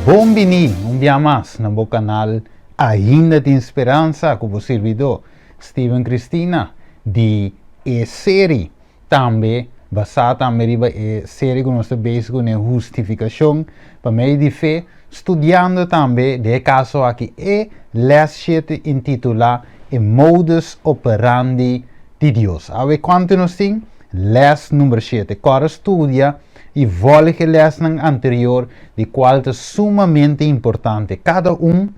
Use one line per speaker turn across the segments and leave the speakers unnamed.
Bon bini un bia mas na bo kanal Ainda Tin Speransa ku bo sirbidó Steven Cristina di e seri tambe basá tambe riba e seri ku nos ta bezig kuné Hustifikashon pa medio di fe, studiando tambe den e kaso aki e lès shete intitulá E Modus Operandi di Dios. Awe kuantu nos tin? Lès number shete. Kòrda studia i vòlg e lèsnan anterior di kual ta sumamente importante. Kada un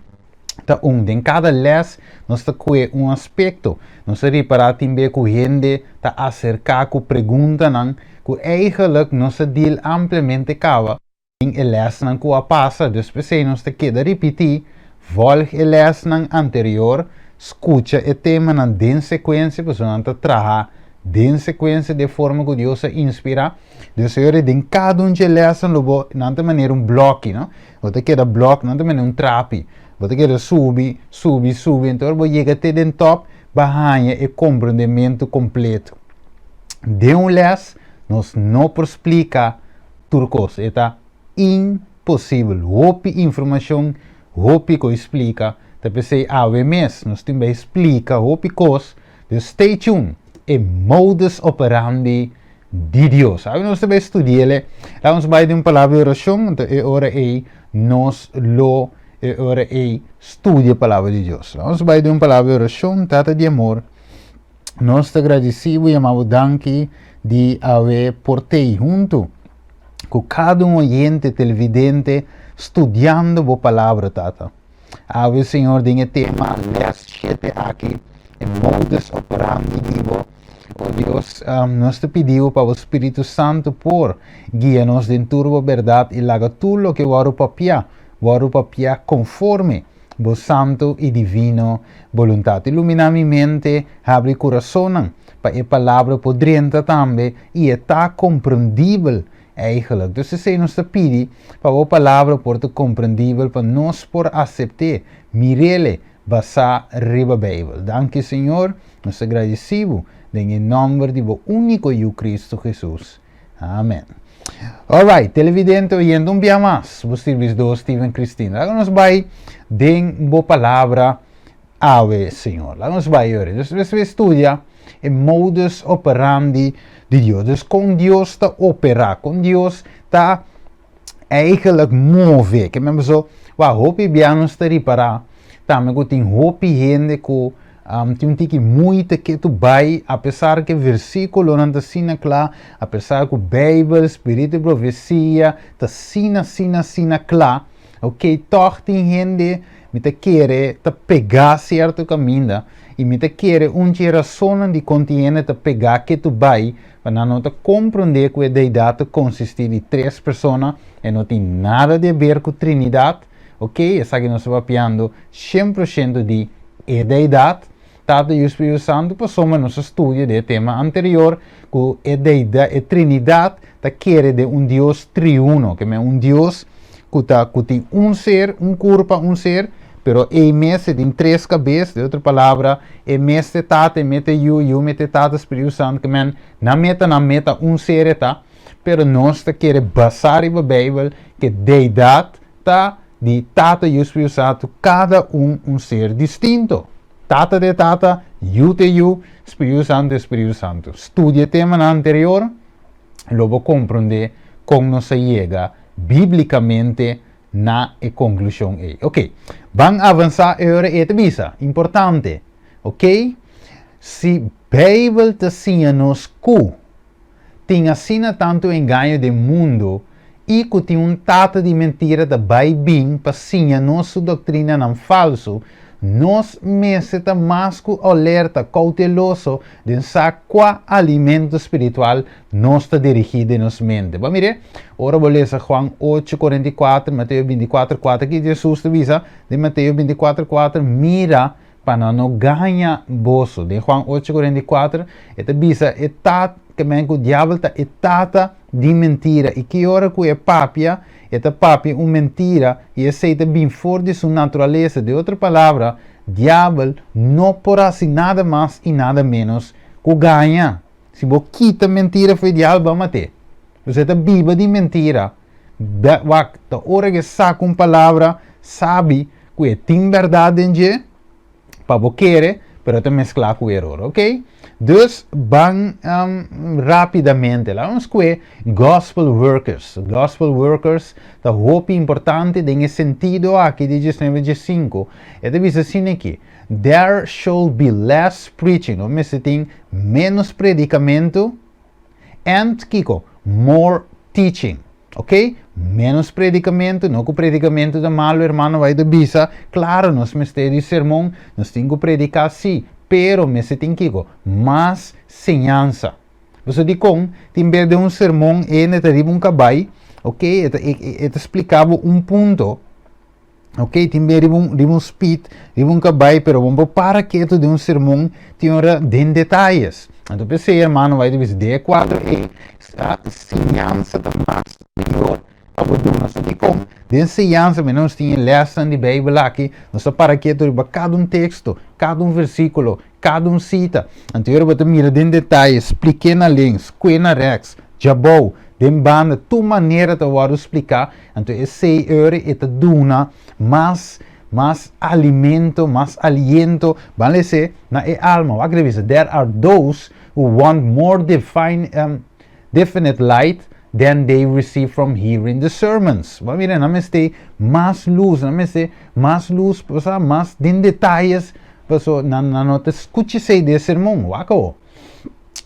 ta un. Den kada lès nos ta kue un aspekto. Nos ta ripará tin be ku hende ta aserká ku preguntanan ku eigenlik nos a dil ampliamente kaba den e lèsnan ku a pasa. Dus p'esei nos ta keda ripití, vòlg e lèsnan anterior, skucha e temanan den sekuensia pasobra nan ta traha den sekuensia den forma ku Dios a inspirá. Dus señores, den kada un dje lèsnan lo bo, nan ta manera un blòki, no? Bo ta keda blòk, nan ta manera un trapi. Bo ta keda subi, subi, subi, enton ora bo yega te den tòp, bo a haña e komprondementu kompleto. Den un lès, nos no por splika tur kos. E ta imposibel. Hopi informashon, hopi ku splika. Ta p'esei awe mes nos tin bai splika hopi kos. Dus stay tuned. E modus operandi di Dios. Awe nos ta bai studi'el. Laga nos bai den un palabra di orashon, anto e ora ei nos lo e ora ei studia palabra di Dios. Laga nos bai den un palabra di orashon. Tata di amor, nos ta gradisí bo i yama bo danki di awe por tei huntu ku kada un oyente, televidente, studiando bo palabra, Tata. Awe, Señor, den e tema les shete aki, e modus operandi di bo. O Dios, nos ta pidi bo pa bo Spiritu Santu por guia nos den tur bo bèrdat i laga tur loke wòrdu papiá, wòrdu papiá konforme bo santu i divino boluntat. Iluminá mi mente, habri kurasonnan pa e palabra por drenta tambe i e ta komprendibel Eigenlijk. Dus esei nos ta pidi pa bo palabra por ta komprendibel pa nos por asept'é, mir'ele basá riba Beibel. Danki Señor, nos ta gradisí bo den e nòmber di bo úniko Yu Kristu Hesus. Amen. Alright, televidente oyente un bia mas, bo sirbisdó Steven Christine. Laga nos bai den bo palabra awe, Señor. Laga nos bai ora. Dus nos bai studia e modus operandi di Dios. Dus kon Dios ta operá, kon Dios ta eigenlijk move. Ke men so, wa hopi bia nos ta ripará tambe ku tin hopi hende ku um, tin un tiki moeite ketu bai, apesar ke versíkulonan ta asina kla, apesar ku Beibel, spiritu di profesia ta asina, asina, asina kla. Ok, tòg tin hende mi ta kere ta pegá sierto kaminda i mi ta kere un dje rasonnan di kon tin hende ta pegá ketu bai pa nan no ta komprondé ku e Deidat ta konsistí di tres persona, e no tin nada di aber ku Trinidat, ok, esaki nos ta papiando 100% di e Deidat, Tata, Yu, Spiritu Santu, pasobra nos a studia den e tema anterior ku e Deidat, e Trinidat ta kere den un Dios triuno, ke men un Dios ku ta ku tin un ser, un kurpa, un ser, pero ei mes e tin tres kabes, den otro palabra, e mes ta e Tata, e mes ta e Yu, Yu mes ta e Tata, Spiritu Santu, ke men nan meta nan meta un ser e ta, pero nos ta kere basá riba Beibel ke Deidat ta di Tata, Yu, Spiritu Santu, kada un un ser distinto. Tata ta e Tata, Yu ta e Yu, Spiritu Santu ta e Spiritu Santu. Studia e temanan anterior, lo bo komprondé kon nos a yega bíblikamente na e konklushon ei. Oké, ban avansá e ora ei ta bisa, importante, oké, si Beibel ta siña nos ku tin asina tantu engaño den mundu i ku tin un tata di mentira ta bai bin pa siña nos su doktrinanan falsu, nos mester ta mas ku alerta, kouteloso, den sa kua alimento spiritual nos ta dirigí den nos mente. Bo a mir'é? Ora bo lesa Juan ocho, 44, Mateo 24, 4, ki Jesus ta bisa den Mateo 24, 4, Mira, pa nan no gaña boso. Den Juan ocho, 44, e ta bisa e tat, ke men ku diabel ta e tata di mentira, i ki ora ku e papia, e ta papia un mentira, i esei ta bin for di su naturalesa. Den otro palabra, diabel no por hasi nada mas i nada ménos ku gaña. Si bo kita mentira for di diabel, bo a mat'é. Pasobra e ta biba di mentira. Wak, ta ora ku e saka un palabra sabi ku e tin bèrdat den dje, pa bo kere, pero ta mesklá ku eror, ok? Dus ban rápidamente, laga nos kue gospel workers. Gospel workers ta hopi importante den e sentido aki di 19 15. E ta bisa asina aki, There shall be less preaching, lo mester tin ménos predikamentu, and kiko? More teaching. Ok? Ménos predikamentu, no ku predikamentu ta malu, hermano White ta bisa, klaro nos mester di sermon, nos tin ku prediká sí, pero mester tin kiko? Mas señansa. Pasobra dikon tin bes den un sermon hende ta riba un kabai, ok, e ta e ta splika bo un punto, Ok, tin be riba un, riba un speed, riba un kabai, pero bon por para ketu den un sermon tin ora den detayes. Anto p'esei, hermano, bai ta bisa den e kuadro ei, sa siñansa ta mas mihor pa bo duna. Sa dikon? Den siñansa, mira nos tin e lèsnan di Beibel aki, nos ta para ketu riba kada un teksto, kada un versíkulo, kada un sita. Anto ora bo ta mira den detaye, splik'é na links, kue na rèks, djabou, den banda, tur manera ta wòrdu spliká. Anto esei ora e ta duna mas mas alimento, mas aliento, ban lese, na e alma. Wak ta bisa, There are those who want more define, definite light than they receive from hearing the sermons. Bo a mira, nan mester mas lus, nan mester mas lus, o mas den detayes, paso nan nan no ta skucha esei den e sermon. Wak awo.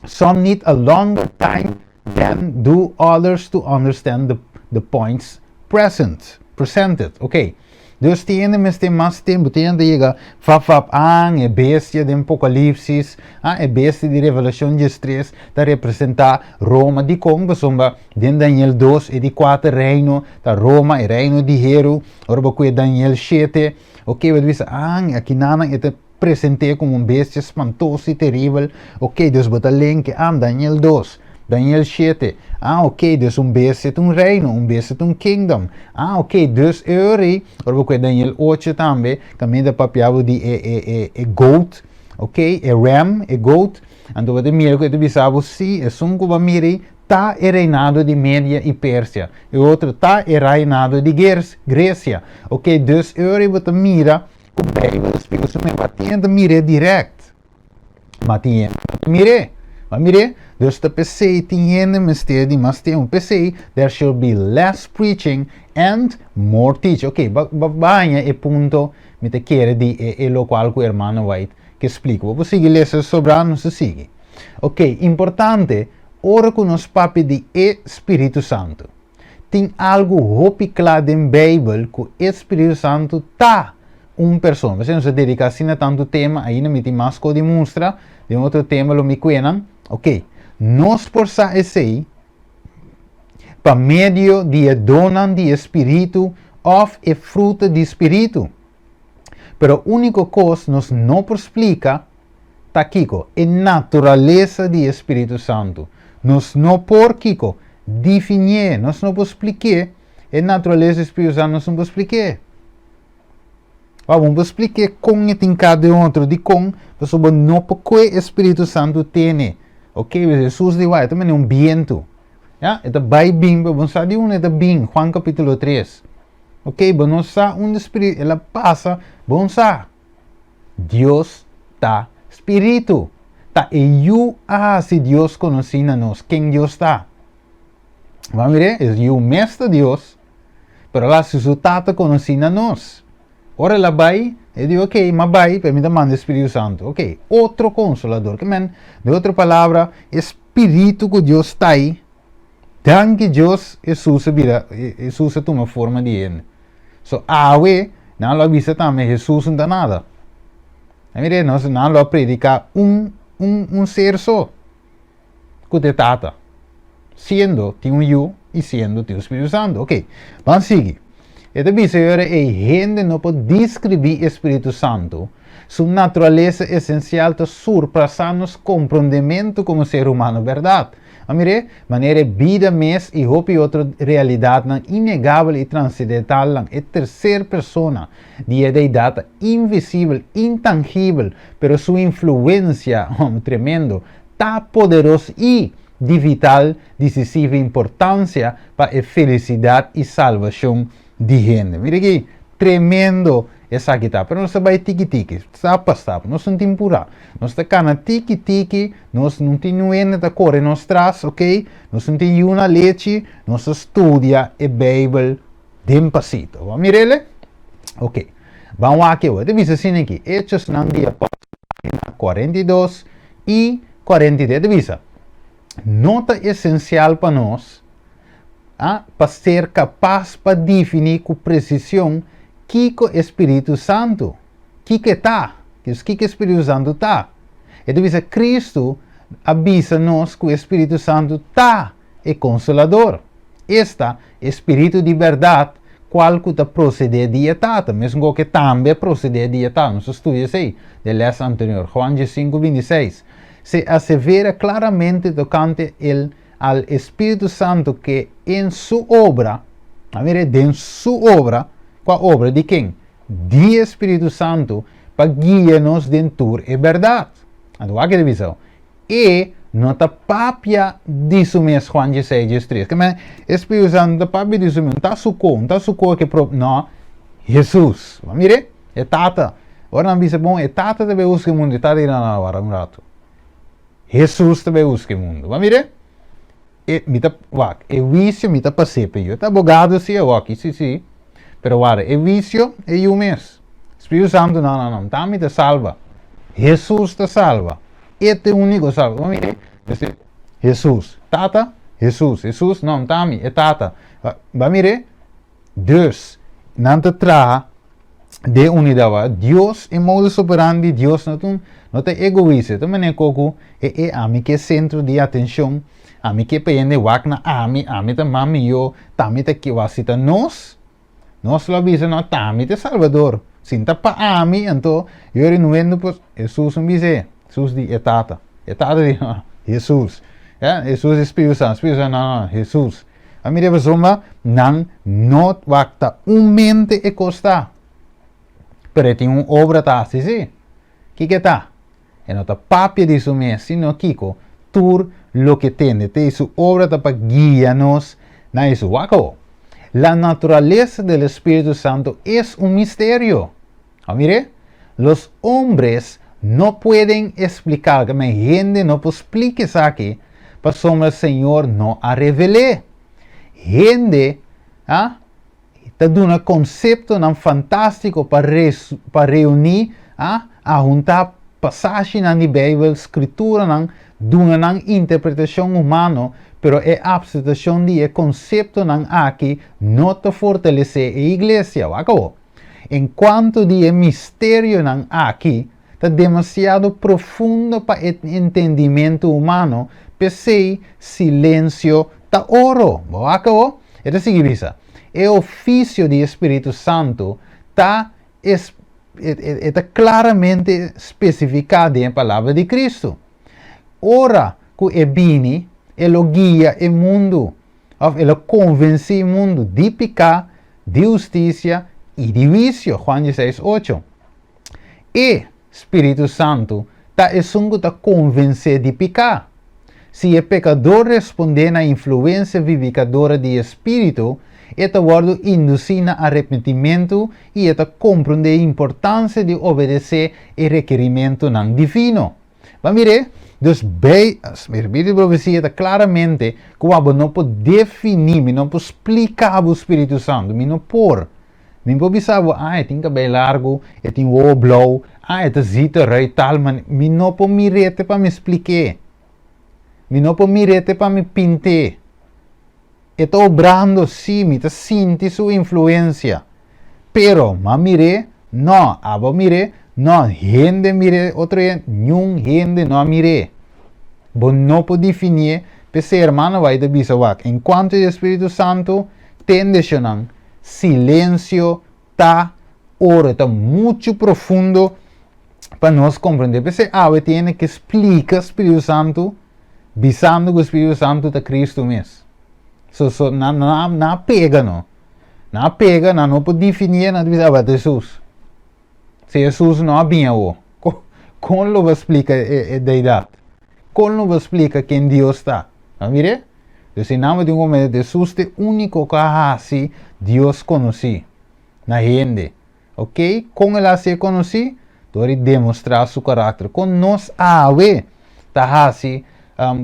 Some need a longer time than do others to understand the the points present, presented. Ok. Dus tin hende mester mas tempu, tin hende ta yega fap fap, an e bestia den Apokalipsis, an e bestia di Revelashon 13 ta representá Roma. Dikon? Pasobra den Daniel 2 e di kuater reino ta Roma, e reino di heru. Ora bo kue Daniel 7, ok, bo ta bisa, an akinanan e ta Present'é komo un bestia spantoso i teribel. Ok, dus bo ta lenke, ah, Daniel 2, Daniel 7. Ah, ok, dus un bestia ta un reino, un bestia ta un kingdom. Ah, ok, dus e ora ei, ora bo kue Daniel 8 tambe, kaminda papia bo di e, e, e, e goat, ok, e ram, e goat. Anto bo ta mira ku e ta bisa bo, sí, esun ku bo a mira ei ta e reinado di Media i Persia, e otro ta e reinado di Gresia. Ok, dus e ora ei bo ta mira Ku Beibel ta splika su mes, ma tin hende ta mir'é dirèkt, ma tin hende no ta mir'é. Bo a mir'é? Dus ta p'esei tin hende mester di mas tempu. P'esei, there should be less preaching and more teaching. Oké, bo bo baña e punto mi ta kere di e e lokual ku Hermano White ke splika. Bo por sigui lesa sobrá, nos ta sigui. Oké, importante, ora ku nos papia di e Spiritu Santu. Tin algu hopi kla den Beibel ku e Spiritu Santu ta un persona. P'esei nos a dediká asina tantu tema, ainda mi tin mas kos di mustra, den otro tema lo mi kue nan. Oké, nos por sa esei pa medio di e donnan di e Spiritu òf e fruta di Spiritu. Pero úniko kos nos no por splika ta kiko? E naturalesa di e Spiritu Santu. Nos no por kiko? Difinié. Nos no por splik'é. E naturalesa di Spiritu Santu nos no por splik'é. Wou, bo no por splik'é kon e tin kada den otro. Dikon? Pasobra bo no por kue e Spiritu Santu tene. Oke, Hesus di wou, e ta manera un bientu. Ya, e ta bai bin, pero bo no sa di unda e ta bin. Juan kapítulo 3. Oke, bo no sa unda Spiritu, el a pasa, bo no sa. Dios ta Spiritu. Ta e Yu a hasi Dios konosí na nos. Ken Dios ta? Bo a mir'é? E Yu mes ta Dios, pero el a hasi su Tata konosí na nos. Ora el a bai, e di, Oké, m'a bai, pero mi ta manda e Spiritu Santu. Oké, otro Konsolador. Ke men, den otro palabra, e Spiritu ku Dios ta ei, danki Dios, Hesus a bira, Hesus a tuma forma di hende. So awe nan lo a bisa tambe Hesus no ta nada. A mira nos nan lo a predica un un un ser so cu ta e Tata, siendo tin un Yu y siendo tin un Spiritu Santo. Ok, ban sigui. E ta bisa e ora ei hende no por describi e Spiritu Santo, su naturalesa esencial ta surpasa nos comprondemento como ser humano, berdad? A mir'é, manera e bida mes i hopi otro realidatnan innegabel i transendentalnan, e terser persona di e Deidat ta invisibel, intangibel, pero su influensia, tremendo, ta poderos i di vital, decisivo importancia pa e felicidad y salvacion di hende. Mira aki, tremendo esaki ta. Pero nos ta bay tiki tiki, stap pa stap. Nos no tin pura. Nos ta cana tiki tiki, nos no tin hende ta core nos tras, ok? Nos no tin yu na lechi, nos ta studia e Bijbel den pasito. Bo mir'é? Ok. Ban wak aki. Ta bisa asina aki. Hechosnan di Apostel, pagina 42 y 43. Ta bisa: "No ta esencial pa nos pa ser capas pa defini cu precision kico Spirito Santo, kico ta, kico Spirito Santo ta." E ta bisa: "Cristo a bisa nos cu Spirito Santo ta e Consolador. Esta, Spirito di berdad, cual cu ta procede di Tata", mesmo cu tambe procede di Tata. Nos a studia esey den les anterior, Juan 5, 26. "Se asevera claramente tocante el al Espíritu Santo que en su obra", a mira, den su obra, cua obra di ken? Di Spirito Santo, pa guia nos den tur e berdad. Anto, aki ta e no ta papia di su mes, Juan 16, 3. Kemen, Spirito Santo ta papia di su mes, ta su ko, ta su ko que pro, no, Jesus. Mira, e Tata. Ora nan bisa bon, e Tata ta bay husga mundo, e Tata di no, warda un rato. Jesus ta bay husga mundo. Mira, e mi ta wak, e huicio mi ta pas'e pa e. Ta abogado si, wak, si. Pero warda, e huicio e Yu mes. Spirito Santo, no, no, no, ta mi ta salva. Jesus ta salva. E ta unico salva. Mira, Jesus, Tata, Jesus, Jesus, no, ta mi, e Tata. Ban mira, dus, nan ta traha den unidad. Dios e modus operandi, Dios no ta egoista. Tambe koko e ami cu e centro di atencion, ami kier pa hende wak na ami, ami ta mami yo, t'ami ta ki wasita nos. Nos lo bisa no, t'ami ta Salvador. Si n' ta pa ami, anto, yo renuendo pues Jesus no bisa, Jesus di e Tata. E Tata di Jesus. Ja, Jesus e Spirito Santo, Spirito Santo, no, no, Jesus. A mira pasobra nan no wak ta un mente e cos ta. Pero tin un obra ta hasi si. Kico ta? E no ta papia di su mes, sino kiko tur loke tende. Te su obra ta pa guia nos na eso. Wak. "La naturaleza del Espíritu Santo es un misterio." Ah, mira, "los hombres no pueden explicar", kemen hende no por splica esaki, pasobra Señor no a revel'é. Hende, ah, ta duna conceptonan fantastico pa reuni, ah, a hunta pasashi di Bijbel, scritura, duna nan interpretacion humano, pero e aceptacion di e conceptonan aki no ta fortalece e iglesia. Wak. En cuanto di e misterionan aki, ta demasiado profundo pa entendimento humano, p'esey silencio ta oro. Wak. E ta sigui bisa. E oficio di Spirito Santo ta claramente specifica den palabra di Cristo. Ora cu e bini, e lo guia e mundo, of e lo convence e mundo di pica, di husticia y di huicio. Juan 16, 8. E Spirito Santo ta esun cu ta convence di pica. Si e pecador responde na influencia vivificadora di Spirito, e ta wordo induci na arepentimento y e ta comprende e importancia di obedece e requerimentonan divino. Ma mira, dus bij, mira, profecia ta claramente cu abo no por defini, mi no por splica e Spirito Santo, mi no por. Mi por bisa, ah, tin cabey largo, tin wowo blauw, ah, e ziet eruit tal, man, mi no por mir'e pa mi splica. Mi no por mir'e pa mi pint'e. E ta obrando, si, mi ta sinti su influencia. Pero, m'a mir'e, no, abo mir'e, no, hende mir'e, otro ningun hende no mir'e. Bo no por defini, p'esey ruman White bisa wak. En cuanto e Spirito Santo, tende silencio ta oro, ta mucho profundo pa nos comprende. P'esey awe tin cu splica Spirito Santo, bisando cu Spirito Santo ta Cristo mes. So, nan, nan, nan a pega no. Nan a pega, nan no por defini, nan bisa, ah, Jesus. Si Jesus no a bin, con lo splica e deidad? Con lo splica ken Dios ta? A mira? Dus einan bo tin ku Hesus ta e úniko ku a hasi Dios konosí na hende. Ok? Kon el a hasié konosí? Dor di demostrá su karakter. Kon nos awe ta hasi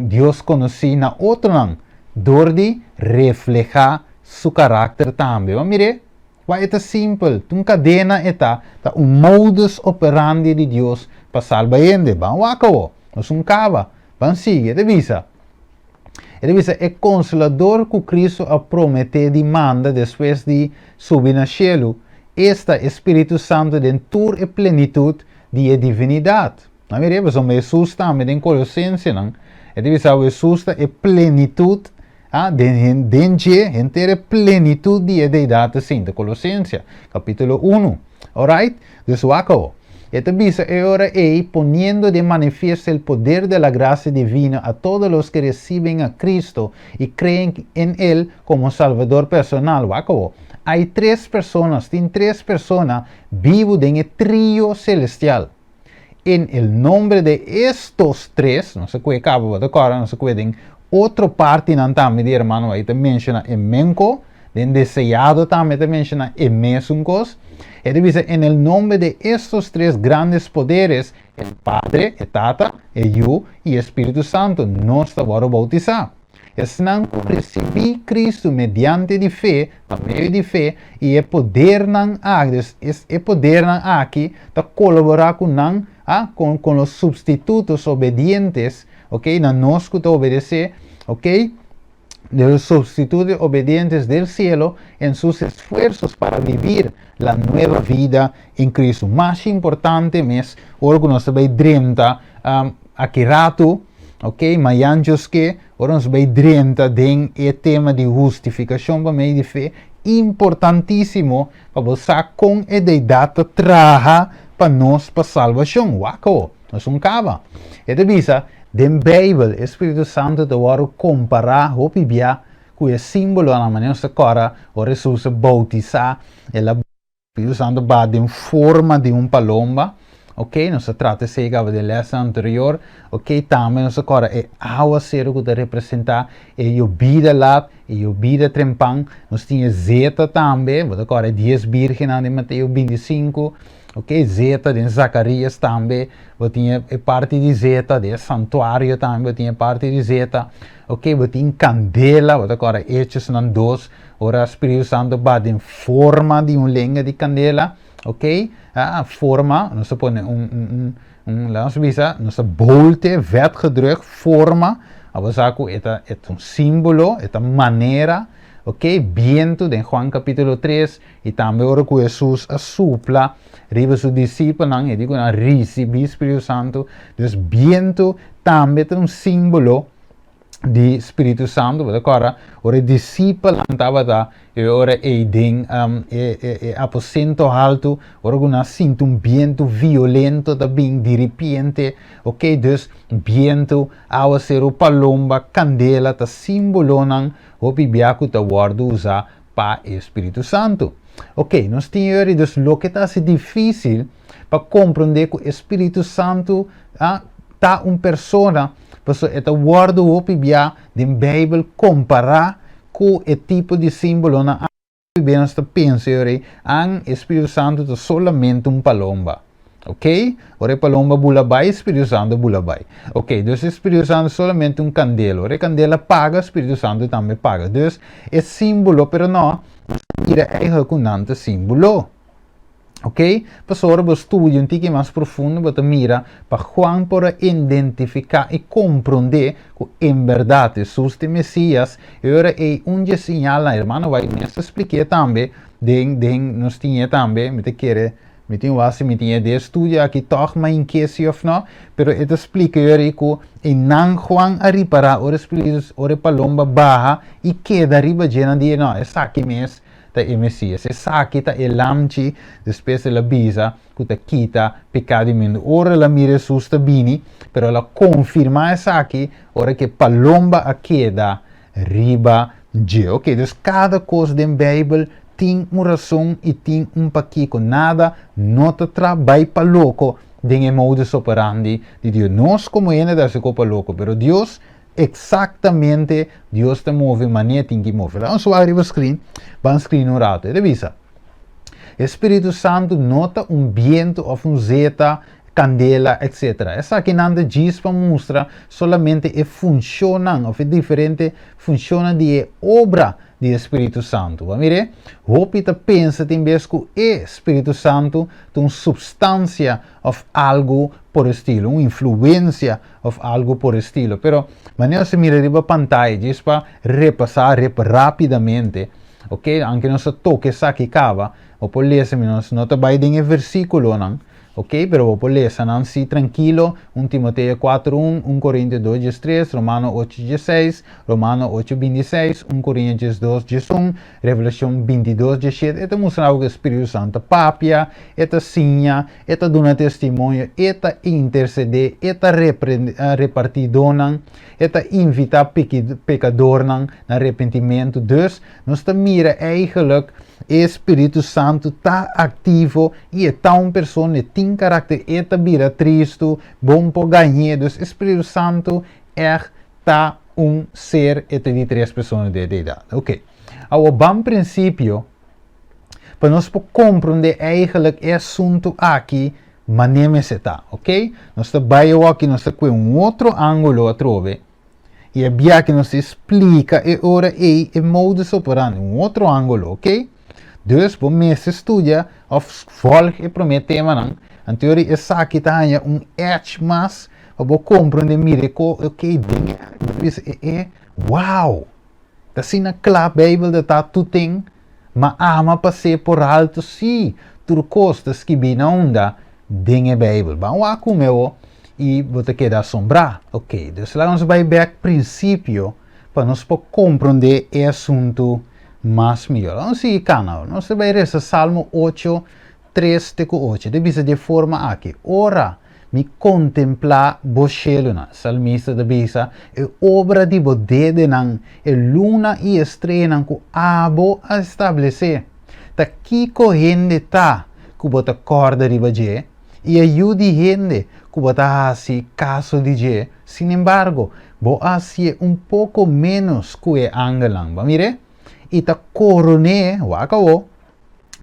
Dios konosí na otronan? Dor di reflehá su karakter tambe. Bo a mir'é? Wak e ta simpel. Ta un kadena e ta. Ta un modus operandi di Dios pa salba hende. Ban wak awo. Nos un kaba. Ban sigui. E ta bisa. E ta bisa, E Konsolador ku Kristu a prometé di manda despues di subi na shelu, esta e Spiritu Santu den tur e plenitut di e divinidat. Nan mira, pasobra Hesus tambe den Kolosensenan, e ta bisa ku Hesus ta e plenitut, ah, den den dje henter e plenitut di e deidat ta sinta. Kolosensia, kapítulo unu. Alright? Dus wak awo. E ta bisa e ora ei, poniendo de manifiesto el poder de la gracia divina a todos los que reciben a Cristo y creen en Él como Salvador personal. Wak awo. Hay tres personas, tin tres persona bibu den e trio celestial. En el nombre de estos tres, nos a kue kaba, bo ta kòrda, nos a kue den otro partinan tambe di hermano ei ta menshoná e menko, den Deseado tambe ta menshoná e mesun kos. E ta bisa, En el nombre de estos tres grandes poderes, el Padre, e Tata, e Yu i e Spiritu Santu, nos ta wòrdu boutisá. Esnan ku risibí Kristu mediante di fe, pa medio di fe, i e podernan aki, dus e podernan aki ta kolaborá ku nan, a, kon kon los supstitutos obedientes, ok, na nos ku ta obedesé, ok, de los supstitutos obedientes del cielo en sus esfuerzos para vivir la nueva vida en Cristo. Mas importante mes, ora ku nos ta bai drenta aki ratu, ok, mayan djoske, ora nos bai drenta den e tema di hustifikashon pa medio di fe, importantísimo pa bo sa kon e Deidat ta traha pa nos pa salbashon. Wak awo, nos un kaba. E ta bisa, den Beibel e Spiritu Santu ta wòrdu kompará hopi bia ku e símbolonan, manera nos ta kòrda ora Hesus a boutisá, el a. Spiritu Santu ba den forma di un palomba, ok, nos a trata esei kaba den lès anterior, ok, tambe nos a kòrda e awaseru ku ta representá e yobida lat, e yobida trempan, nos tin e zeta tambe, bo ta kòrda e dies bírgennan den Mateo 25, ok, zeta den Zakarias tambe, bo tin e parti di zeta, den e santuario tambe bo tin e parti di zeta, ok, bo tin kandela, bo ta kòrda Hechosnan 2, Ora Spiritu Santu ba den forma di un lenga di kandela, ok, ah, forma, nos ta pone un, un, un, un, laat nos bisa, nos ta bolte, vetgedrukt, forma, abo sa ku e ta, e ta un símbolo, e ta manera, ok, bientu den Juan kapítulo 3, i tambe ora ku Hesus a supla riba su disipelnan, e di ku nan risibí Spiritu Santu, dus bientu tambe ta un símbolo di Spiritu Santu, bo ta kòrda ora e disipelnan tabata e ora ei den e e e aposento haltu, ora ku nan a sinti un bientu violento ta bin diripiente, ok, dus bientu, awaseru, palomba, kandela ta simbolonan hopi bia ku ta wòrdu usá pa e Spiritu Santu. Ok, nos tin e ora ei, dus loke ta hasi difísil pa komprondé ku e Spiritu Santu a ta un persona, pasobra e ta wòrdu hopi bia den Beibel kompará ku e tipo di símbolonan aki. Hopi bia nos ta pensa e ora ei, an e Spiritu Santu ta solamente un palomba. Ok? Ora e palomba bula bai, e Spiritu Santu bula bai. Ok, dus e Spiritu Santu solamente un kandela. Ora e kandela paga, Spiritu Santu tambe paga. Dus e símbolo, pero no, nos ta mira eigenlijk ku nan ta símbolo. Ok? Pasobra ora bo studia un tiki mas profundo bo ta mira pa Juan por a identifiká i komprondé ku en bèrdat Hesus ta e Mesías, e ora ei un dje siñalnan, hermano White mes ta splik'é tambe den den nos tin e tambe, mi ta kere mi tin wak si mi tin e den e studio aki tòg ma ink'é si òf nò, pero e ta splika e ora ei ku einan Juan a ripará ora e spiritu ora e palomba baha i keda riba dje nan di nò esaki mes ta e Mesías. Esaki ta e Lamchi, despues el a bisa, ku ta kita piká di mundu. Ora el a mira Hesus ta bini, pero el a konfirmá esaki ora ku e palomba a keda riba dje. Oke, dus kada kos den Beibel tin un rason i tin un pakiko. Nada no ta tra bai pa loko den e modus operandi di Dios. Nos komo hende ta hasi kos pa loko, pero Dios. Eksaktamente Dios ta move manera tin ki move. Laga nos wak riba screen, ban screen un rato. E ta bisa, E Spiritu Santu no ta un bientu òf un zeta, kandela, etc. Esakinan ta djis pa mustra solamente e funshonnan òf e diferente funshonnan di e obra di e Spiritu Santu. Bo a mira? Hopi ta pensa tin bes ku e Spiritu Santu ta un supstansia òf algu por estilo, un influensia òf algu por estilo. Pero manera nos ta mira riba pantaya, djis pa repasá rep rápidamente, ok, anke nos a toka esaki kaba, bo por lesa, mi nos no ta bai den e versíkulonan, ok, pero bo por lesa nan si trankilo, un Timoteo kuater un, un Korintio dos diestres, Romano ocho diesseis, Romano ocho bintiseis, un Korinio diesdos diesun, Revelashon bintidos diesshete, e ta mustra bo ku e Spiritu Santu ta papia, e ta siña, e ta duna testimonio, e ta intersedé, e ta repartí donnan, e ta invitá pekadornan na repentimentu. Dus, nos ta mira eigenlijk e Spiritu Santu ta aktivo i e ta un persona, e tin karakter, e ta bira tristu, bon por gañ'é. Dus e Spiritu Santu ègt ta un ser, e ta di tres persona di e Deidat. Oké. Awor ban prinsipio pa nos por komprondé eigenlijk e asuntu aki manera mester ta. Oké. Nos ta bai awor aki, nos ta kue un otro ángulo atrobe i e bia ku nos ta splika e ora ei e modus operandi, un otro ángulo, oké? Dus bo mester studia òf vòlg e promé temanan, anto ora esaki ta haña un edge mas pa bo komprondé mira e ko oké den e bo ta bisa e e wow! Ta asina kla Beibel ta ta tur ten, ma ama pas'é por alto sí, tur kos ta skibí na unda den e Beibel. Ban wak ku mi awo i bo ta keda asombrá. Oké, dus laga nos bai bèk prinsipio pa nos por komprondé e asuntu mas mihó. Laga nos sigui kana awo. Nos ta bai resa Salmo ocho, tres te ku ocho. E ta bisa di e forma aki, Ora mi kontemplá bo shelunan, salmista ta bisa, e obra di bo dedenan, e luna i e streanan ku abo a establesé. Ta kiko hende ta ku bo ta kòrda riba dje, i e yu di hende ku bo ta hasi kaso di dje? Sinembargo, bo a hasié un poko ménos ku e angelnan. Bo a mir'é? I ta koron'é, wak awó,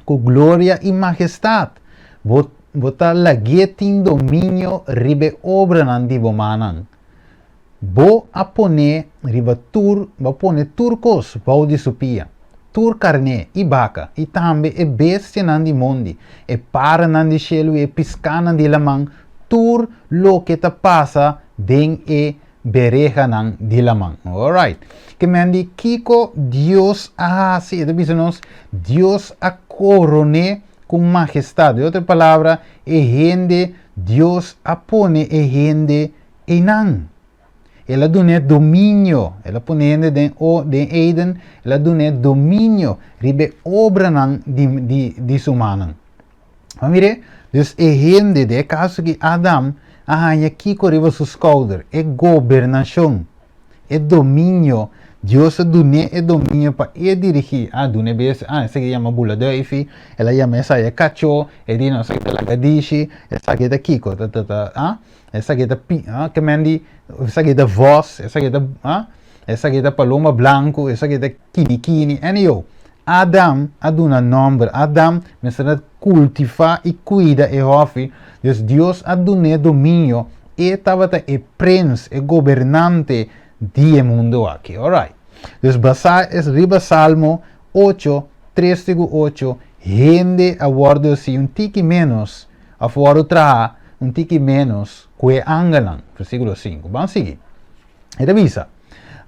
ku gloria i majestat. Bo, bo ta lag'é tin dominio riba e obranan di bo mannan. Bo a pon'é riba tur, bo a pone tur kos bou di su pia, tur karné i baka, i tambe e bestianan di mondi, e paranan di shelu i e piskanan di laman, tur loke ta pasa den e berehanan di laman. Alright. Ke men di kiko Dios a hasi? E ta bisa nos, Dios a koron'é ku majestat. Den otro palabra, e hende, Dios a pone e hende einan. El a dun'é dominio, el a pone hende den o den Eden, el a dun'é dominio riba e obranan di di di su mannan. Ma mire, dus e hende, den e kaso aki Adam, a haña kiko riba su skouder? E gobernashon, e dominio. Dios a dun'é e dominio pa e dirigí. A dun'é bes, ah, esaki yama bula duifi, el a yama esaki e kachó, e di no, esaki ta lagadishi, esaki ta kiko, ta ta ta, ah. Esaki ta pi, ah, ke men di, esaki ta vos, esaki ta, ah, esaki ta paloma blanku, esaki ta kinikini, anyhow. Adam a duna nòmber, Adam mester a kultivá i kuida e hòfi, dus Dios a dun'é dominio, e tabata e prens, e gobernante di e mundu aki. Alright. Dus basá es riba Salmo ocho, tres te ku ocho, hende a wòrdu hasi un tiki ménos Of wòrdu traha un tiki ménos ku e angelnan. Versíkulo sinku. Ban sigui. E ta bisa,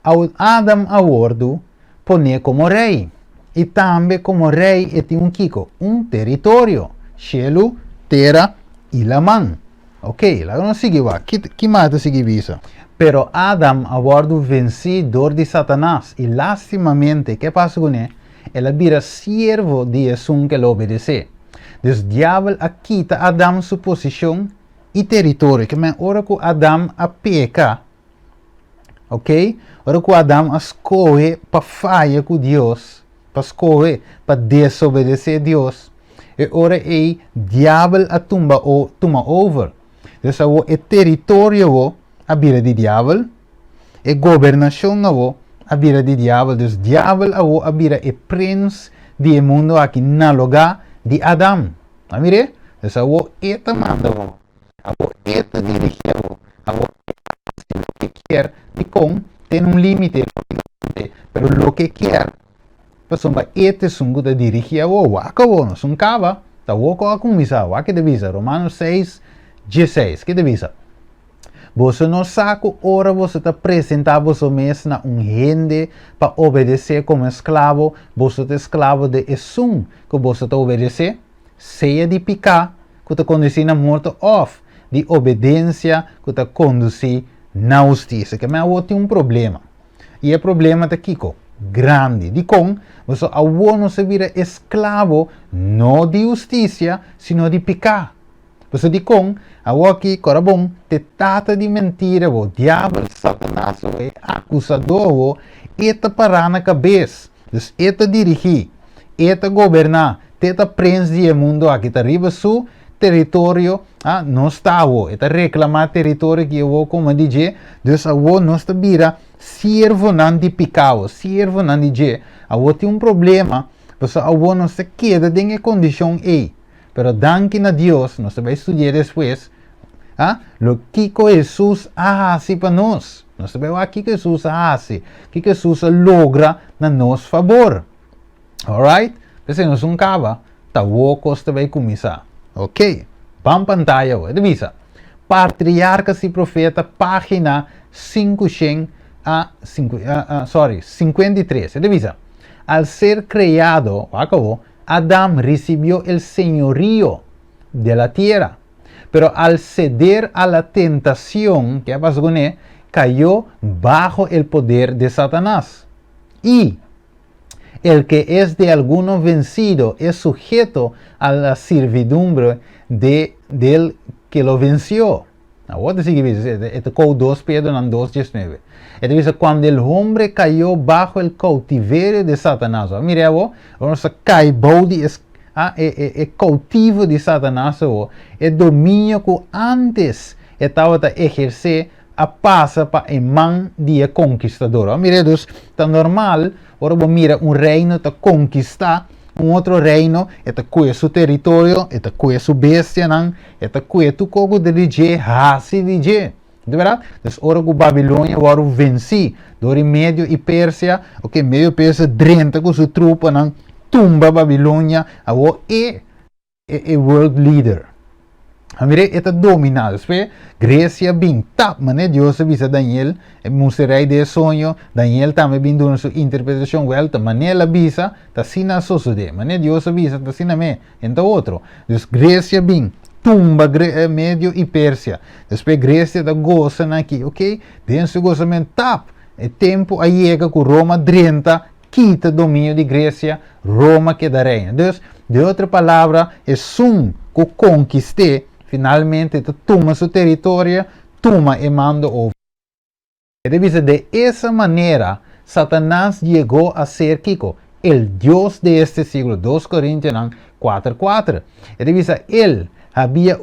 Adam a wòrdu poné komo rei, i tambe komo rei e tin un kiko? Un teritorio, shelu, tera i laman. Oké, laga nos sigui wak. Ki, ki mas ta sigui bisa? Pero Adam a wòrdu vensí dor di Satanas, i lástimamente, ke pasa kuné? El a bira siervo di esun ku el a obedesé. Dus diabel a kita Adam su posishon i teritorio. Ke men ora ku Adam a peka, ok, ora ku Adam a skohe pa faya ku Dios, pa skohe pa desobedesé Dios, e ora ei diabel a tumba o tuma over. Dus awor e teritorio a bira di diabel. E gobernashon awor a bira di diabel, dus diabel awor a bira e prins di e mundu aki na lugá di Adam. A mir'é? Dus awor e ta manda awor, awor e ta dirigí awor, awor e ta hasi loke e kier. Dikon? Ten un límite, lógikamente, pero loke e kier, pasobra e ta esun ku ta dirigí awor. Wak awor, nos un kaba, ta awor ku a kuminsá. Wak ke ta bisa, Romanos seis, dieseis, ke ta bisa? Boso no sa ku ora boso ta presentá boso mes na un hende pa obedesé komo esklabo, boso ta esklabo di esun ku boso ta obedesé, sea di piká ku ta kondusí na morto òf di obedensia ku ta kondusí na hustisia? Ke men awor tin un problema. I e problema ta kiko? Grandi. Dikon? Pasobra awor nos a bira esklabo no di hustisia, sino di piká. Pasobra dikon awoki kora bon te tata di mentira bo, diabel, Satanas o e akusadó bo, e ta pará na kabes. Dus e ta dirigí, e ta goberná, te ta prens di e mundu aki, ta riba su teritorio, ah, nos ta awo, e ta reklamá teritorio ki awo komo di dje, dus awo nos ta bira siervonan di piká, siervonan di dje. Awo tin un problema, pasobra awo nos ta keda den e kondishon ei. Pero danki na Dios, nos ta bai studia despues, ah, lo kiko Hesus a hasi pa nos. Nos ta bai wak kiko Hesus a hasi, kiko Hesus a logra na nos fabor. Alright? P'esei nos un kaba, ta wou kos ta bai kuminsá. Ok, ban pantaya wou. E ta bisa, Patriarkas i Profeta, página 500 a, sorry, 53. E ta bisa, Al ser kreado, wak awor, Adam recibió el señorío de la tierra, pero al ceder a la tentación, ¿qué pasó con él? Cayó bajo el poder de Satanás. Y el que es de alguno vencido es sujeto a la servidumbre de, del que lo venció. Awor ta sigui bisa, e ta kou 2 Pedronan 2, 19. E ta bisa, Cuando el hombre cayó bajo el cautiverio de Satanás. A mira awor, ora nos a kai bou di es, ah, e, e, e cautivo di Satanás awor, e dominio ku antes e tabata ehersé a pasa pa e man di e konkistador. A mira, dus ta normal ora bo mira un reino ta konkistá un otro reino, e ta kue su teritorio, e ta kue su bestianan, E ta kue tur kos ku ta di dje hasi di dje. Di bèrdat? Dus ora ku Babilonia wòrdu vensí dor di Medio i Persia, oke, Medio i Persia drenta ku su trupanan tumba Babilonia, awor e e world leader. A mira, e ta dominá. Despues Gresia bin tap, manera Dios a bisa Daniel, e mustra rei den e soño, Daniel tambe bin duna su interpretashon, wèl, ta manera el a bisa, ta asina a sosodé. Manera Dios a bisa, ta asina mé. Enta otro. Dus Grecia bin tumba Medio i Persia. Despues Grecia ta gosa na aki, ok, den su gosamentu tap, e tempu a yega ku Roma drenta kita dominio di Grecia, Roma keda reina. Dus, den otro palabra, esun ku konkist'é finalmente ta tuma su teritorio, tuma e mando over. E ta bisa, De esa manera Satanás yegó a ser kiko? El dios de este siglo, Dos Korintionan kuater kuater. E ta bisa, El habia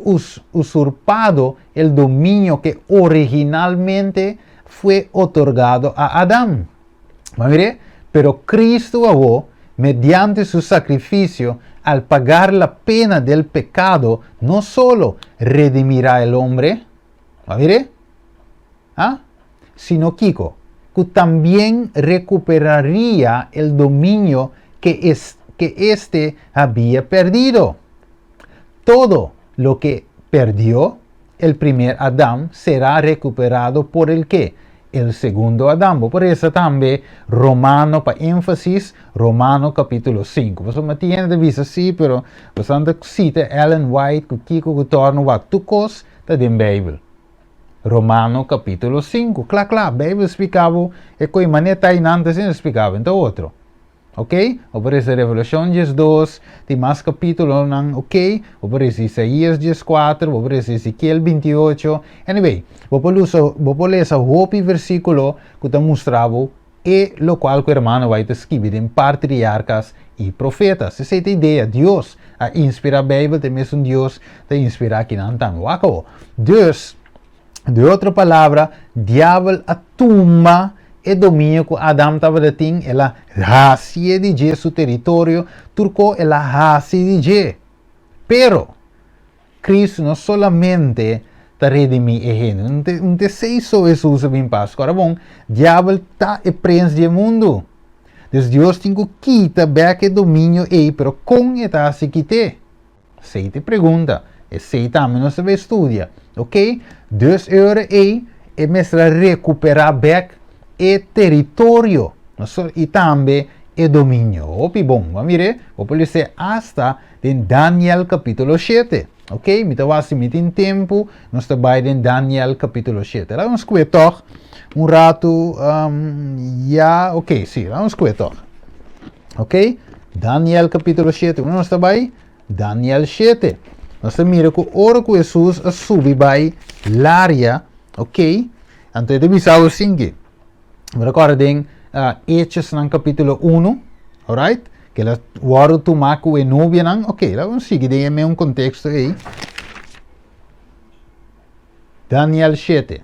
usurpado el dominio ke originalmente fue otorgado a Adán. Bo mir'é? Pero Cristo awó, mediante su sacrificio, al pagar la pena del pecado, no solo redimirá el hombre, bo mir'é? A? Sino kiko? Ku tambien rekuperaria el dominio ke es ke este habia perdido. Todo lo ke perdió el primer Adam será rekuperado por el ke? El segundo Adam. Bo por resa tambe Romano pa énfasis, Romano kapítulo sinku. Pasobra mi tin hende ta bisa sí, pero boso ta sita Ellen White ku kiko ku torno wak tur kos ta den Beibel. Romano capítulo 5. Kla kla, Bijbel splika bo e koe manera ta einan ta asina splika bo, enta otro. Ok? Bo por resa Revelacion 12, tin mas capítulonan, ok? Bo por resa Isaías 14, bo por resa Ezequiel 28. Anyway, bo por lusa, bo por lesa hopi versículo ku ta mustra bo e lokual ku hermano White ta skibi den Patriarcas y Profetas. Esei ta idea, Dios a inspirá Bijbel, ta e mesun Dios ta inspirá kinan tambe. Wak awor. Dus, Di otro palabra, diabel a tuma e dominio ku Adam tabata tin, el a hasié di dje su teritorio, tur ko el a hasi di dje. Pero, Cristo no solamente ta redimí e hende, un ta esei so Hesus a bin pas. Ora bon, diabel ta e prens di e mundu. Dus Dios tin ku kita bèk e dominio ei, pero kon e ta hasi kit'é? Esei ta e pregunta. Esei tambe nos ta bai studia. Ok, dus e ora ei e mester a rekuperá bèk e teritorio i tambe e dominio. Hopi bon. Bo a mir'é? Bo por lesa asta den Daniel kapítulo shete. Ok, mi ta wak si mi tin tempu, nos ta bai den Daniel kapítulo shete. Laga nos kue tòg un ratu, ya, ok, si, laga nos kue tòg. Ok, Daniel kapítulo shete, unda nos ta bai? Daniel shete. Nos ta mira ku ora ku Hesus a subi bai laria, ok, anto e ta bisa bo sinki. Bo ta kòrda den Hechosnan kapítulo unu, alright, ku el a wòrdu tumá ku e nubianan, ok, laga nos sigui den e mesun konteksto ei. Daniel shete.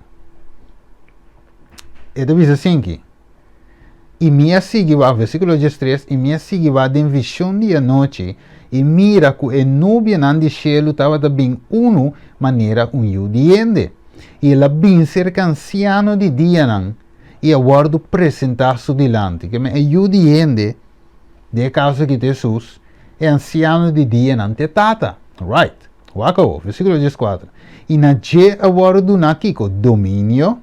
E ta bisa asinki, I mi a sigui wak, versíkulo diestres, i mi a sigui wak den vishon di anochi, i mira ku e nubianan di shelu tabata bin unu manera un yu di hende. I el a bin serka ansiano di dianan, i a wòrdu presentá su dilanti. Ke men e yu di hende, den e kaso aki ta Hesus, e ansiano di dianan ta e Tata. Right. Wak awor, versíkulo dieskuater, I na dje a wòrdu duná kiko? Dominio,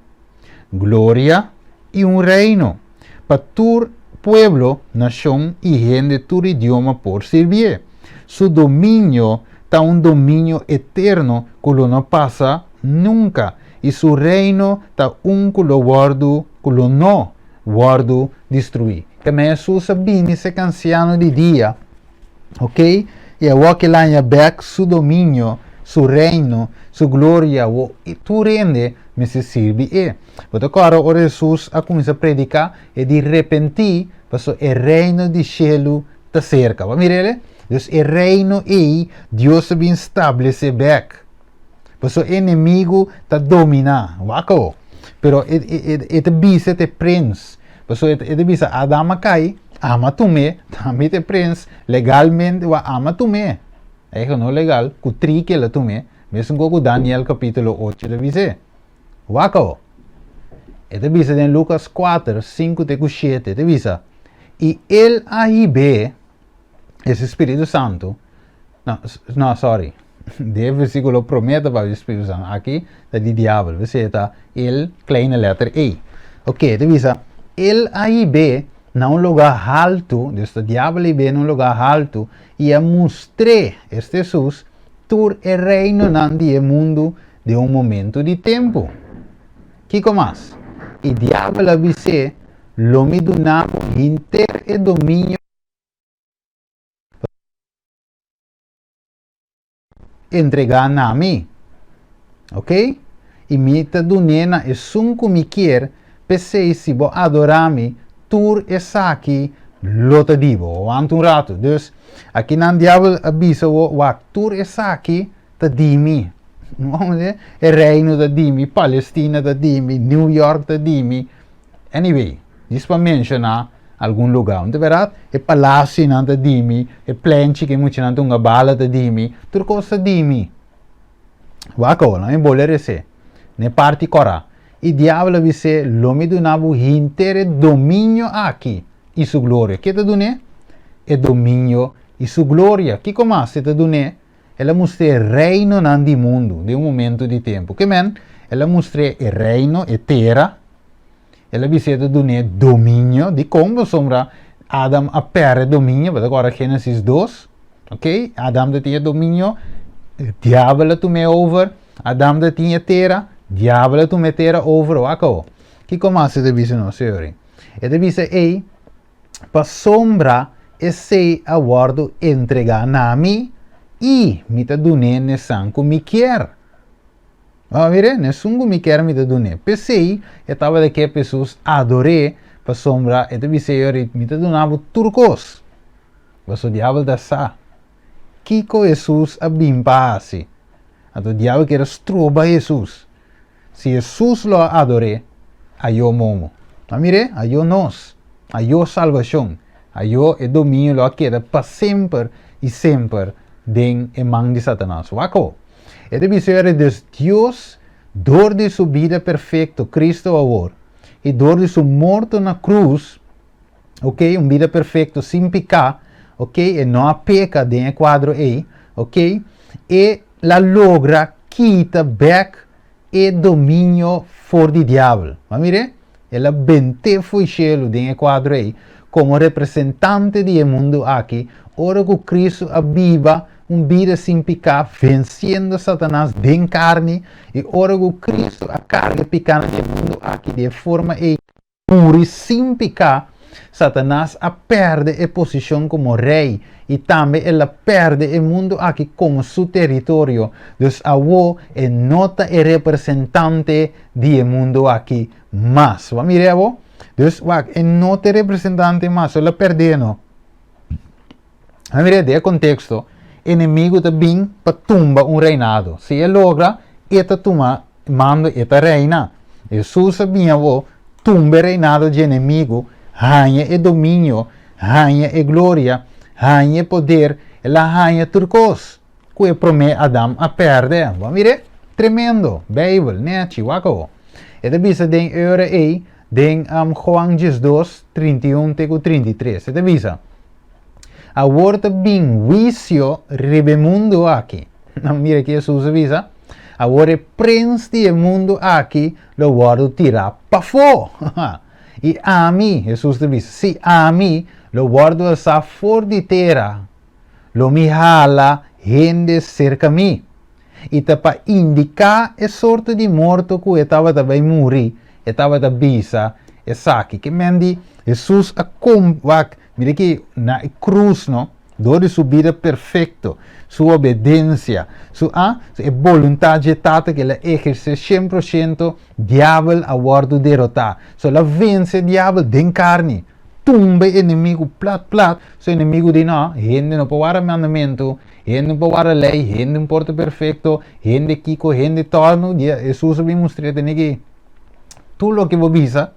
gloria i un reino, pa tur pueblo, nashon i hende tur idioma por sirbié. Su dominio ta un dominio eterno ku lo no pasa nunka, i su reino ta un ku lo wòrdu ku lo no wòrdu destruí. Keme Hesus a bini serka ansiano di dia, Ok, i awor ke el a haña bèk su dominio, su reino, su gloria, awor tur hende mester sirbi e. Bo ta kòrda ora Hesus a kuminsá prediká, e di repentí, pasobra e reino di shelu ta serka. Bo a mira el? Dus e reino ei Dios a bin stablesé bèk. Pasobra e enemigu ta dominá. Wak awor. Pero e ta bisa ta e prens. Pasobra e ta bisa Adam a kai, ama tum'é, tambe ta e prens, legalmente wak ama tum'é. Eigen no legal, ku triki el a tum'é, mesun kos ku Daniel kapítulo ocho ta bis'é. Wak awor. E ta bisa den Lukas kuater, sinku te ku shete, e ta bisa, I el a hib'é, es Spiritu Santu, no, no, sorry, den e versíkulo promé ta papia di Spiritu Santu, aki ta di diabel, p'esei ta el kleine letter e. Ok, e ta bisa, El a hib'é na un lugá haltu, dus ta diabel a hib'é na un lugá haltu, i a mustr'é, esta Hesus, tur e reinonan di e mundu den un momento di tempu. Kiko mas? I diabel a bis'é, Lo mi duna bo henter e dominio entregá na mi. Ok? I mi ta dun'é na esun ku mi kier, p'esei si bo adorá mi, tur esaki lo ta di bo. Wanta un ratu. Dus, akinan diabel a bisa bo, wak, tur esaki ta di mi. E reino ta di mi, Palestina ta di mi, New York ta di mi. Anyway, djis pa menshoná algun lugá. Un ta bèrdat? E palasionan ta di mi, e plenchi ku e muchanan ta hunga bala ta di mi, tur kos ta di mi. Wak awor, nan mi bole resé na e parti kòrá. I diabel a bis'é, Lo mi duna bo henter e dominio aki i su gloria. Ke ta dun'é? E dominio i su gloria. Kiko mas e ta dun'é? El a mustr'é e reinonan di mundu den un momento di tempu. Ke men? El a mustr'é e reino, e tera. El a bis'é ta dun'é dominio. Dikon? Pasobra Adam a pèrdè dominio. Bo ta kòrda Génesis dos? Ok, Adam ta tin e dominio, diabel a tum'é over. Adam ta tin e tera, diabel a tuma e tera over. Wak awor. Kiko mas e ta bisa nos, señor? E ta bisa ei. Pasobra esei a wòrdu entregá na mi, i mi ta dun'é n'esan ku mi kier. Bo a mir'é? N'esun ku mi kier mi ta dun'é. P'esei e tabata ke pa Hesus ador'é, pasobra e ta bis'é yori, Mi ta duna bo tur kos. Pasobra diabel ta sa kiko Hesus a bin pa hasi. Anto diabel kier a stroba Hesus. Si Hesus lo a ador'é, ayó momo. A mir'é, ayó nos, ayó salbashon, ayó e dominio lo a keda pa semper i semper den e man di Satanas. Wak ho! E ta bisa ora dus Dios, dor di su bida perfekto, Kristu awor, i dor di su morto na krus, ok, un bida perfekto sin piká, ok, e no a peka den e kuadro ei, ok, e la logra kita bèk e dominio for di diabel. Bo a mir'é? El a bent'é fo'i shelu den e kuadro ei komo representante di e mundu aki, ora ku Kristu a biba un bida sin piká vensiendo Satanas den karni, i ora ku Kristu a karga e pikánan di e mundu aki di e forma ei, muri sin piká, Satanas a pèrdè e posishon komo rei i tambe el a pèrdè e mundu aki komo su teritorio. Dus awó e no ta e representante di e mundu aki mas. Bo a mira awó? Dus wak, e no ta e representante mas, el a pèrdè no. A mira den e konteksto, enemigu ta bin pa tumba un reinado. Si e logra, e ta tuma mando, e ta reina. Hesus a bin awor tumba e reinado dje enemigu, haña e dominio, haña e gloria, haña e poder, el a haña tur kos ku e promé Adam a pèrdè. Bo a mir'é? Tremendo! Beibel, nèchi, wak awor. E ta bisa den e ora ei, den Juan 12, 31 te ku 33. E ta bisa. Awor ta bin huisio riba e mundu aki. Mira ki Hesus a bisa, Awor e prins di e mundu aki lo wòrdu tirá pafó. I ami, Hesus ta bisa, sí, ami lo wòrdu alsá for di tera, lo mi hala hende serka mi. I ta pa indiká e sorto di morto ku e tabata bai muri, e tabata bisa esaki. Ke men di Hesus a kom, wak, mira ki na e krus no, dor di su bida perfekto, su obedensia, su a, e boluntat dje Tata ku el a ehersé 100%, diabel a wòrdu derotá. So el a vense diabel den karni, tumba e enemigu plat plat, so enemigu di no, hende no por wara mandamentu, Hende no por warda lei, hende no por ta perfekto, hende kiko, hende tòrnu. Dia Hesus a bin mustr'é tene ki tur loke bo bisa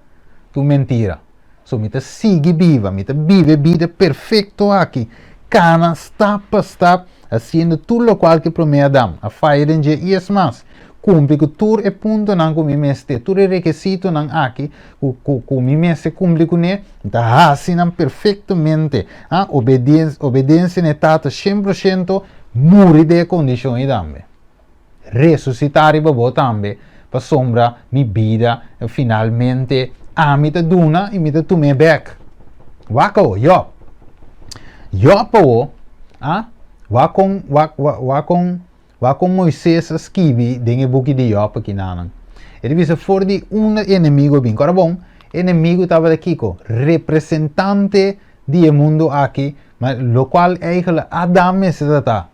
ta un mentira. So mi ta sigui biba, mi ta biba e bida perfekto aki, kana stap pa stap, hasiendo tur lokual ku e promé Adam a faya den dje i es mas, kumpli ku tur e puntonan ku mi mester, tur e rekesitonan aki ku ku ku mi mester kumpli kuné. Mi ta hasi nan perfectamente. Ah, obedien, obedensia na e Tata 100%, muri den e kondishon ei tambe. Resusitá riba bo tambe, pasobra mi bida finalmente ami ta duna i mi ta tum'é bèk. Wak awo, Jòb. Jòb awo, ah, wak kon, wak, wak, wak kon Wak kon Moises a skibi den e buki di Jòb akinanan. E ta bisa for di unda e enemigu a bin. Kòrda bon, e enemigu tabata kiko? Representante di e mundu aki, ma lokual eigentlik Adam mester ta ta.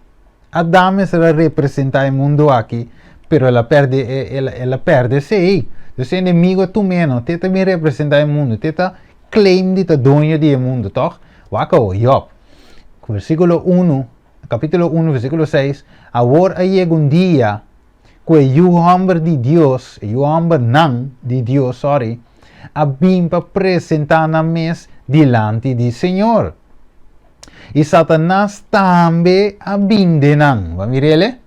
Adam mester a representá e mundu aki, pero el a pèrdè, el a pèrdè esei. Dus e enemigu a tum'é no, te ta bin representá e mundu, te ta claim di ta doño di e mundu, tòg? Wak awor, Jòb, versíkulo unu. Capítulo 1, versículo 6, Awor a yega un dia ku e yu hòmber di Dios, e yu hòmbernan di Dios, sorry, a bin pa presentá nan mes dilanti di Señor. I Satanas tambe a bin den nan. Bo a mir'el?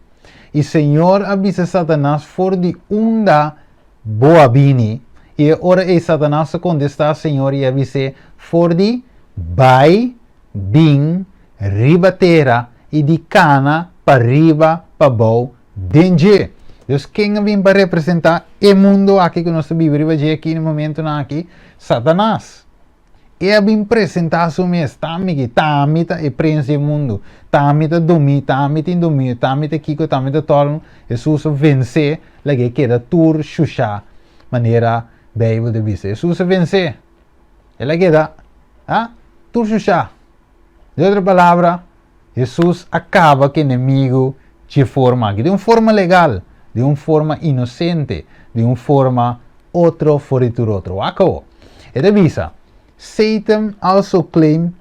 I Señor a bisa Satanas for di unda bo a bini? I e ora ei Satanas a kontestá Señor i a bis'é, For di bai bin riba tera i di kana pa riba pa bou den dje. Dus ken a bin pa representá e mundu aki ku nos ta biba riba dje aki na momentunan aki? Satanas. E a bin presentá su mes, Ta mi ki, ta mi ta e prens di e mundu, ta mi ta domí, ta mi tin dominio, ta mi ta kiko, ta mi ta tòrnu. Hesus a vensé, laga e keda tur shushá, manera Beibel ta bisa. Hesus a vensé. El a keda, ah, tur shushá. Den otro palabra, Hesus a kaba ku enemigu dje forma aki, den un forma legal, den un forma inosente, den un forma otro for di tur otro. Wak awo. E ta bisa, Satan also claimed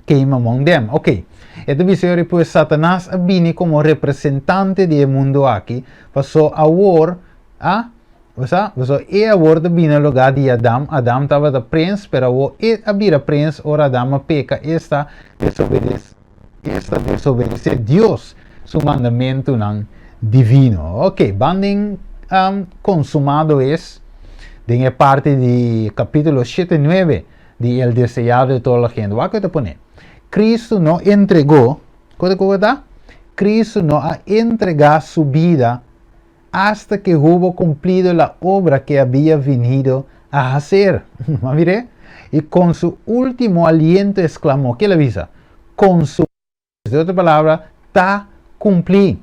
came among them. Ok. E ta bisa yori pues Satanas a bini komo representante di e mundu aki, paso awor, ah, Bo sa? Pasobra e awor ta bini na lugá di Adam. Adam tabata prens, pero awor e a bira prens ora Adam a peka, esta, desobedesé, esta desobedesé Dios su mandamentunan divino. Ok, ban den Consumado es, den e parti di kapítulo shete nuebe di El Deseado de Toda la Gente. Wak ku e ta pone. Cristo no entregó, kote ku ta? Cristo no a entregá su bida hasta que hubo cumplido la obra que había venido a hacer. Ma mir'é? Y con su último aliento exclamó, ke el a bisa? Con su. De otro palabra, ta cumplí.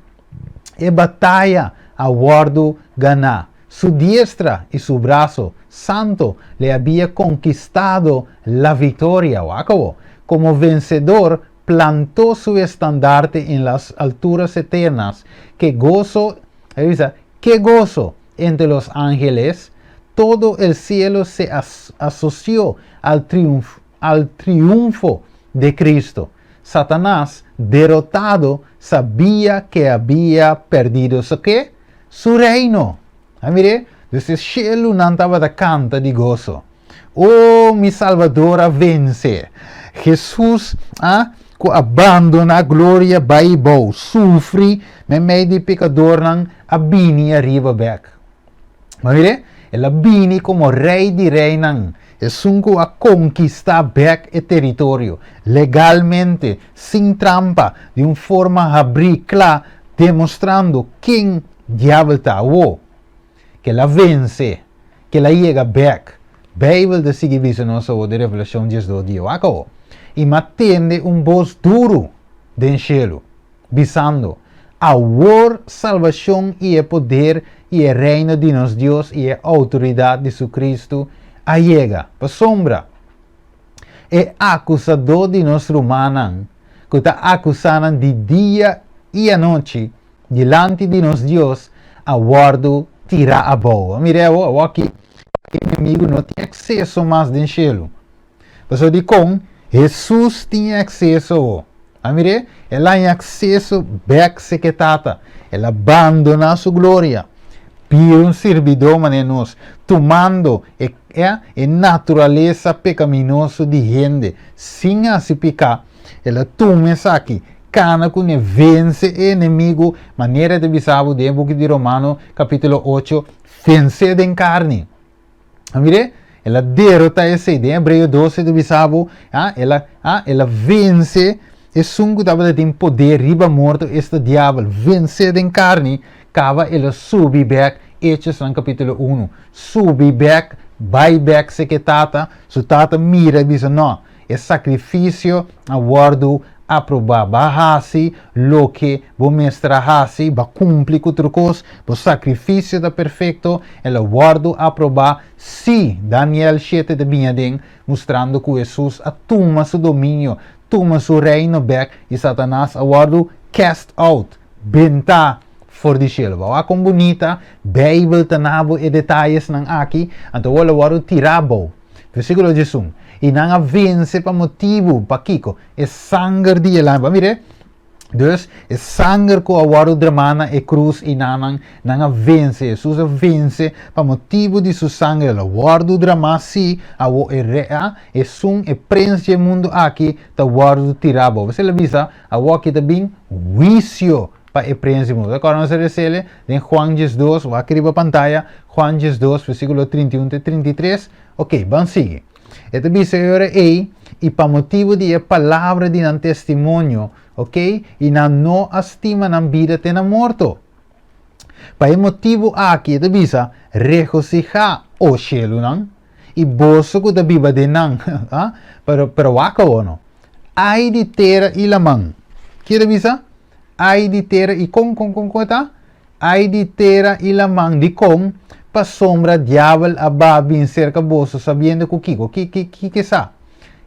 E bataya a wòrdu ganá. Su diestra y su brazo santo le había conquistado la victoria. Wak awo. Como vencedor plantó su estandarte en las alturas eternas. Ke gozo, e bisa, ke gozo entre los ángeles, todo el cielo se asoció al triunfo, al triunfo de Cristo. Satanás, derotado, sabía que había perdido su ke? Su reino. A mir'é? Dus e shelunan tabata kanta di goso. O, mi Salvador a vense! Hesus a ku a bandoná gloria bai bou, sufri meimei di pekadornan, a bini ariba bèk. Ma mir'é, el a bini komo Rei di reinan, esun ku a konkistá bèk e teritorio, legalmente, sin trampa, di un forma habrí, kla, demostrando ken Diabel ta awó, ku el a vense, ku el a yega bèk. Beibel ta sigui bisa nos awó den Revelashon 12 dia, wak awó, I m'a tende un bos duru den shelu, bisando, Awor salbashon i e poder i e reino di nos Dios i e outoridat di su Kristu a yega, pasobra e akusadó di nos rumannan, ku ta akusá nan di dia i anochi dilanti di nos Dios, a wòrdu tirá abou. Mira awor, awor aki e enemigu no tin akseso mas den shelu. Pasobra dikon Hesus tin akseso awor? A mir'é, el a haña akseso bèk seke Tata. El a bandoná su gloria, bira un sirbidó manera nos, tumando e e naturalesa pekaminoso di hende sin hasi piká. El a tuma esaki, kana kuné, vense e enemigu, manera e ta bisa bo den e buki di Romano kapítulo ocho, vensé den karni. A mir'é, el a derotá esei. Den Hebreo 12 ta bisa bo, ah, el a, ah, el a vense esun ku tabata tin poder riba morto, esta diabel. Vensé den karni, kaba el a subi bèk, Hechosnan kapítulo unu. Subi bèk, bai bèk seke e tata. Su tata mira i bisa, No, e sakrifisio a wòrdu aprobá. Bo a hasi loke bo mester a hasi, bo a kumpli ku tur kos, bo sakrifisio ta perfekto, el a wòrdu aprobá. Sí, Daniel shete ta bini aden, mustrando ku Hesus a tuma su dominio, tuma su reino bèk i Satanas a wòrdu cast out, bentá for di shelu. Bo a wak kon bunita Beibel ta na bo e detayesnan aki, anto awor el a wòrdu tirá abou. Versíkulo 11, I nan a vense pa motibu, pa kiko? E sanger di e Lamb. Mire, dus e sanger ku a wòrdu dramá na e krus i nan nan a vense, Hesus a vense pa motibu di su sanger, el a wòrdu dramá, sí, awor e re, a, esun, e prens dje mundu aki ta wòrdu tirá abou. P'esei el a bisa, awor aki ta bin huisio pa e prens di mundu. Ta kòrda nos a resele den Juan 12, wak riba pantaya, Juan 12, versíkulo 31 te 33. Ok, ban sigui. E ta bisa e ora ei, i pa motibu di e palabra di nan testimonio, ok, i nan no a stima nan bida te na morto. Pa e motibu aki e ta bisa, Regosihá, o shelunan, i boso ku ta biba den nan. Ah, pero, pero wak awor no. Ai di tera i laman. Ki e ta bisa? Ai di tera i kon, kon, kon, kon e ta? Ai di tera i laman, dikon? Pasobra diabel a ba bin serka boso sabiendo ku kiko? Ki, ki, kiko e sa?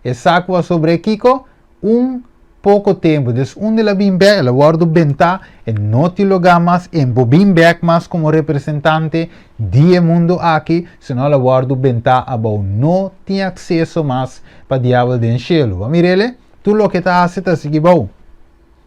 E sa ku a sobr'é kiko? Un poko tempu. Dus unda el a bin bèk, el a wòrdu bentá, e no tin lugá mas, e bo bin bèk mas komo representante di e mundu aki, sino el a wòrdu bentá abou. No tin akseso mas pa diabel den shelu. Bo a mir'el? Tur loke e ta hasi ta sigui bou.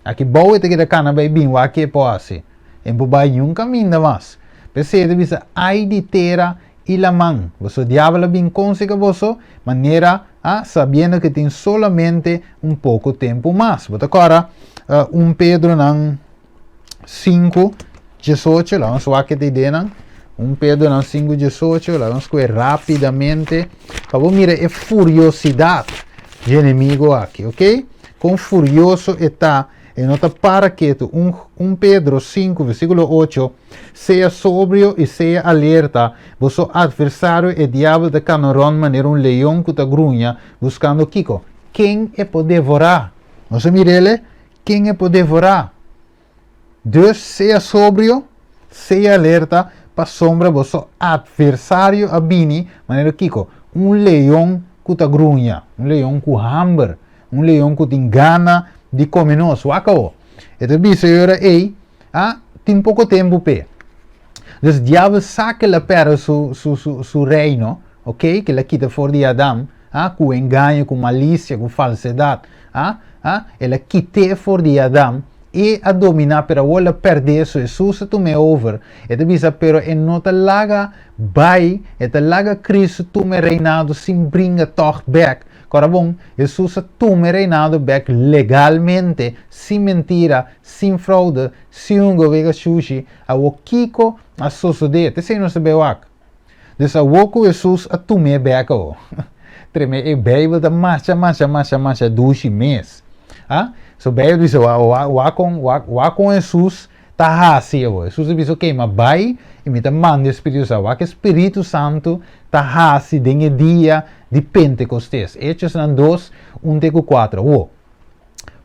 Aki bou e ta keda kana bai bin wak ke por hasi. E por bai niun kaminda mas. P'esei e ta bisa, Ai di tera i laman! Boso diabel a bin konsiga boso, manera, ah, sabiendo ku tin solamente un poko tempu mas. Bo ta kòrda 1 Pedronan 5, 18? Laga nos wak e ta ideanan. 1 Pedronan 5, 18. Laga nos kohe rápidamente pa bo mira e furiosidat dje enemigo aki, ok? Kon furioso e ta. E no ta para ketu. Un, 1 Pedro 5, versíkulo 8, Sea sobrio i sea alerta, boso atversario e diabel ta kana rònt manera un leon ku ta gruña, buskando kiko? Ken e por devorá? Nos a mir'el? Ken e por devorá? Dus sea sobrio, sea alerta, pasobra boso atversario a bini manera kiko? Un leon ku ta gruña, un leon ku hamber, Un leon ku tin gana di kome nos. Wak awo. E ta bisa e ora ei, a tin poko tempu p'e. Dus diabel sa ku el a pèrdè su, su, su, su reino, ok, ku el a kita for di Adam, a ku engaño, ku malisia, ku falsedat, a, a, el a kit'é for di Adam, e a dominá, pero awor el a pèrdè, so Hesus a tum'é over. E ta bisa, pero e no ta laga bai, e ta laga Kristu tuma e reinado sin bringa tòg bèk. Kora bon, Hesus a tuma e reinado bèk legalmente, sin mentira, sin froude, sin un gowega shushi. Awor kiko a sosodé? Ta esei nos ta bai wak. Dus awor ku Hesus a tum'é bèk awor, treme e Beibel ta masha, masha, masha, masha dushi mes. A So Beibel bisa, wak kon, wak kon Hesus ta hasi awor. Hesus a bisa, Oke, ma bai i mi ta manda e Spiritu Santu. Wak e Spiritu Santu ta hasi den e dia di Pentekostes. Echosnan 2, 1 te ku 4. Awor,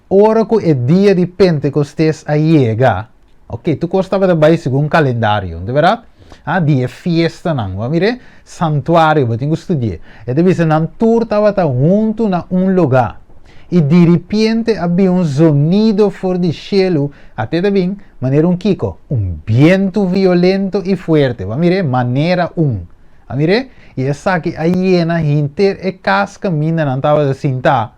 ora ku e dia di Pentekostes a yega, oke, tur kos tabata bai segun kalendario, no ta bèrdat? Ah, di e fiestanan. Bo a mira e santuario, bo tin ku studi'é. E ta bisa nan tur tabata huntu na un lugá. I diripiente a bin un zonido for di shelu, ate ta bin manera un kiko? Un bientu violento i fuerte. Bo a mir'é? Manera un. A mir'é? I esaki a yena henter e kas kaminda nan tabata sintá.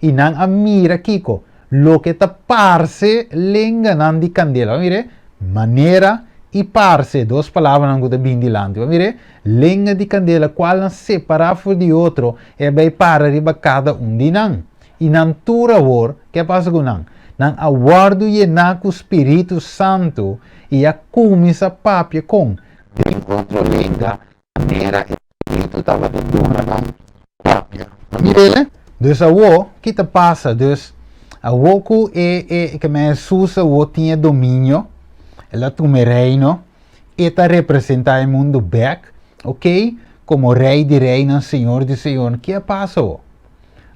I nan a mira kiko? Loke ta parse lenganan di kandela. Bo a mir'é? Manera i parse, dos palabranan ku ta bin dilanti. Bo a mir'é? Lenga di kandela kualnan separá for di otro e a bai para riba kada un di nan. I nan tur awor, ke a pasa ku nan? Nan a wòrdu yená ku spiritu santu i a kuminsá papia kon? Den otro lenga, manera e spiritu tabata duna nan papia. Mir'é? Dus awor, ki ta pasa? Dus, awor ku e, e, ke men Hesus awor tin e dominio, el a tuma e reino, E ta representá e mundu bèk, ok, komo Rei di reinan, Señor di señornan. Ki a pasa awor?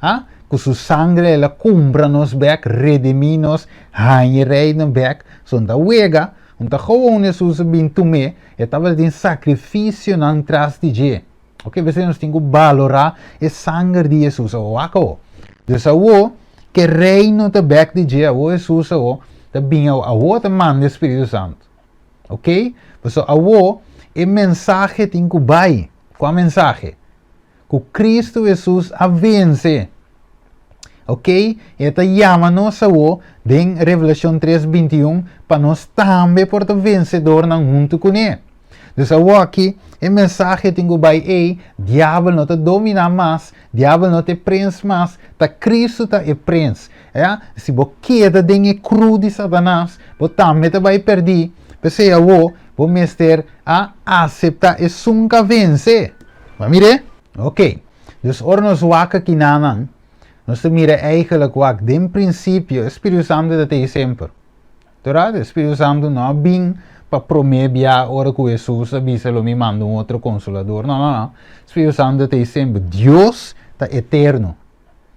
Ha? Ku su sangre el a kumpra nos bèk, redimí nos, haña e reino bèk. So no ta wega, no ta gewoon Hesus a bin tum'é, e tabatin sakrifisionan tras di dje. Ok, p'esei nos tin ku balorá e sanger di Hesus. Awor wak awor. Dus awor ku e reino ta bèk di dje, awor Hesus awor ta bin awor, awor ta manda e Spiritu Santu. Ok? Pasobra awor e mensahe tin ku bai. Kua mensahe? Ku Kristu Hesus a vense. Ok? E ta yama nos awor den Revelashon 3, 21 pa nos tambe por ta vensedornan huntu kuné. Dus awor aki e mensahe tin ku bai ei, diabel no ta dominá mas, diabel no ta e prens mas, ta Kristu ta e prens. Ya, si bo keda den e kru di Satanas, bo tambe ta bai pèrdí. P'esei awor bo mester a aseptá esun k'a vense. Bo a mir'é? Oké. Dus ora nos wak akinanan, nos ta mira eigenlijk wak den prinsipio e Spiritu Santu ta tei semper. Torah, e Spiritu Santu no a bin pa promé bia ora ku Hesus a bisa lo mi manda un otro konsolador. No, no, no. Spiritu Santu ta ei semper. Dios ta eterno.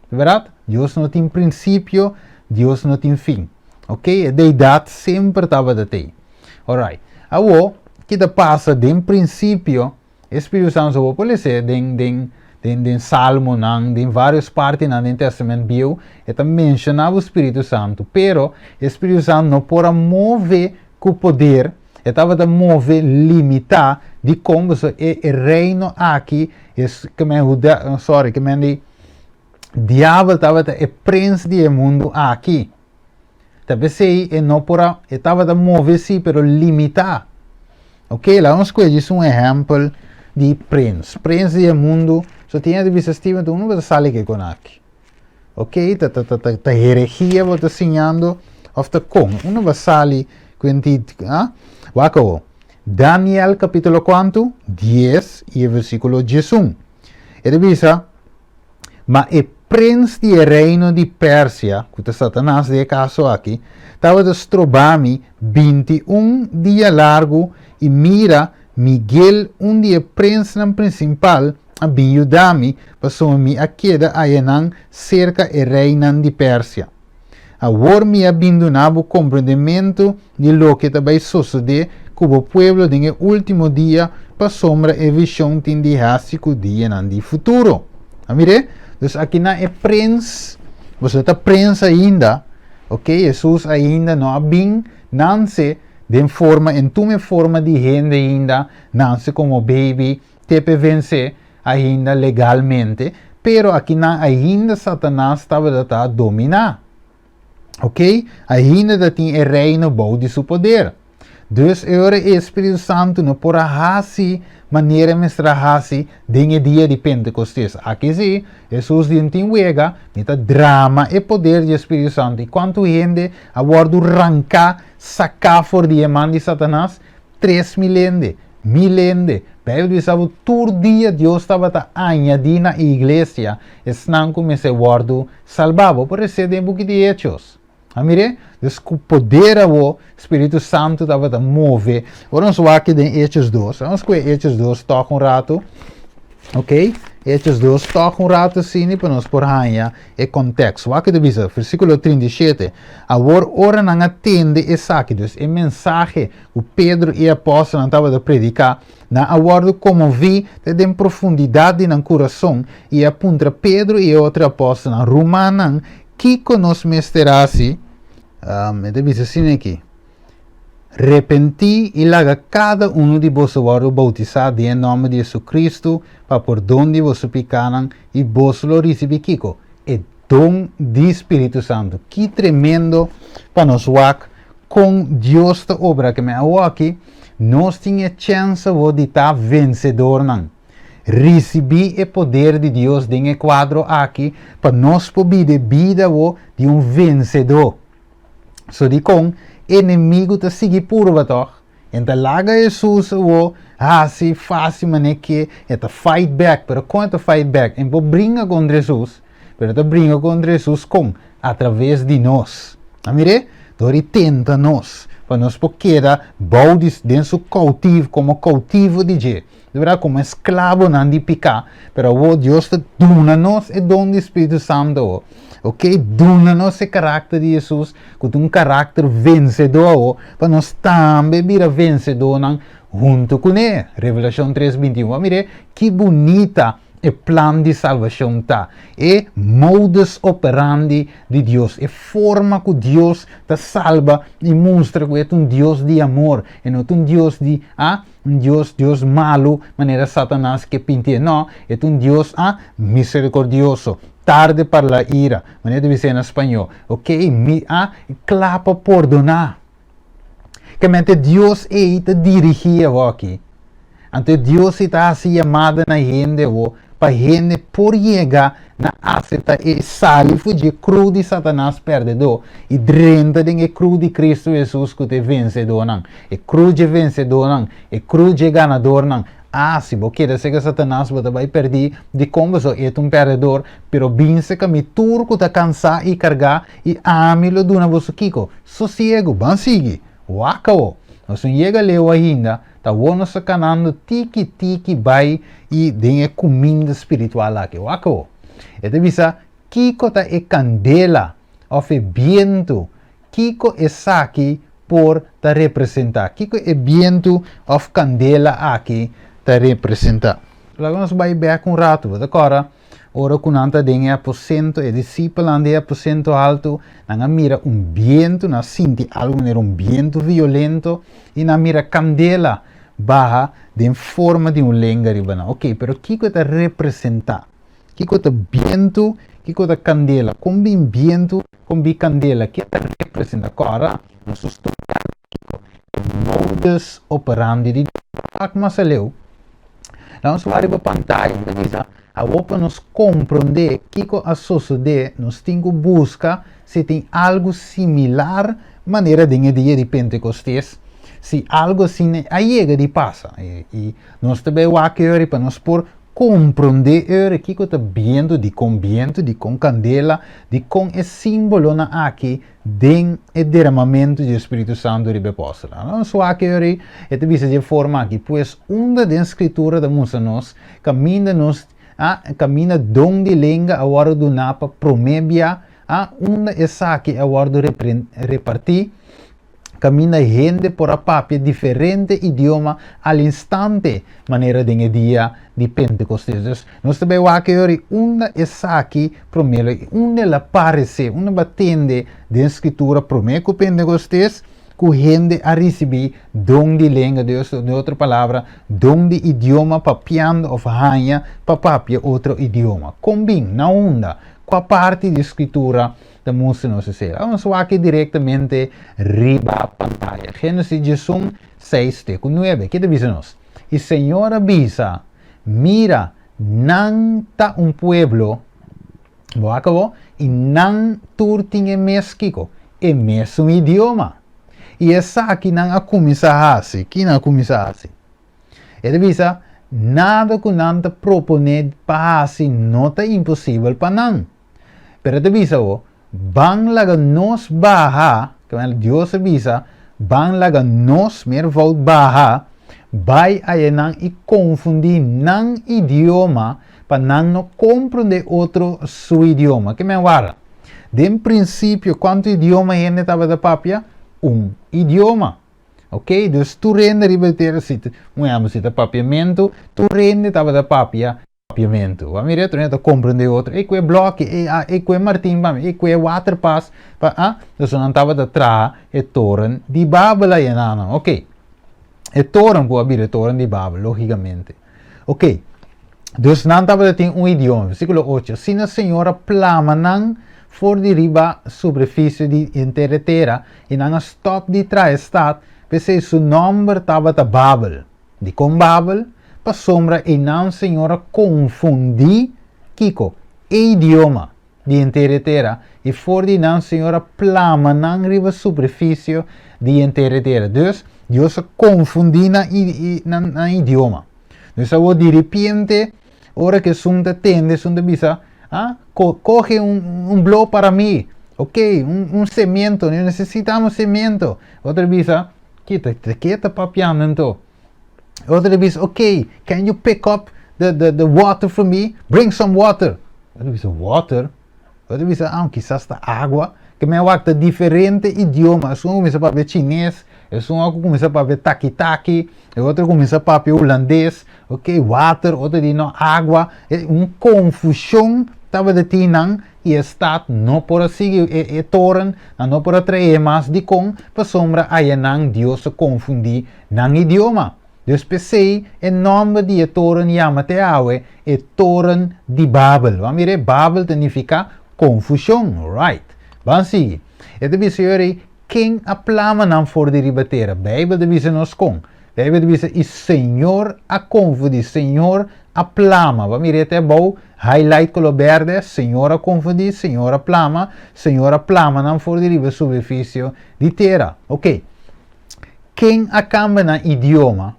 Di bèrdat? Dios no tin prinsipio, Dios no tin fin. Ok? E deidat semper tabata tei. Alright. Awor, ki ta pasa den prinsipio? E Spiritu Santu bo por lese den den den den Salmonan, den varios partinan den Testament Bieu, e ta menshoná bo Spiritu Santu, pero e Spiritu Santu no por a move ku poder, e tabata move limitá, dikon? Pasobra e e reino aki, e ke men Huda, sorry, ke men di diabel tabata e prens di e mundu aki. Ta p'esei e no por a, e tabata move sí, pero limitá. Ok, laga nos skohe djis un ehèmpel di prins. Prins di e mundu, so tin hende bisa Steven, unda bo ta sali ke kon aki? Ok, ta ta ta ta ta heregia bo ta siñando òf ta kon? Unda bo a sali ku e ah? Wak awor, Daniel kapítulo kuantu? Dies i e versíkulo 11. E ta bisa, Ma e prins di e reino di Persia, ku ta Satanas den e kaso aki, tabata stroba mi 21 dia largu, i mira, Miguel, un di e prinsnan prinsipal, a bin yuda mi, pasobra mi a keda ayanan serka e reinan di Persia. Awor mi a bin duna bo komprendementu di loke ta bai sosodé ku bo pueblo den e último dia, pasobra e vishon tin di hasi ku dianan di futuro. A mir'é? Dus akinan e prens, boso ta prens ainda, oke, Hesus ainda no a bin nanse den forma, en tuma e forma di hende ainda, nanse komo baby, te p'e vensé ainda legalmente, pero akinan ainda Satanas tabata ta dominá. Ok? Ainda ta tin e reino bou di su poder. Dus e ora e Spiritu Santu no por a hasi manera e mester a hasi den e dia di Pentekostes. Aki si, Hesus di un tin wega, mi ta drama e poder di e Spiritu Santu. I kuantu hende a wòrdu ranká, saká for di e man di Satanas? 3000 hende, mil hende. Bijbel bisa bo tur dia Dios tabata añadí na e iglesia esnan ku mester wòrdu salbá. Bo por resé den e buki di Hechos. A mir'é? Dus ku poder awor Spiritu Santu tabata move. Ora nos wak den Hechos 2, nos kue Hechos 2 tòg un ratu. Ok? Hechos 2 tòg un ratu asina pa nos por haña e kontekst. Wak ta bisa, versíkulo 37, Awor ora nan a tende esaki, dus e mensahe ku Pedro i e apòstelnan tabata prediká, nan a wòrdu konmoví te den profundidat di nan kurason i a puntra Pedro i e otro apòstelnan, Rumannan, kiko nos mester hasi? E ta bisa asina aki, Repentí i laga kada unu di boso wòrdu boutisá den e nòmber di Jesucristo pa pordon di boso pikánan, i boso lo risibí kiko? E don di Spiritu Santu. Ki tremendo pa nos wak kon Dios ta obra ke men awoki nos tin e chèns awor di ta vensedornan. Risibí e poder di Dios den e kuadro aki pa nos por bida e bida awor di un vensedó. So dikon enemigu ta sigui purba tòg? E ta laga Hesus awor hasi fásil manera ke e ta fight back. Pero kon e ta fight back? E por bringa kontra Hesus, pero e ta bringa kontra Hesus kon? Atraves di nos. A mir'é? Dor di tenta nos, pa nos por keda bou di den su koutiv, komo koutivo di dje. Di bèrdat, komo esklabonan di piká. Pero awor Dios ta duna nos e don di Spiritu Santu awor. Ok, duna nos e karakter di Hesus, ku ta un karakter vensedó awor, pa nos tambe bira vensedónan huntu kuné. Revelashon 3, 21. Bo a mir'é ki bunita e plan di salbashon ta, e modus operandi di Dios, e forma ku Dios ta salba i mustra ku e ta un Dios di amor, e no ta un Dios di a un Dios Dios malu manera Satanas ke pintié, no, e ta un Dios a miserikordioso. Tarde para la ira, manera ta bisa na spañó. Ok, mi a kla pa pordoná. Kemente Dios ei ta dirigí awor aki. Anto e Dios ei ta hasi yamada na hende awor pa hende por yega na aseptá e sali for dje kru di Satanas pèrdedó i drenta den e kru di Kristu Hesus ku ta e vensedónan, e kru dje vensedónan, e kru dje ganadornan. Ah, si bo keda sega Satanas bo ta bai pèrdí, dikon boso e ta un pèrdedor? Pero bin seka mi tur ku ta kansá i kargá, i ami lo duna boso kiko? Sosiegu! Ban sigui! Wak awo! Nos no yega leu ainda, ta awor nos ta kanando tiki tiki bai i den e kuminda spiritual aki. Wak awo! E ta bisa, Kiko ta e kandela òf e bientu Kiko esaki por ta representá? Kiko e bientu òf kandela aki ta representá? Laga nos bai bèk un ratu. Bo ta kòrda ora ku nan ta den e aposento, e disipelnan den e aposento haltu, nan a mira un bientu, nan a sinti algu manera un bientu violento i nan a mira kandela baha den forma di un lenga riba nan. Oke, pero kiko e ta representá? Kiko ta bientu? Kiko ta kandela? Kon bin bientu? Kon bin kandela? Ke ta representá? Kòrda, nos a studia kiko e modus. Modus operandi di Dios. Mas aleu, laga nos wak riba pantaya, ta bisa, Awor pa nos komprondé kiko a sosodé, nos tin ku buska si tin algu similar manera den e dia di Pentekostes, si algu asina a yega di pasa. I nos ta bai wak e ora pa nos por komprondé e ora kiko ta bientu, dikon bientu, dikon kandela, dikon e símbolonan aki den e deramamentu dje Spiritu Santu riba e apòstelnan. Nos wak e ora ei, e ta bisa dje forma aki, Pues unda den Skritura ta mustra nos kaminda nos a kaminda don di lenga a wòrdu duná pa promé bia, a unda esaki a wòrdu repartí, kaminda hende por a papia diferente idioma al instante, manera den e dia di Pentekostes. Dus, nos ta bai wak e ora unda esaki promé lo, unda el a paresé, unda bo a tende den Skritura promé ku Pentekostes, ku hende a risibí don di lenga, den otro palabra, don di idioma papiando òf haña pa papia otro idioma. Kon bin? Na unda? Kua parti di Skritura ta mustra nos esei? Laga nos wak direktamente riba pantaya. Génesis 11, 6 te ku 9. Ke ta bisa nos? I Señor a bisa, Mira, nan ta un pueblo. Bo a kabo? I nan tur tin e mes kiko? E mesun idioma. I esaki nan a kuminsá hasi. Ki nan a kuminsá hasi? E ta bisa, Nada ku nan ta proponé pa hasi no ta imposibel pa nan. Pero e ta bisa bo, Ban laga nos baha, Dios a bisa, ban laga nos, meervoud, baha, bai ayanan i konfundí nan idioma pa nan no komprondé otro su idioma. Ke men wara? Den prinsipio kuantu idioma hende tabata papia? Un idioma. Ok, dus tur hende riba e tera, si, un ehèmpel, si ta papiamentu, tur hende tabata papia papiamentu. Bo a mira, tur hende ta komprondé otro. Ey kue blòki, ey a, ey kue martin pa mi, ey kue waterpas pa, a. Dus nan tabata traha e toren di Babel ayenanan. Ok, e toren ku a bira e toren di Babel, lógikamente. Ok, dus nan tabata tin un idioma. Versíkulo 8, Asina Señor a plama nan for di riba superfisie di henter e tera, i nan a stòp di traha e stat, p'esei su nòmber tabata Babel. Dikon Babel? Pasobra einan Señor a konfundí, kiko? E idioma. di henter e tera, i for di nan Señor a plama nan riba superfisio di henter e tera. Dus, Dios a konfundí nan, nan, nan idioma. Dus awor di repente, ora ku esun ta tende, esun ta bisa, ah, ko, kohe un, un blo para mi, ok, un, un semiento, nesesitamos semiento. Otro bisa, ke ta, ke ta papiando anto? Otro ta bisa, ok, can you pick up the, the, the water for me? Bring some water. Otro bisa, water? Otro bisa, ah, kisas ta agua. Ke men wak ta diferente idioma. Esun kuminsa papia chines, esun a kuminsa papia taki-taki, e otro kuminsa papia hulandes. Ok, water, otro di no, agua. E un konfushon tabata tin nan i e stat no por a sigui e, e toren, nan no por a trae mas. Dikon? Pasobra ayanan Dios a konfundi Nan idioma. Dus p'esei e nòmber di e toren yama te awe e Toren di Babel. Bo a mira e Babel ta nifiká konfushon. Right. Ban sigui. E ta bisa yori ken a plama nan for di riba tera. Beibel ta bisa nos kon. Beibel ta bisa i Señor a konfundí, Señor a plama. Bo a mira e te abou highlight koló bèrdè, Señor a konfundí, Señor a plama, Señor a plama nan for di riba superfisio di tera. Oké. Ken a kambia nan idioma?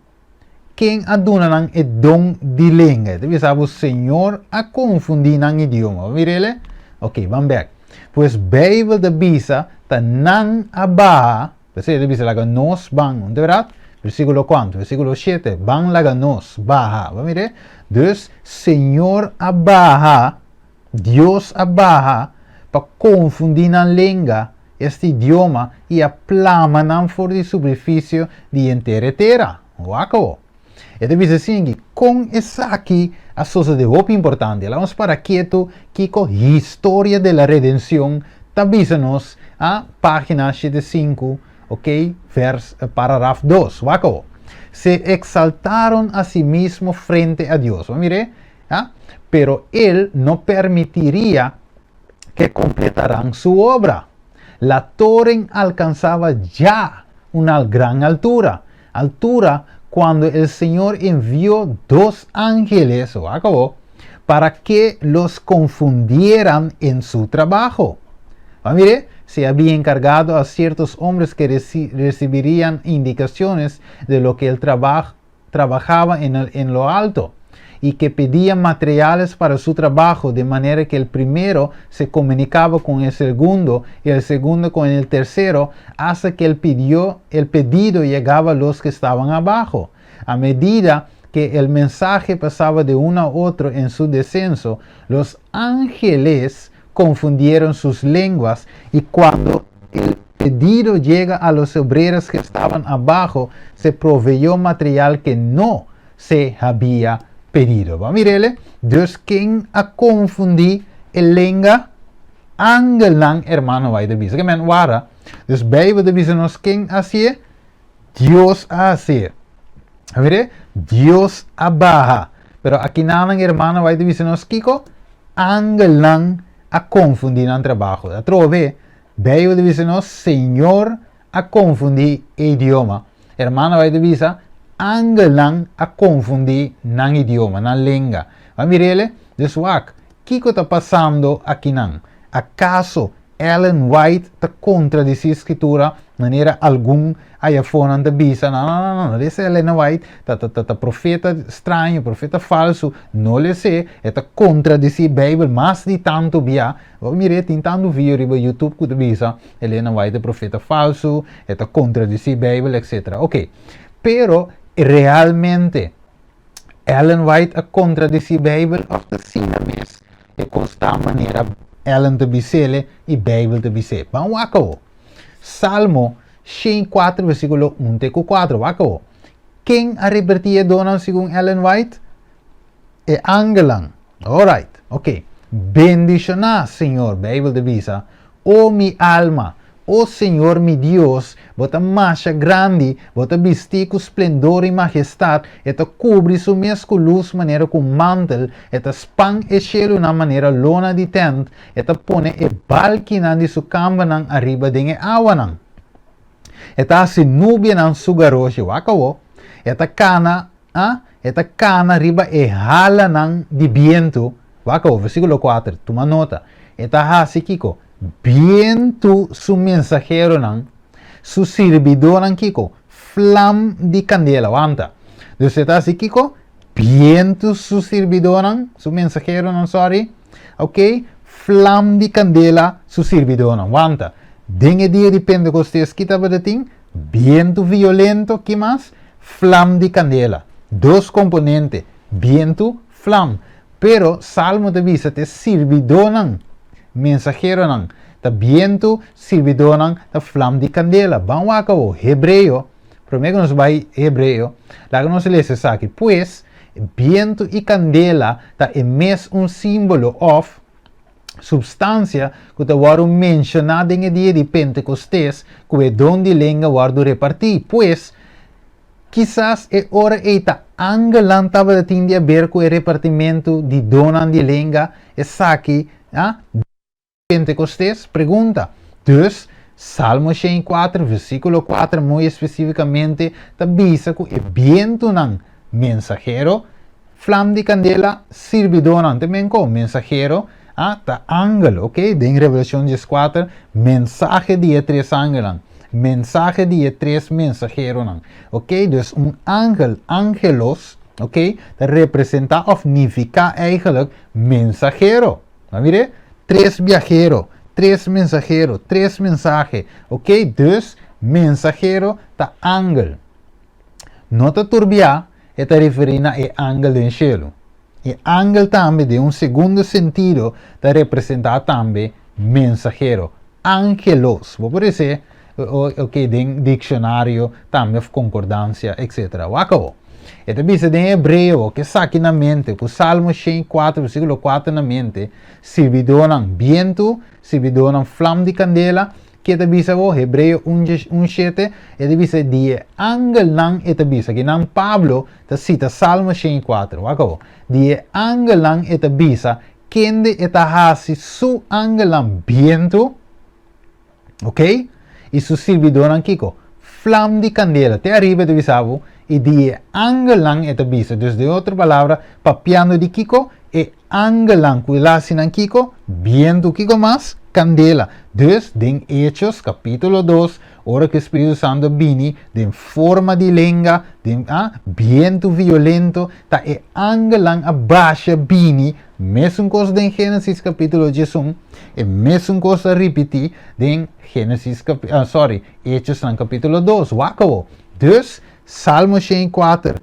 Ken a duna nan e don di lenga? E ta bisa bo Señor a konfundí nan idioma. Bo mira ele? Ok, ban bèk. Pues Beibel ta bisa ta nan a baha, p'esei e ta bisa laga nos ban, no ta bèrdat? Versíkulo kuantu? Versíkulo shete, ban laga nos baha. Bo mira? Dus Señor a baha. Dios a baha pa konfundí nan lenga, esta idioma, i a plama nan for di superfisio di henter e tera. Wak awor. E ta bisa esingui, kon esaki a sosodé? Hopi importante. Laga nos para ketu kiko Historia de la Redención ta bisa nos a página 75, ok, vers, pararaf 2. Wak awor. Se exaltaron a sí mismo frente a Dios. Bo mir'é? ¿ah? Pero él no permitiría que completaran su obra. La toren alcanzaba ya una gran altura. Altura cuando el Señor envió dos ángeles, wak awor, para que los confundieran en su trabajo. Ban mira, se había encargado a ciertos hombres que recibirían indicaciones de lo que él trabajaba en lo alto y que pedían materiales para su trabajo, de manera que el primero se comunicaba con el segundo y el segundo con el tercero, hasta que el pedido llegaba a los que estaban abajo. A medida que el mensaje pasaba de uno a otro en su descenso, los ángeles confundieron sus lenguas y cuando el pedido llega a los obreros que estaban abajo, se proveyó material que no se había pedido. Ban mira, dus ken a konfundí e lenga? Angelnan, hermano, bai ta bisa. Ke men warda. Dus Beibel ta bisa nos ken a hasié? Dios a hasié. Mira, Dios a baha. Pero akinan, hermano, bai ta bisa nos kiko? Angelnan a konfundí nan trabou. Atrobe, Beibel ta bisa nos Señor a konfundí idioma. Hermano, bai ta bisa angelnan a konfundí nan idioma, nan lenga. Ban mira, dus wak, kiko ta pasando akinan? Akaso Ellen White ta kontradisí Skritura, manera algun ayafónan ta bisa? No, no, no, no, no, Ellen White ta, ta, ta, ta profeta straño, profeta falsu, no les'é, ta kontradisí Beibel mas di tantu bia. Mira, tin tantu video riba YouTube ku ta bisa Elena White ta profeta falsu, ta kontradisí Beibel, etc. Ok, pero realmente Ellen White a kontradisí Beibel òf ta asina mes e kos ta manera Ellen ta bis'é i Beibel ta bis'é? Ban wak. Salmo 104 versíkulo 1 te 4, wak. Ken a repartí e donnan segun Ellen White? E angelnan. Alright, ok. Bendishoná Señor, Beibel ta bisa, o mi alma, o Señor mi Dios, bo ta masha grandi, bo ta bistí ku splendor i mahestat, e ta kubri su mes ku lus manera ku mantel, e ta span e shelunan manera lona di tènt, e ta pone e balkinan di su kambernan ariba den e awanan. E ta hasi nubianan su garoshi, wak awor, e ta kana, ah, e ta kana riba e halanan di bientu, wak awor, versíkulo 4, tuma nota, e ta hasi kiko? Bientu su mensaheronan, su sirbidónan kiko? Vlam di kandela, wanta. Dus e ta hasi kiko? Bientu su sirbidónan, su mensaheronan, sorry, ok? Vlam di kandela su sirbidónan, wanta. Den e dia di Pentekostes ki tabatin? Bientu violento, ki mas? Vlam di kandela. Dos komponente, bientu, vlam. Pero Salmo ta bisa ta sirbidónan, mensaheronan, ta bientu, sirbidónan, ta vlam di kandela. Ban wak awor, Hebreo, promé ku nos bai Hebreo, laga nos lesa esaki. Pues, bientu i kandela ta e mesun símbolo òf supstansia ku ta wòrdu menshoná den e dia di Pentekostes ku e don di lenga wòrdu repartí. Pues, kisas e ora ei ta angelnan tabatin di haber ku e repartimentu di donnan di lenga esaki, ah, Pentekostes? Pregunta. Dus, Salmo 104, versíkulo 4, muy espesífikamente, ta bisa ku e bientunan mensahero, vlam di kandela sirbidónan, tambe ku mensahero, ah, ta angel, ok? Den Revelashon 4, mensahe di e tres angelnan, mensahe di e tres mensaheronan, ok? Dus un angel, angelos, ok? Ta representá òf nifiká eigenlijk mensahero. Maar mira, tres biahero, tres mensahero, tres mensahe, ok? Dus mensahero ta angel. No ta tur bia, e ta referí na e angel den shelu. E angel tambe, den un segundo sentido, ta representá tambe mensahero. Angelos. Bo por bisa, ok, den dikshonario, tambe konkordansia, etc. Wak awor. E ta bisa den Hebreo, ku esaki na mente, ku Salmo 104, versíkulo 4 na mente, sirbidónan bientu, sirbidónan vlam di kandela, ku ta bisa o Hebreo 1, 7, e ta bisa di angelnan e ta bisa, ku Pablo ta sita Salmo 104, wak awor. Di angelnan e ta bisa, kende e ta hasi su angelnan bientu, ok? I su sirbidónan kiko? Flam di kandela, te ariba e ta bisa bo, i di e angelnan e ta bisa. Dus den otro palabra, papiando di kiko? E angelnan ku el a hasi nan kiko? Bientu kiko mas? Kandela. Dus den Hechos kapítulo 2, ora ku e Spiritu Santu a bini den forma di lenga, den a bientu violento, ta e angelnan a basha bini, mesun kos den Génesis kapítulo 11, e mesun kos a ripití den Génesis sorry, Hechosnan kapítulo 2. Wak awo. Dus, Salmo 104,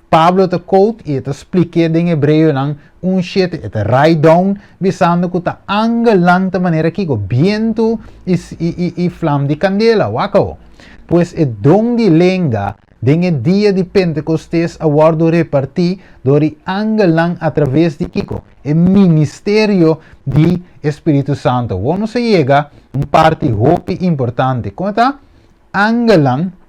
Pablo ta quote i e ta splik'é den Hebreonan 1 7, e ta write down bisando ku ta angelnan ta manera kiko? Bientu i i i flam di kandela. Wak awo. Pues e don di lenga den e dia di Pentekostes a wòrdu repartí dor di angelnan atraves di kiko? E ministerio di e Spiritu Santu. Awor nos a yega un parti hopi importante. Kon ta? Angelnan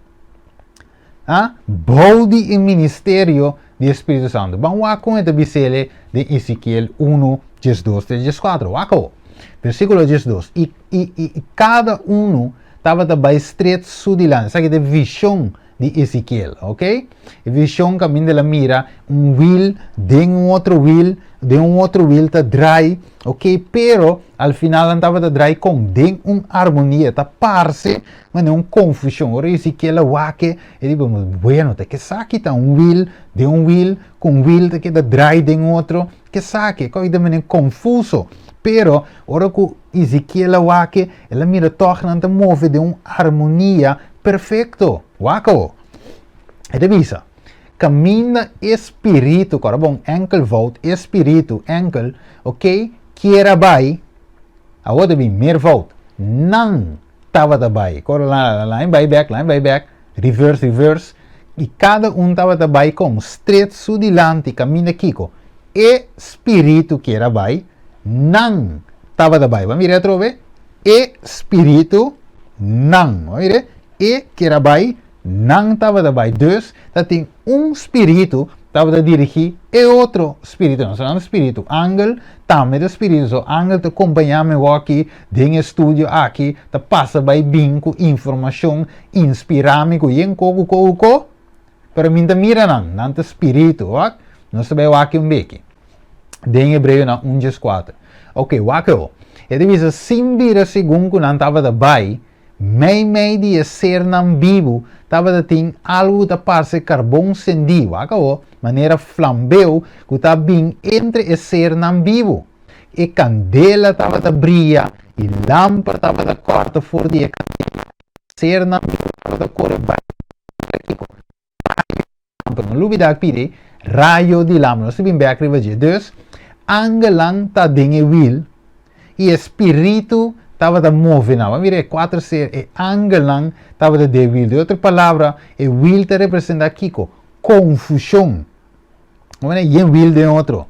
a bou di e ministerio di e Spiritu Santu. Ban wak kon e ta bis'el den Ezekiel 1, 12 te 14. Wak awor. Versíkulo 12. I, i, i kada unu tabata bai stret su dilanti. Esaki ta e vishon di Ezekiel, ok? E vishon kaminda el a mira un wiel den un otro wiel, den un otro wiel ta drai, ok? Pero al final nan tabata drai kon? Den un armonia, ta parse manera un konfushon. Ora Ezekiel a wak e, e di, bueno, ta kesaki ta un wiel den un wiel, ku un wiel ta keda drai den otro, kesaki? Kòk ta manera konfuso. Pero ora ku Ezekiel a wak e, el a mira tòg nan ta move den un armonia Perfecto! Wak awo. E ta bisa, Caminda e spiritu, kòrda bon, enkelvoud, e spiritu, enkel, ok, kier a bai, awo ta bin meervoud, nan tabata bai. Kòrda la, lain bai bek, lain bai bek, reverse, reverse, i kada un tabata bai kon? Stret su dilanti, caminda kiko? E spiritu kier a bai, nan tabata bai. Bo a mira atrobe? E spiritu nan. Bo mira? E kier a bai, nan tabata bai. Dus, ta tin un spiritu tabata dirigí e otro spiritu. No solamente spiritu, angel tambe ta spiritu. So, angel ta kompañá mi awor-aki den e studio aki, ta pasa bai bin ku informashon, inspirá mi ku yen ko ku ko ku ko. Pero mi ta mira nan, nan ta spiritu, wak? Nos ta bai wak un beki. Den Hebreonan 1 14. Ok, wak e. E ta bisa, sin bira segun ku nan tabata bai, meimei di e sernan bibu tabata tin algu ku ta parse karbon sendí, wak awo, manera flambeu ku ta bin entre e sernan bibu. E kandela tabata bria i lamper tabata kòrta for di e kandela. Sernan bibu tabata kore bai kiko? Rayo di lamper. No lubida pidi rayo di lamper. Nos ta bin bek riba dje. Dus, angelnan ta den e wiel i e spiritu tabata move nan. Bo a mira e kuater ser, e angelnan tabata den e wiel. Den otro palabra, e wiel ta representa kiko? Konfushon. Bo mira yen wiel den otro.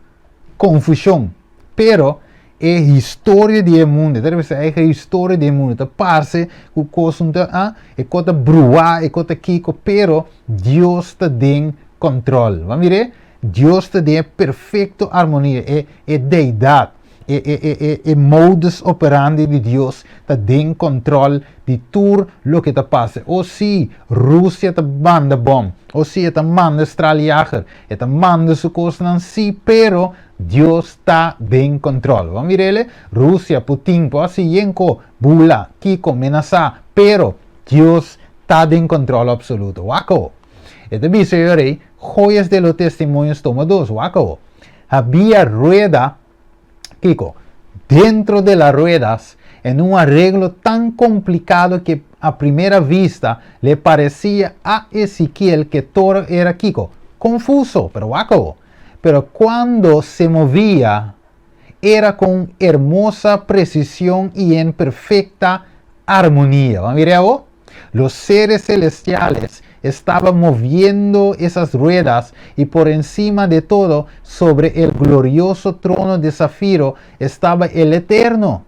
Konfushon. Pero e historia di e mundu, e ta representa e historia di e mundu, ta parse ku kos un ta, ah, e kos ta bruá, e kos ta kiko, pero Dios ta den kòntròl. Bo a mir'é? Dios ta den e perfekto armonia, e e deidat, e e e e e modus operandi di Dios ta den kòntròl di tur loke ta pasa. O si, Rusia ta manda bòm, o si e ta manda straaljager, e ta manda su kosnan, si, pero Dios ta den control. Bo a mirele? Rusia, Putin por haci yen co, bula, kico, menasa, pero Dios ta den control absoluto. Wak awo. E ta bisa yo rey, Joyas de los testimonios toma dos. Wak awo. Habia rueda, kico? Dentro de las ruedas, en un arreglo tan complicado que a primera vista le parecía a Ezequiel que todo era kico? Confuso. Pero wak awo. Pero cuando se movía, era con hermosa precisión y en perfecta armonía. Bo a mira awo? Los seres celestiales estaban moviendo esas ruedas y por encima de todo, sobre el glorioso trono de zafiro, estaba el Eterno.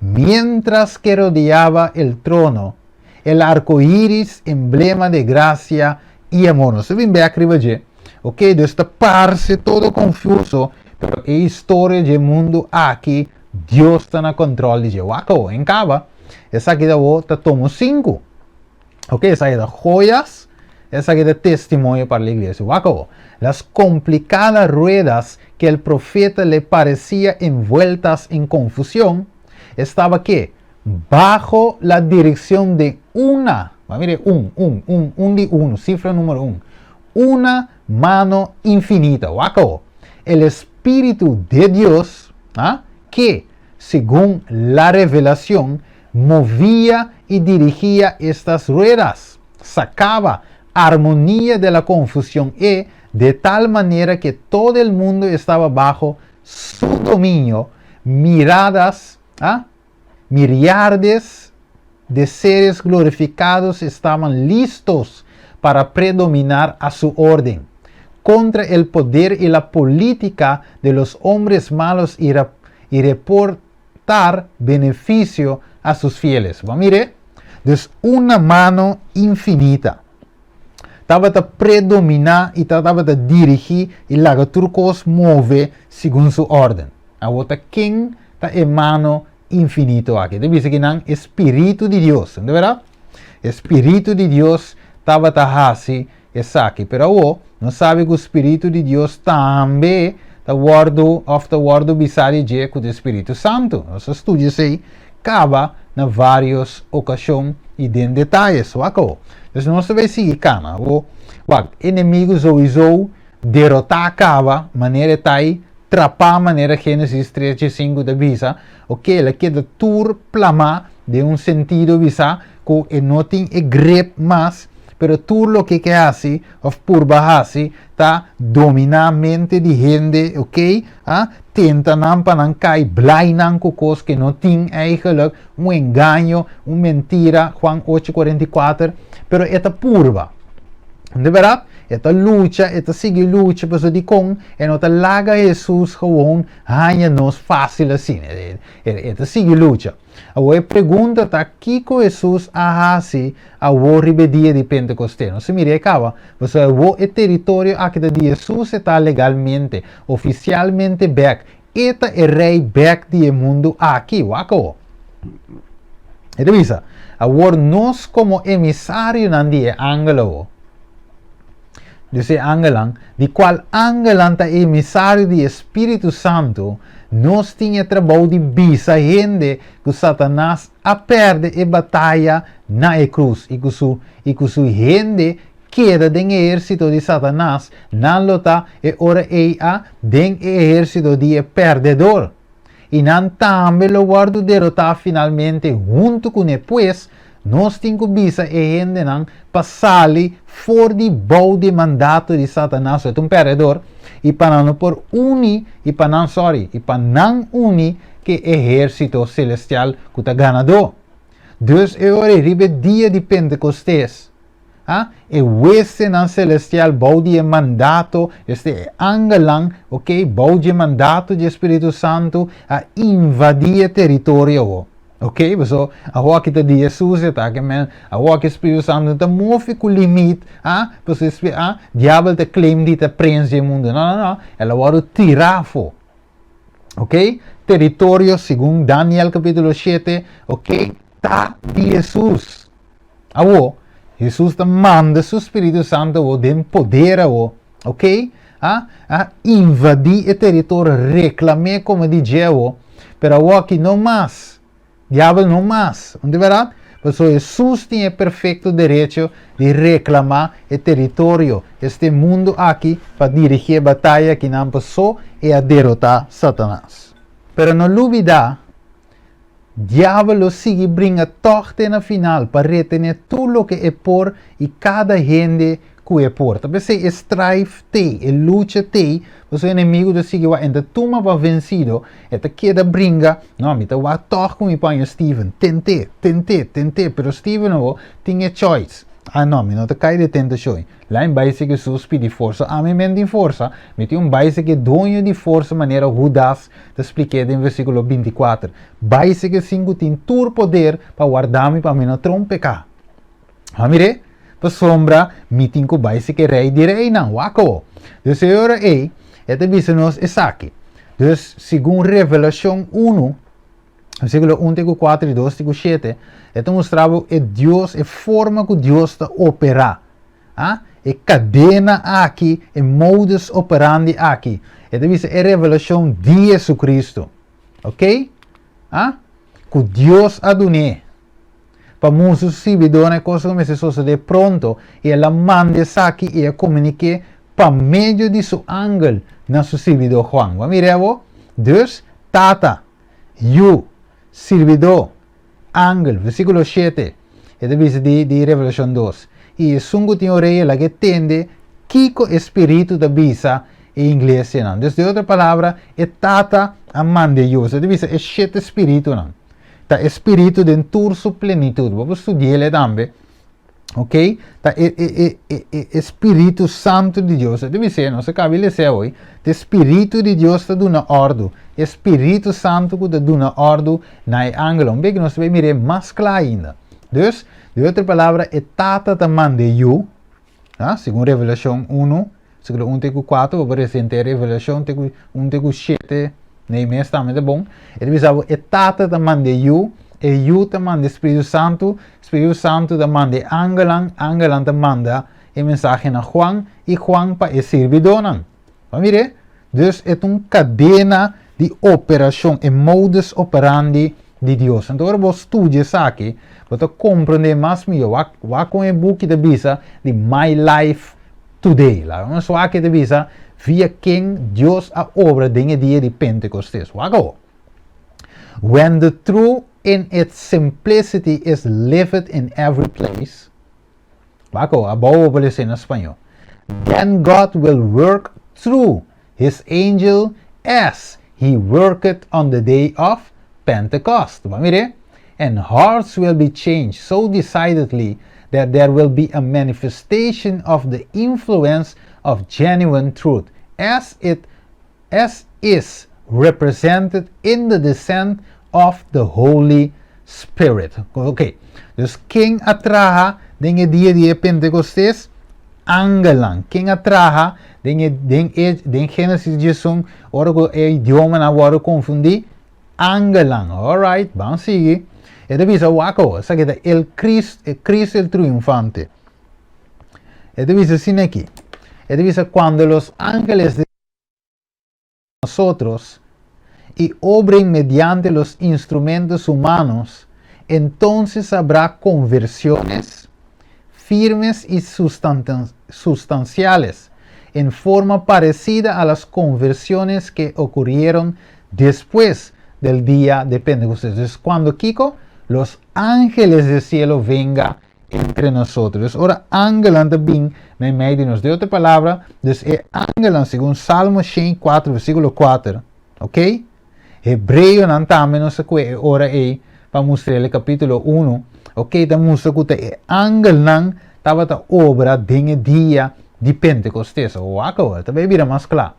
Mientras que rodeaba el trono, el arco iris, emblema de gracia y amor. Nos ta bin bek riba dje. Ok, dus ta parse todo confuso, pero e historia dje mundu aki, Dios ta na control di dje. Wak awo, en caba, esaki ta awo ta tomo sinku. Ok, esaki ta joyas, esaki ta testimonio para la iglesia. Wak awor. Las complicadas ruedas que el profeta le parecía envueltas en confusión, estaba que bajo la dirección de una, ma mire un, un, un, un di uno, cifra número un, una mano infinita. Wak awor. El Espíritu de Dios, ah, que, según la revelación, movía y dirigía estas ruedas, sacaba armonía de la confusión y de tal manera que todo el mundo estaba bajo su dominio, miradas, ah, miriades de seres glorificados estaban listos para predominar a su orden contra el poder y la política de los hombres malos y reportar beneficio a sus fieles. Bon, mire, dus una mano infinita tabata predominá i tabata dirigí i laga tur kos move segun su órden. Awor ta ken ta e mano infinito aki? Ta bisa kinan e Spiritu di Dios, no ta bèrdat? E Spiritu di Dios tabata hasi esaki. Pero awor nos sabi ku Spiritu di Dios tambe ta wòrdu òf ta wòrdu bisá di dje ku ta e Spiritu Santu. Nos a studia esei kaba na vários okashon i den detayes. Wak awor. Dus nos ta bai sigui kana. Awor, wak, enemigu souiso derotá kaba manera e ta ei trapá manera Génesis tres diesinku ta bisa. Oke, el a keda tur plamá den un sentido bisá ku e no tin e grip mas, pero tur loke ke hasi òf purba hasi ta dominá mente di hende, oke, a tenta nan pa nan kai blai nan ku kos ke no tin eigenlijk, un engaño, un mentira, Juan ocho kuarenta i kuater, pero e ta purba. Di bèrdat, e ta lucha, e ta sigui lucha, pasobra dikon e no ta laga Hesus gewoon haña nos fásil asina. E ta sigui lucha. Awor e pregunta ta, kiko Hesus a hasi awor riba e dia di Pentekosté? Nos a mira e kaba, pasobra awor e teritorio aki ta di Hesus, e ta legalmente, ofisialmente bèk. E ta e rei bèk di e mundu aki. Wak awor. E ta bisa, Awor nos komo emisarionan di e angel awor, Dus e angelnan, di kual angelnan ta emisario di e Spiritu Santu, nos tin e trabou di bisa hende ku Satanas a pèrdè e bataya na e krus i ku su i ku su hende keda den e ehérsito di Satanas, nan lo ta e ora ei a den e ehérsito di e pèrdèdor. I nan tambe lo wòrdu derotá finalmente huntu kuné. Pues, nos tin ku bisa e hendenan pa sali for di bou di e mandato di Satanas, ku e ta un pèrdèdor, i pa nan no por uni, i pa nan, sòri, i pa nan uni ku e ehérsito selestial ku ta ganadó. Dus e ora ei riba e dia di Pentekostes, A, e huestenan celestial bou di e mandato, este e angelnan, ok, bou di e mandato di e Spiritu Santu a invadí e teritorio awo. Ok, paso awo aki ta di Hesus e ta ke men, awo aki Spiritu Santu no ta mofi ku limit, a, paso e a, diabel ta claim di ta prens di e mundu. No, no, no, el a wòrdu tirá afó. Ok, teritorio segun Daniel kapítulo shete, ok, ta di Hesus. Awor, Hesus ta manda su spiritu santu awor den poder awor, ok, a a invadí e teritorio, reklam'é komo di dje awor, pero awor aki no mas, diabel no mas, un di bèrdat? Pasobra Hesus tin e perfekto derecho di reklamá e teritorio, este mundu aki, pa dirigí e bataya kinan pasó e a derotá Satanas. Pero no lubidá Diabel lo sigui bringa tòg te na final pa retené tur loke e por i kada hende ku e por. Ta p'esei e strife t'ei, e lucha t'ei, pasobra e enemigu ta sigui wak, e ta tuma pa vensido, e ta keda bringa, no, mi ta wak tòg ku mi paña Steven, tent'é, tent'é, tent'é, pero Steven awor tin e choice, ah no, mi no ta kai den tentashon. Lain bai si Hesus pidi forsa, ami men tin forsa, mi tin un bai si ke doño di forsa manera Hudas ta splik'é den versíkulo 24. Bai si ke sin ku tin tur poder pa warda mi pa mi no trompeká. A mir'é? Pasobra mi tin ku bai si ke Rei di reinan. Wak awor. Dus e ora ei, e ta bisa nos esaki. Dus, segun Revelashon unu. Versíkulo 1 te ku 4 i 2 te ku 7, e ta mustra bo e Dios, e forma ku Dios ta operá. Ah, e kadena aki, e modus operandi aki. E ta bisa e revelashon di Jesucristo. Ok? Ah, ku Dios a dun'é. Pa mustra su sirbidónan e kosnan ku mester sosodé pronto, i el a manda esaki i a komunik'é pa medio di su angel na su sirbidó Juan. Bo a mira awor? Dus, Tata, Yu, sirbidó, angel, versíkulo shete, e ta bisa di di Revelashon dos, I esun ku tin orea laga e tende kiko e Spiritu ta bisa e iglesianan. Dus, den otro palabra, e Tata a manda e Yu. Esei ta bisa e shete spiritunan. Ta e Spiritu den tur su plenitut. Bo por studi'el tambe. Ok? Ta e, e, e, e, e, e Spiritu Santu di Dios. E ta bis'é, nos a kaba di les'é awor. Ta e Spiritu di Dios ta duna òrdu. E Spiritu Santu ku ta duna òrdu na e angelnan. Un bes ku nos ta bai mir'é mas kla ainda. Dus, di otro palabra, e Tata ta manda e Yu, ah, segun Revelashon unu, versíkulo un te ku kuater, bo por lesa henter Revelashon te ku un te ku shete, nei mes tambe ta bon. E ta bisa bo e Tata ta manda e Yu, e Yu ta manda e Spiritu Santu, Spiritu Santu ta manda e angelnan, angelnan ta manda e mensahe na Juan, i Juan pa e sirbidónan. Bo a mir'é? Dus e ta un kadena di operashon, e modus operandi di Dios. Anto ora bo studia esaki, bo ta komprendé mas mihó. Wak, wak kon e buki ta bisa di My Life Today. Laga nos wak e ta bisa via ken Dios a obra den e dia di Pentekostes. Wak awor. When the truth in its simplicity is lived in every place, wak awor, abou bo por lesa na spañó, then God will work through His angel as he worked on the day of Pentecost. Bo a mir'é? And hearts will be changed so decidedly that there will be a manifestation of the influence of genuine truth as it as is represented in the descent of the Holy Spirit. Ok, dus ken a traha den e dia di e Pentecostes? Angelnan. Ken a traha den e den e den Genesis 11 ora ku e idiomanan a wòrdu konfundí? Angelnan. Alright, ban sigui. E ta bisa wak awor, esaki ta el Cristo, e Cristo el triunfante. E ta bisa asina aki. E ta bisa cuando los ángeles de nosotros y obren mediante los instrumentos humanos, entonces habrá conversiones firmes y sustanciales, en forma parecida a las conversiones que ocurrieron después del día de Pentecostés. Entonces, cuando kiko? Los ángeles del cielo venga entre nosotros. Dus ora angelnan ta bin meimei di nos. Den otro palabra, dus e angelnan, segun Salmo 104, versíkulo 4, ok? Hebreonan tambe nos ta kue e ora ei pa mustr'el e kapítulo 1, ok, ta mustra ku ta e angelnan tabata obra den e dia di Pentekostes. Wak awor, ta bai bira mas kla.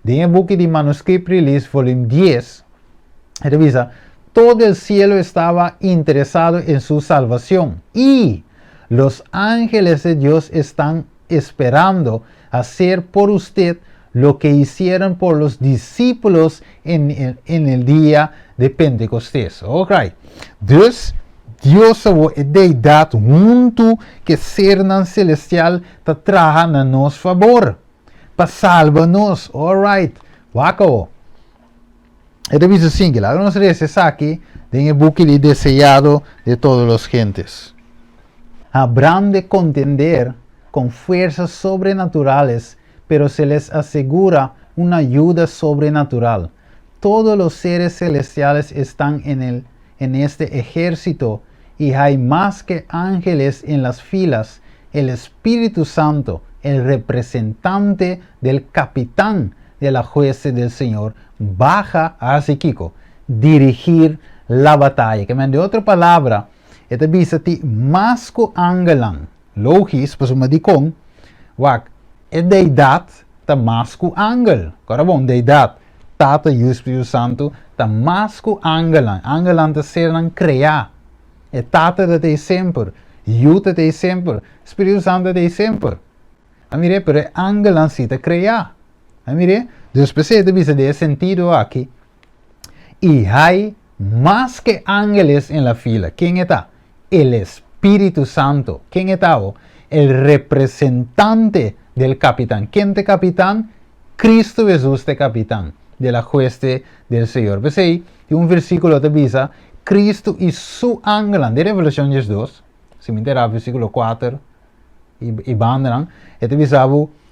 Den e buki di Manuscript Release, volume 10, E ta bisa, Todo el cielo estaba interesado en su salvación y los ángeles de Dios están esperando hacer por usted lo que hicieron por los discípulos en en el día de Pentecostés. Alright. Dus, Dios awor, e Deidad huntu ku e sernan celestial ta traha na nos fabor, pa salba nos. Alright. Wak awor. E ta bisa asin, laga nos lesa esaki den e buki di Deseado de todos los gentes. Habrán de contender con fuerzas sobrenaturales, pero se les asegura una ayuda sobrenatural. Todos los seres celestiales están en, el, en este ejército y hay más que ángeles en las filas. El Espíritu Santo, el representante del capitán de la hueste del Señor, baja a hasi kiko? Dirigir la bataya. Ke men, den otro palabra, e ta bisa tin mas ku angelnan. Logis, pasobra dikon? Wak, e Deidat ta mas ku angel. Kora bon, Deidat, Tata, Yu, Spiritu Santu, ta mas ku angelnan. Angelnan ta sernan kreá. E Tata ta t'ei semper, Yu ta t'ei semper, Spiritu Santu ta t'ei semper. A mir'é, pero e angelnan si ta kreá. A mir'é? Dus p'esei e ta bisa den e sentido aki, I hay Más que ángeles en la fila. Ken ta? El Espíritu Santo. Ken ta? El representante del capitán. Ken ta capitán? Cristo Jesús ta capitán de la hueste del Señor. P'esei, tin un versíkulo ta bisa, Cristo i su angelnan, den Revelashon 2, si mi ta versíkulo 4 i banda, e ta bisa,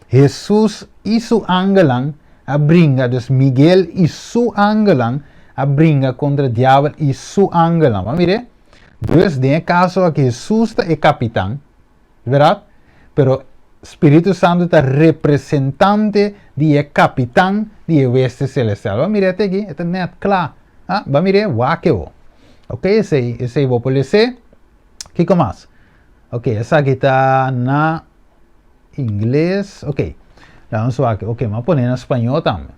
Jesus i su angelnan a bringa, dus Miguel i su angelnan a bringa kontra diabel i su angelnan. Ma mira, dus den e kaso aki Jesus ta e kapitan, berdat? Pero Spiritu Santu ta representante di e kapitan di e hueste selestial. Ban mira aki, ta nèt kla. Ah, ban mira, wak e. Ok, esei bo por lesa. Kiko mas? Ok, esaki ta na ingles. Ok, ban wak. Ok, m'a pone na spañó tambe.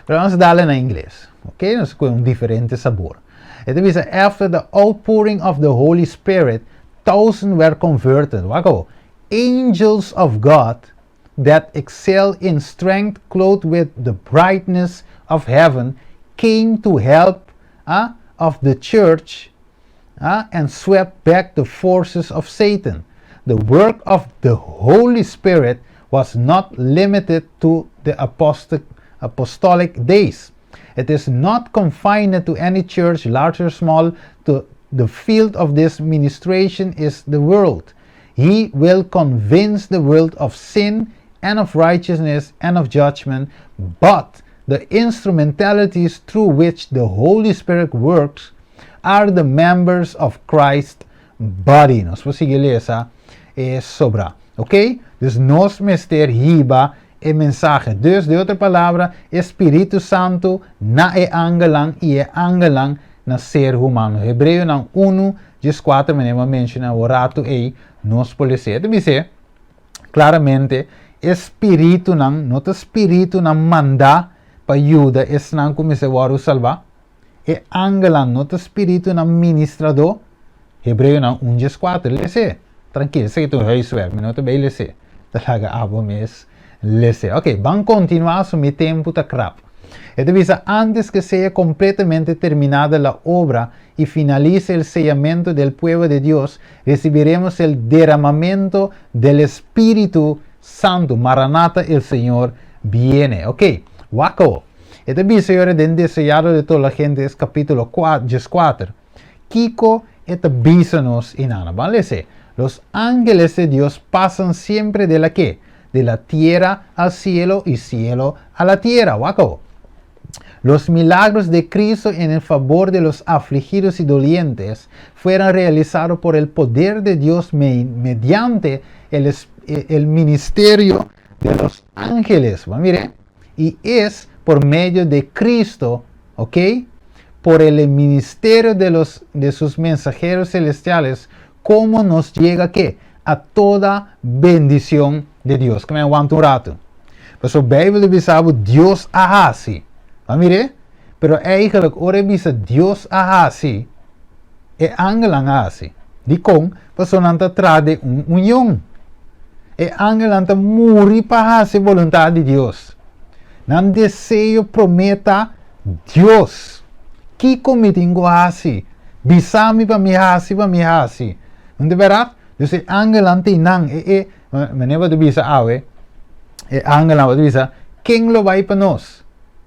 Pero ban dal na ingles. Ok, nos ku un diferente sabor. Anto bisa, after the outpouring of the Holy Spirit, thousands were converted. Wak. Angels of God that excel in strength, clothed with the brightness of heaven, came to help of the church and swept back the forces of Satan. The work of the Holy Spirit was not limited to the apostolic days. It is not confined to any church, large or small. To the field of this ministration is the world. He will convince the world of sin and of righteousness and of judgment, but the instrumentalities through which the Holy Spirit works are the members of Christ's body. Nos por sigui lesa e sobra. Ok? Dus nos mester hiba e mensahe. Dus, den otro palabra, Spiritu Santu na e angelnan i e angelnan na ser humano. Hebreonan 1, 4, mi a menshoná un ratu ei, nos por lesa. Bisa, klaramente, spiritunan, no ta spiritunan mandá pa yuda esnan ku mester wòrdu salbá. E angelnan, no ta spiritunan ministradó. Hebreonan 1, 4, lesa. Trankil, esaki ta huiswerk, no ta bai lesa. Ta laga abo mes lesa. Ok, ban kontinuá, so mi tempu ta krap. Anto bisa, antes que sea completamente terminada la obra y finalice el sellamiento del pueblo de Dios, recibiremos el derramamiento del Espíritu Santo. Maranata, el Señor viene. Ok, wak. Anto bisa, den Deseado de toda la gente, kapítulo 4, 4. Kiko e ta bisa nos einan. Ban lesa. Los ángeles de Dios pasan siempre de la qué? De la tierra al cielo y cielo a la tierra. Wak. Los milagros de Cristo en el favor de los afligidos y dolientes fueron realizados por el poder de Dios mediante el ministerio de los ángeles. Bueno, mire, y es por medio de Cristo, ¿ok? Por el ministerio de sus mensajeros celestiales, como nos llega ¿qué? A toda bendición de Dios. Ku mi wanta un ratu. Pues Beibel bisa Dios a hasi. Maar mire, pero eigenlijk ora bisa Dios a hasi, e angelnan a hasi. Dikon, pasobra nan ta traha den un union. E angelnan ta muri pa hasi boluntat di Dios. Nan deseo promé ta Dios. Kiko mi tin ku hasi? Bisami pa mi hasi, pa mi hasi. No ta berdat? Dus e angelnan tin nan e manera di bisa awe, e angelnan ta bisa, ken lo bai pa nos?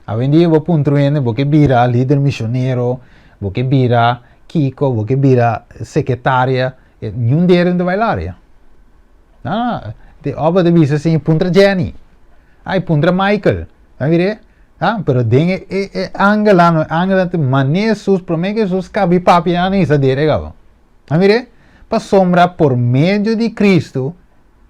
Awendia bo puntra hende, bo ke bira lider misionero, bo ke bira kiko, bo ke bira sekretaria, ningun di nan bai laria. Ah, de oba de bisa asina, puntra Jenny. Ai, puntra Michael. Bai mira? Ah, pero den e angelnan, angelnan manera Jesus, promé ku Jesus kaba papia nan isa dere kaba. Bai mira? Pasobra por medio di Cristo,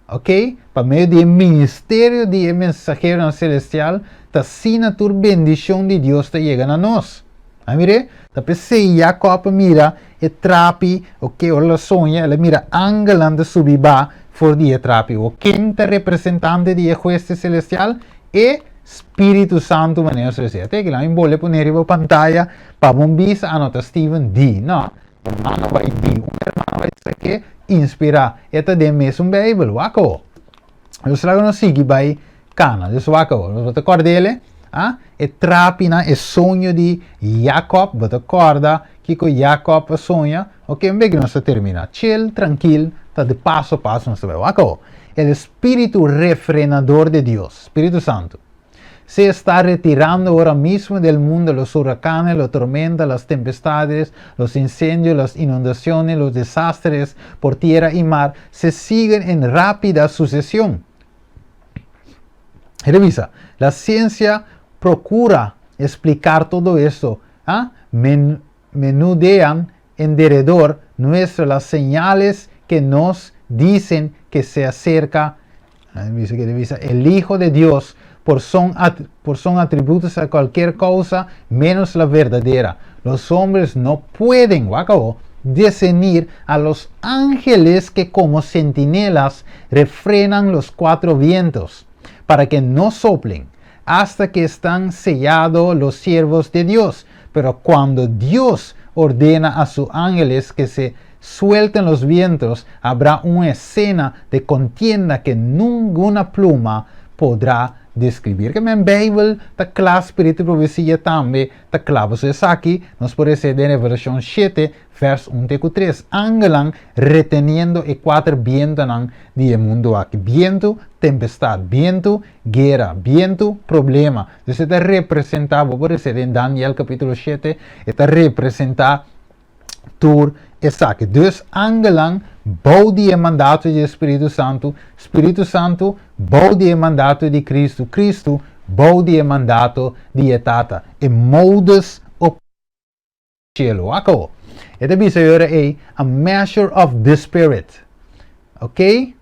ok? Pa medio di ministerio di mensahero selestial, ta asina tur bendishon di Dios ta yega na nos. Bai mira? Ta p'esei Jacob mira e trapi, ok, el a soña, el a mira angelnan ta subi baha for di e trapi. O ken ta representante di hueste selestial? E Spiritu Santu manera celestial. Te ku mi a bolbe pone riba pantaya pa bo bisa anota Steven D. No, ruman bai di, un ruman bai ke inspirá. E ta den mesun Beibel, wak. Dus laga nos sigui bai kana. Dus wak. Nos ta kòrd'é. Ah, e trapinan, e soño di Jacob, bo ta kòrda kiko Jacob a soña? Ok, un bek nos ta terminá. Chill, trankil, ta di paso paso nos ta bai. Wak awor. El Espíritu refrenador de Dios, Spiritu Santu, se está retirando ahora mismo del mundo los huracanes, la tormenta, las tempestades, los incendios, las inundaciones, los desastres por tierra y mar, se siguen en rápida sucesión. Revisa, la ciencia procura explicar todo esto. ¿Ah? Menudean en derredor nuestro las señales que nos dicen que se acerca, dice que el Hijo de Dios por son atributos a cualquier causa menos la verdadera. Los hombres no pueden, wak, discernir a los ángeles que como centinelas refrenan los cuatro vientos para que no soplen hasta que están sellados los siervos de Dios. Pero cuando Dios ordena a sus ángeles que se suelten los vientos, habrá una escena de contienda que ninguna pluma podrá describir. Ke men Beibel ta kla, spiritu di profesia tambe ta kla. Bo esaki nos por lesa den Revelashon 7, vers 1 te 3. Angelnan reteniendo e kuater bientunan di mundu aki. Bientu, tempestat, bientu, guera, bientu, problema. Anto, ta representá, bo por lesa den Daniel kapítulo 7, ta representá tur esaki. Dus angelnan bou di e mandato di Spiritu Santu, Spiritu Santu bou di e mandato di Kristu, Kristu bou di e mandato di Tata. E modus operandi. Akaba. E ta bisa a measure of the Spirit. Ok?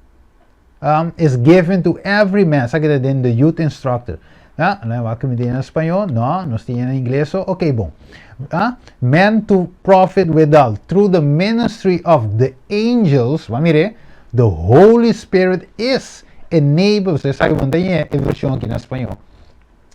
Is given to every man. Sabe ku den The Youth Instructor. Ah, no, ku mi tin na spañó? No, nos tin na ingles. Ok, bon. Ah, man to profit withal. Through the ministry of the angels, ban mira, the Holy Spirit is enabled. Bo sabe ku tin e vershon aki na spañó.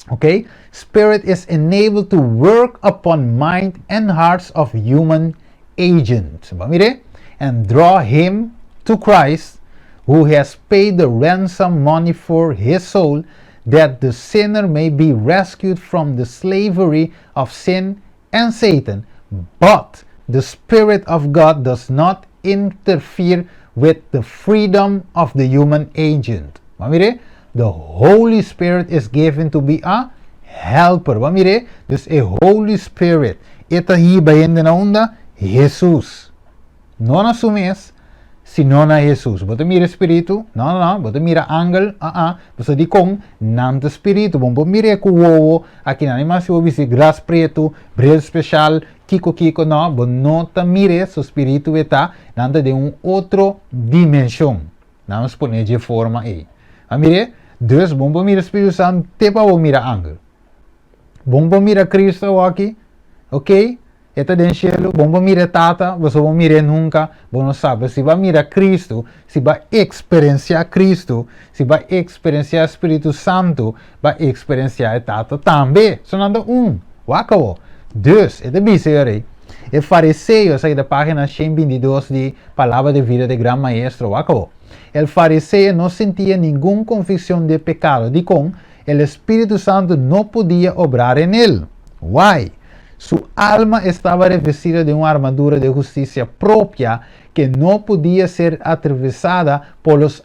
Ok? Spirit is enabled to work upon mind and hearts of human agents. Ban mira, and draw him to Christ, who has paid the ransom money for his soul, that the sinner may be rescued from the slavery of sin and Satan. But the Spirit of God does not interfere with the freedom of the human agent. Mire, the Holy Spirit is given to be a helper. Mire, dus e Holy Spirit. E ta hiba hende na unda? Jesus. No na su mes, sino na Jesus. Bo ta mira spiritu? No, no, no. Bo ta mira angel? Ah, ah. Bo di kon nan ta spiritu. Bon, bo mira ku wowo, aki nan mas bo bisti glas pretu, bril spesial, kiko kiko, no, bo no ta mira, su spiritu ta, nan ta den un otro dimenshon. Ban pone di e forma ei. A mira, dus bon bo mira Spiritu Santu, te pa bo mira angel. Bon bo mira Kristu aki, ok? E ta den shelu, bon bo mira Tata, bo no mira nunka, bo no sabi. Si bo mira Kristu, si bo eksperensiá Kristu, si bo eksperensiá Spiritu Santu, bo eksperensiá Tata tambe. So nan ta un. Wak. Dus, e ta bisa ei. E fariseo, esaki ta página 122 di Palabra de Vida de Gran Maestro, wak. El fariseo no sentía ninguna convicción de pecado. Di kon, el Espíritu Santo no podía obrar en él. Why? Su alma estaba revestida de una armadura de justicia propia que no podía ser atravesada por los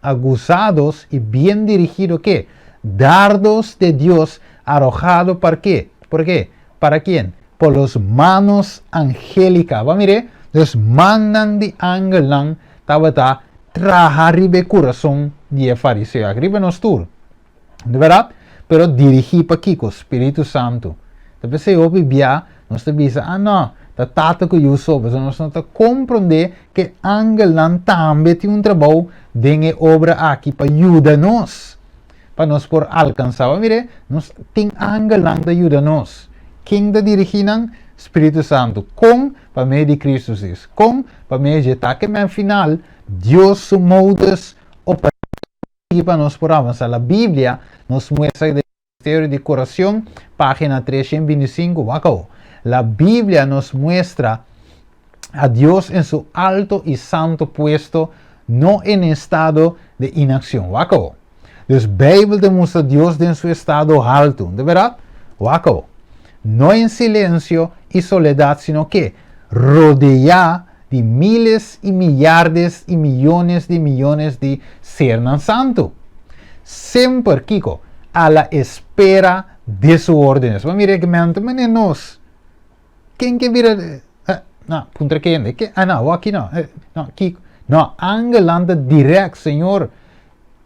aguzados y bien dirigido ¿qué? Dardos de Dios arrojado ¿para qué? ¿Por qué? ¿Para quién? Por los manos angélicas. Ban mira, dus mannan di angelnan tabata traha riba kurason di fariseo. Riba nos tur. Di berdat? Pero dirigí pa kiko, Spiritu Santu. Anto, p'esei hopi bia, nos ta bisa, ah no, ta Tata ku Yu so, mas nos no ta komprondé ku angelnan tambe tin un trabou den e obra aki pa yuda nos. Pa nos por alkansá. Mira, nos tin angelnan pa yuda nos. Ken ta dirigí nan? Spiritu Santu. Kon pa medio di Kristu Jesus. Kon pa medio di ta ku final Dios su modus operandi pa nos por avansá. La Biblia nos muestra di Ministerio de Curación, página 325, wak. La Biblia nos muestra a Dios en su alto y santo puesto, no en estado de inacción. Wak. Dus Beibel ta mustra Dios den su estado haltu. Ta bèrdat? Wak awo. No en silensio i soledat, sino ke rodeá di miles i miardes i miyones di miyones di sernan santu. Semper, kiko? A la espera de su órdenes. Bo a mira e gemeente manera nos. Ken ke bira No, puntra kende. Ke? Ah, no, awor no. No, kiko? No, angelnan ta direct, Señor,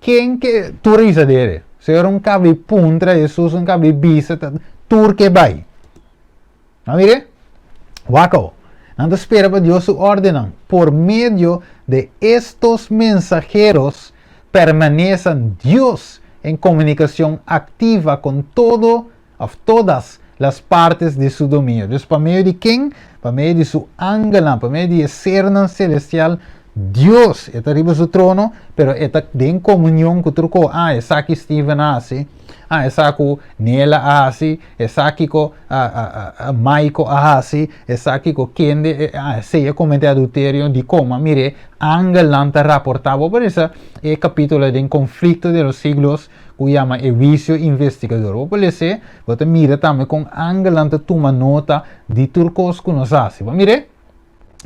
ken ke tur a bisa dere? Señor un kabi puntra, Jesus un kabi bisa, tur ke bai. A mire? Wak awor. Nan ta spera pa Dios su ordennan. Por medio de estos mensaheros permanecen Dios en comunicación activa con todo of todas las partes de su dominio. Dus pa medio di ken? Pa medio di su angelnan, pa medio di e sernan celestial, Dios e ta riba su trono, pero e ta den comunion cu tur co. Ah, esaki Steven a haci, ah, esaki Nela a haci, esaki cu Michael a haci, esaki cu kende, ah, esey a comete adulterio, dicon? Ma mire, angelnan ta raporta. Bo por lesa e capitulo den Conflicto de los Siglos, ku yama e Huisio Investigador. Bo por les'é, bo ta mira tambe kon angelnan ta tuma nota di tur kos ku nos hasi. Bo a mir'é?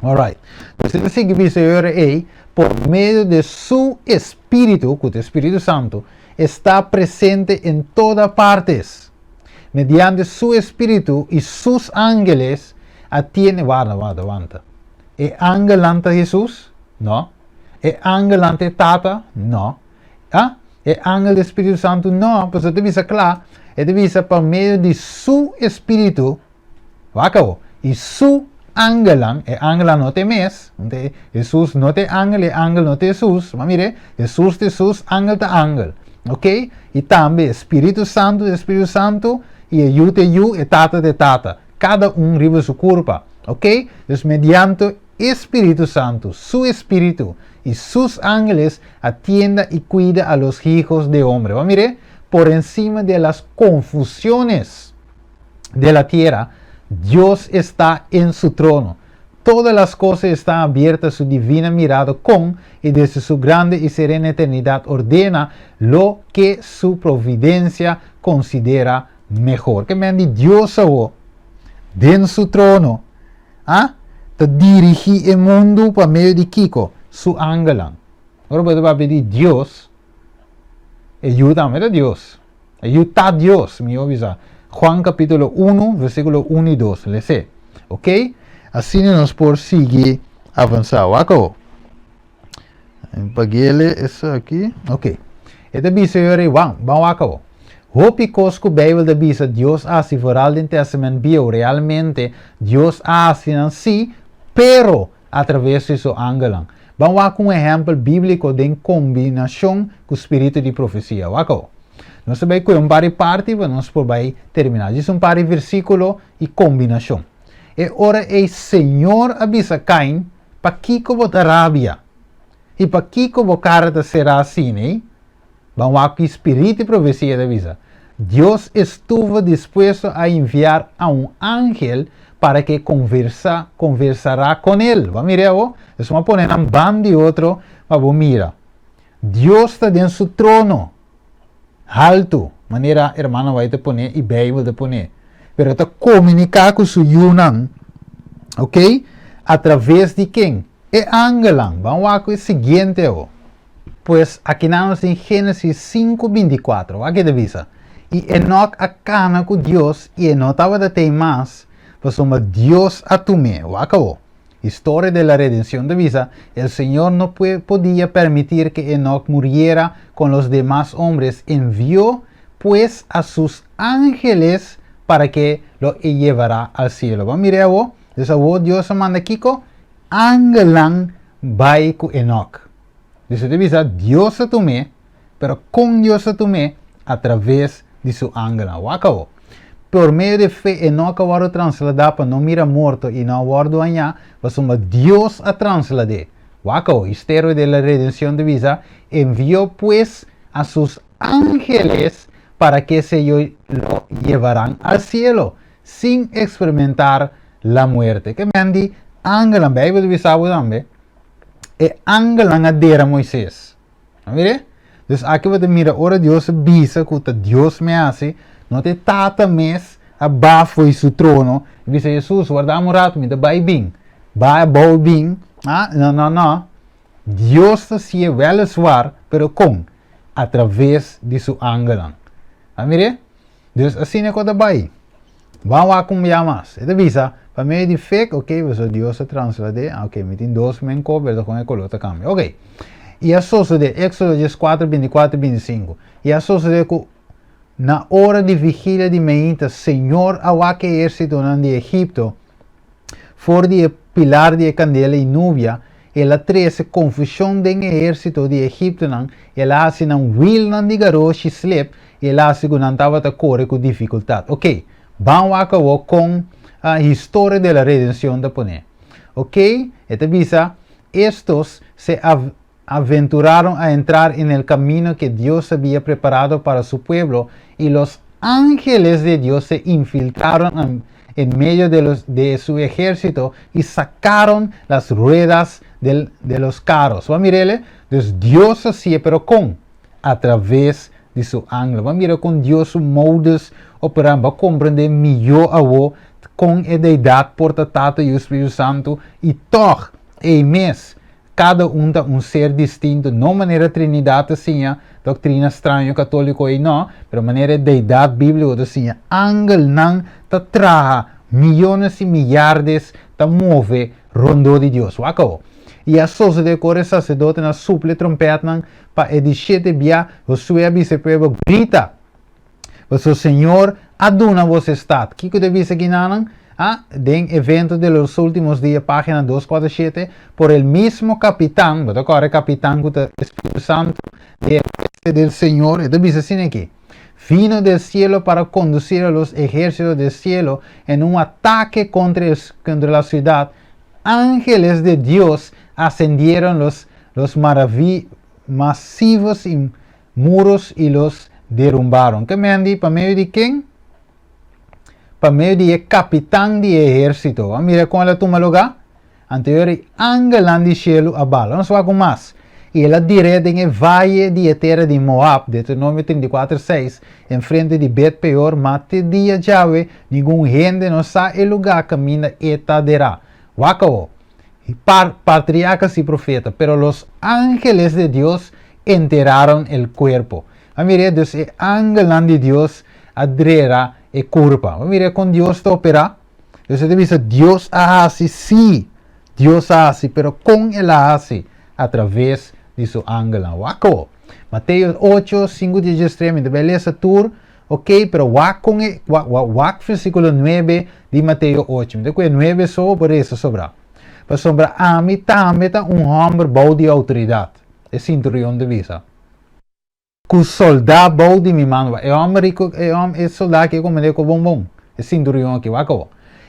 Alright. Nos ta sigui bisa e ora ei, por medio di su Espíritu, ku ta e Spiritu Santu, está presente en toda partes. Mediante su Espíritu i sus ángeles atiende, warda, warda, wanta. E angelnan ta Hesus? No. E angelnan ta e Tata? No. Ah? E angel di Spiritu Santu? No, pasobra e ta bisa kla, e ta bisa pa medio di su Espíritu, wak awo, i su angelnan, e angelnan no ta e mes, Hesus no ta e angel, e angel no ta Hesus, ma mire, Hesus ta Hesus, angel ta angel, ok? I tambe e Spiritu Santu ta e Spiritu Santu, i e Yu ta e Yu, e Tata ta e Tata, kada un riba su kurpa, ok? Dus mediante E Spiritu Santu, Su Espíritu, y Sus ángeles atienda y cuida a los hijos de hombre. Bo a mir'é? Por encima de las confusiones de la tierra, Dios está en su trono. Todas las cosas están abiertas a su divina mirada con y desde su grande y serena eternidad ordena lo que su providencia considera mehor. Ke men di Dios awo den su trono a ta dirigí e mundu pa medio di kiko? Su angelnan. Ora bo ta papia di Dios, e Yu tambe ta Dios. E Yu ta Dios, mihó bisa. Juan kapítulo unu, versíkulo unu i dos. Les'é. Oké? Asina nos por sigui avansá. Wak awo. Pagele esaki. Ok. E ta bisa yo rei, Wan, ban wak awo. Hopi kos ku Beibel ta bisa Dios a hasi vooral den Testament Bieu, realmente Dios a hasi nan sí, pero a traves di su angelnan. Ban wak un ehèmpel bíbliko den kombinashon ku spiritu di profesia. Wak awo. Nos ta bai kue un par di parti pa nos por bai terminá. Djis un par di versíkulo i kombinashon. E ora ei Señor a bisa Kain, Pakiko bo ta rabia? I pakiko bo kara ta será asina, ei? Ban wak ki spiritu di profesia ta bisa, Dios estuvo dispuesto a enviar a un ángel para ke konversa, konversará kon el. Bo a mira awor? Esei bo a pone nan ban di otro pa bo mira. Dios ta den su trono haltu, manera hermano White ta pone i Beibel ta pone. Pero ta komuniká ku su yunan, ok, atraves di ken? E angelnan. Ban wak ku e siguiente awor. Pues, akinan nos tin Génesis sinku 24. Wak ke ta bisa, I Enòk a kana ku Dios i e no tabata tei mas, pasobra Dios a tum'é. Wak awor. Historia de la Redención ta bisa, El Señor no podía permitir que Enoc muriera con los demás hombres, envió pues a sus ángeles para que lo llevará al cielo. Bo a mira awor? Dus awor Dios a manda kiko? Angelnan bai ku Enoc. Dus e ta bisa, Dios a tum'é, Pero kon Dios a tum'é? A traves di su angelnan. Wak awor. Por medio di fe Enok a wòrdu transladá pa no mira morto i no a wòrdu hañá, pasobra Dios a translad'é. Wak awor. Histerio de la redención ta bisa, Envió pues a sus ángeles para que se lo llevaran al cielo, sin experimentar la muerte. Ke men di angelnan? Beibel ta bisa bo tambe, e angelnan a dera Moises. A mire? Dus aki bo ta mira ora Dios a bisa ku ta Dios mes a hasi, no ta e Tata mes a baha fo'i su trono i bisa Hesus, warda mi un ratu, mi ta bai bin. Bai abou bin. Ah, no, no, no. Dios ta hasié wèleswar, pero kon? Atraves di su angelnan. A mir'é? Dus asina ku ta bai. Ban wak un bia mas. E ta bisa, pa medio di fe, ok, pasobra Dios a translad'é, ah, ok, mi tin dos men ko, pero ta kon e koló ta kambia. Ok. I a sosodé, Éksodo 14, 24 i 25, I a sosodé ku na ora di vigilia di meinta, Señor a wak e ehérsitonan di Egipto for di e pilar di e kandela i nubia, el a trese konfushon den e ehérsito di e egiptonan, el a hasi nan wilnan di garoshi slep i el a hasi ku nan tabata kore ku difikultat. Oké, ban wak awor kon Historia de la Redención ta pone. Oké, e ta bisa, Estos se aventuraron a entrar en el camino que Dios había preparado para su pueblo y los ángeles de Dios se infiltraron en medio de, los, de su ejército y sacaron las ruedas del, de los carros. Ban mir'é? Dus Dios a hasié, pero kon? Atraves di su angel. Ban mira kon Dios su modus operandi. Ban komprondé mihó awor kon e deidat por ta Tata i Spiritu Santu i tòg e mes kada un ta un ser distinto, no manera Trinidat ta siña, doktrina straño katóliko ei no, pero manera e deidat bíbliko ta siña. Angelnan ta traha, miyones i miardes ta move rondó di Dios. Wak awor. I a sosodé ku ora e saserdotenan a supla e trompètnan pa e di shete bia, Josué a bisa e pueblo, Grita! Pasobra Señor a duna boso e stat. Kiko ta bisa kinanan? Ah, den Eventos de los Últimos Días, página 247, por el mismo capitán, bo ta kòrda e kapitan ku ta e Spiritu Santu di e hueste del Señor, e ta bisa asina aki, vino del cielo para conducir a los ejércitos del cielo en un ataque contra el, contra la ciudad, ángeles de Dios ascendieron los, los maravi, masivos y muros y los derrumbaron. Ke men di? Pa medio di ken? Pa medio di e kapitan di e ehérsito. A mira kon el a tuma lugá? Anto e angelnan di shelu a bala. Nos wak un mas. I el a dir'é den e vaye di e tera di Moab, Deuteronomio 34, 6, enfrente di Bet Peor, ma te dia djawe ningun hende no sa e lugá kaminda e ta derá. Wak awor. Par, patriarcas y profeta, pero los ángeles de Dios enteraron el cuerpo. A mira, dus e angelnan di Dios a dera e kurpa. A mira kon Dios ta operá. Dus e ta bisa Dios a hasi, sí, Dios a hasi, pero kon el a hasi? A traves di su angelnan. Wak awor. Mateo 8, 5, 13, mi ta bai lesa tur, ok, pero wak kon e, wak, wak, wak versíkulo 9 di Mateo 8. Mi ta kue 9 so, bo resa sobrá. Pasobra ami tambe ta un hòmber bou di outoridat, e sinturion ta bisa. Ku soldá bou di mi man. E hòmber riku, e hòm, e soldá aki a komend'é ku bon bon, e sinturion aki, wak awor.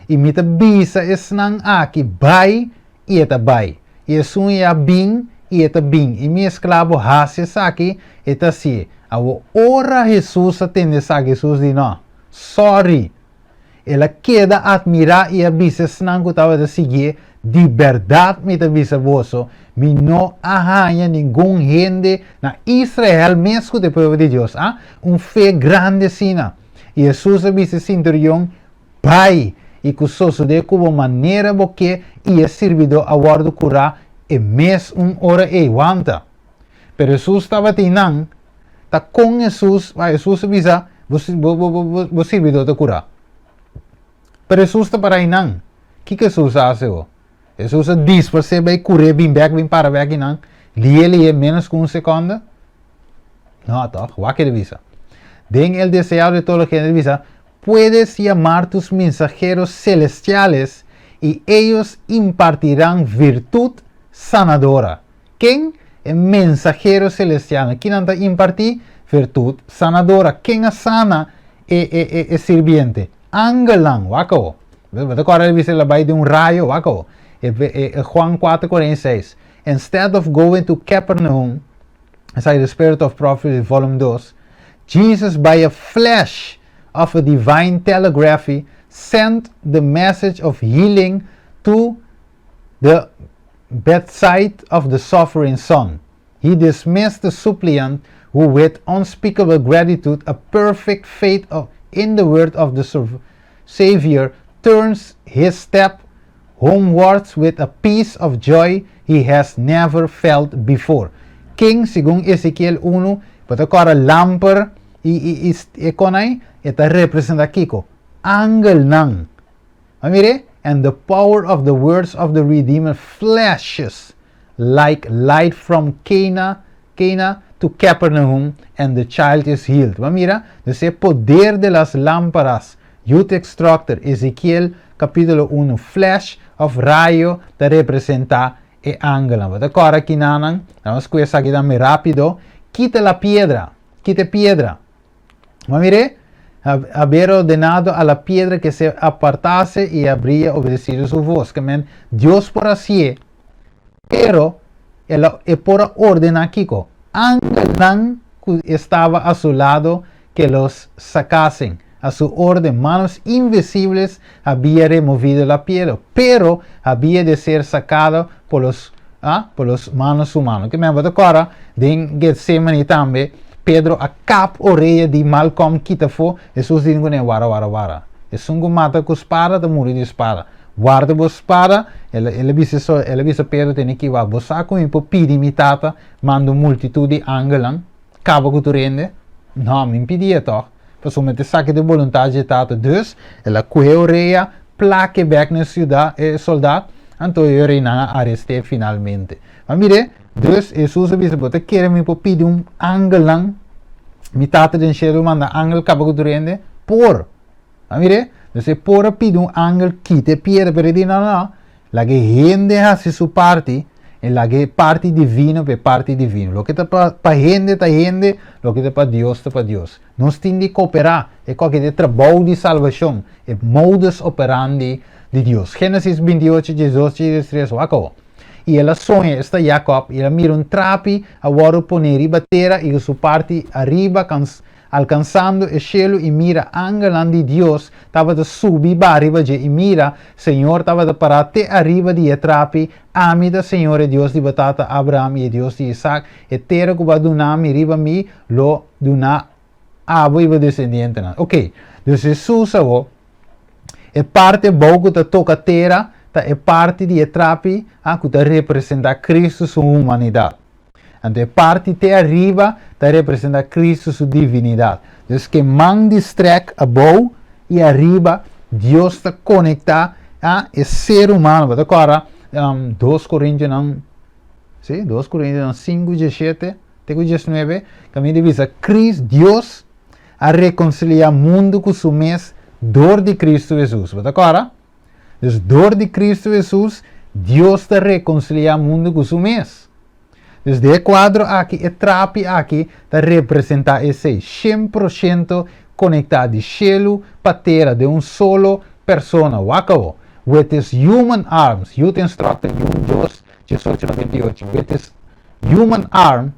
I mi ta bisa esnan aki, Bai, i e ta bai. I esun i a bin, i e ta bin. I mi esklabo hasi esaki, e ta hasié. Awor, ora Hesus a tende esaki, Hesus di, No, sòri! El a keda atmirá i a bisa esnan ku tabata siguié, Di bèrdat mi ta bisa boso, mi no a haña ningun hende na Israel mes ku ta e pueblo di Dios, a un fe grandi asina. I Hesus a bisa e sinturion, Bai, i ku sosodé ku bo manera bo ke, i e sirbidó a wòrdu kurá e mes un ora ei. Wanta! Pero Hesus tabatin nan. Ta kon Hesus, a Hesus a bisa, bo, bo, bo, bo, bo sirbidó ta kurá. Pero Hesus ta para einan. Kiko Hesus a hasi ho? Hesus a disparsé bai kur'é bin bèk bin para bèk einan, lié lié ménos ku un sekònde? No, tòg? Wak el a bisa. Den El Deseado de Toda la Gente el a bisa, Puedes llamar tus mensajeros celestiales y ellos impartirán virtud sanadora. Ken? E mensahero selestialnan. Kinan ta impartí virtut sanadora? Ken a sana e, e, e, e sirbiente? Angelnan. Wak awo. Bo ta kòrda el bisa el a bai den un rayo? Wak awo. E, e, e Juan 4:46. Instead of going to Capernaum, esaki The Spirit of Prophecy, volume 2, Jesus by a flash of a divine telegraphy sent the message of healing to the bedside of the suffering son. He dismissed the suppliant who with unspeakable gratitude, a perfect faith in the word of the Savior, turns his step homewards with a peace of joy he has never felt before. Ken, segun Ezekiel 1, bo ta kòrda lamper i konai, e ta representá kiko? Angelnan. Mira, and the power of the words of the Redeemer flashes like light from Cana to Capernaum, and the child is healed. Mira, e poder di las lámparas, Youth Instructor, Ezekiel kapítulo 1, flash òf rayo, ta representá e angel. Awor aki nan, ban ku esaki tambe rápido. Kita la piedra, kita piedra. Mira, haber ordenado a la piedra que se apartase y habría obedecido su voz. Ke men, Dios por hasié, pero el e por ordená kiko? Angelnan estaba a su lado que los sacasen. A su orden, manos invisibles había removido la piedra, pero había de ser sacado por los manos humanos. Ke men awor, den Getsemani tambe, Pedro a kap orea di Malco kita afó, Jesus di kuné, "Warda, warda, warda. Esun ku mata ku spada, ta muri di spada. Warda bo spada." El a bisa Pedro tene ku bai. "Bo sa ku mi por pidi mi tata, manda multitut di angel, kaba ku tur hende? No, mi pidi toch. Pasobra mi sa ku ta boluntat di tata." Dus, el a kue orea, plak e bèk na siudat, soldado, anto e reina a arest'é finalmente. Ma mira, dus Jesus a bisa, "Bo ta kere mi por pidi un angel, mi tata den shelu manda angel kaba ku tur hende?" Por. Ma mira, dus por pidi un angel kita piedra, pero di no, no, laga hende hasi su parti, i laga parti divino pa parti divino. Loke ta pa hende ta hende, loke ta pa Dios ta pa Dios. Nos tin di kooperá, e kualke trabou di salbashon, e modus operandi di Dios. Génesis 28, 18 i 13, wak. I el a soña, esta Jacob, i el a mira un trapi a wòrdu poné riba tera i su parti ariba alkansando e shelu i mira, angel di Dios tabata subi ariba dje i mira, Señor tabata pará te ariba di e trapi. "Ami ta Señor, Dios di bo tata Abraham i Dios di Isaac. E tera ku bo a duna mi riba mi lo duna abo i bo desendientenan." Ok, dus Jesus awor, e parti abou ku ta toka tera, ta e parti di e trapi, ku ta representá Kristu su humanidat. Anto e parti te ariba ta representá Kristu su divinidat. Dus ku man di strek abou i ariba, Dios ta konektá e ser humano. Awor, 2 Korintionan, si, 2 Korintionan 5, 17, te 19, kaminda ta bisa, Cristo, Dios a rekonsiliá mundu ku su mes dor di Kristu Jesus. Awor, dus dor di Kristu Jesus, Dios ta rekonsiliá mundu ku su mes. Dus e kuadro aki, e trapi aki, ta representá esei 100% konektá di shelu pa tera, di un solo persona. Wak awor. With his human arms, Youth Instructor, 1, 2, 18, 28. With his human arm,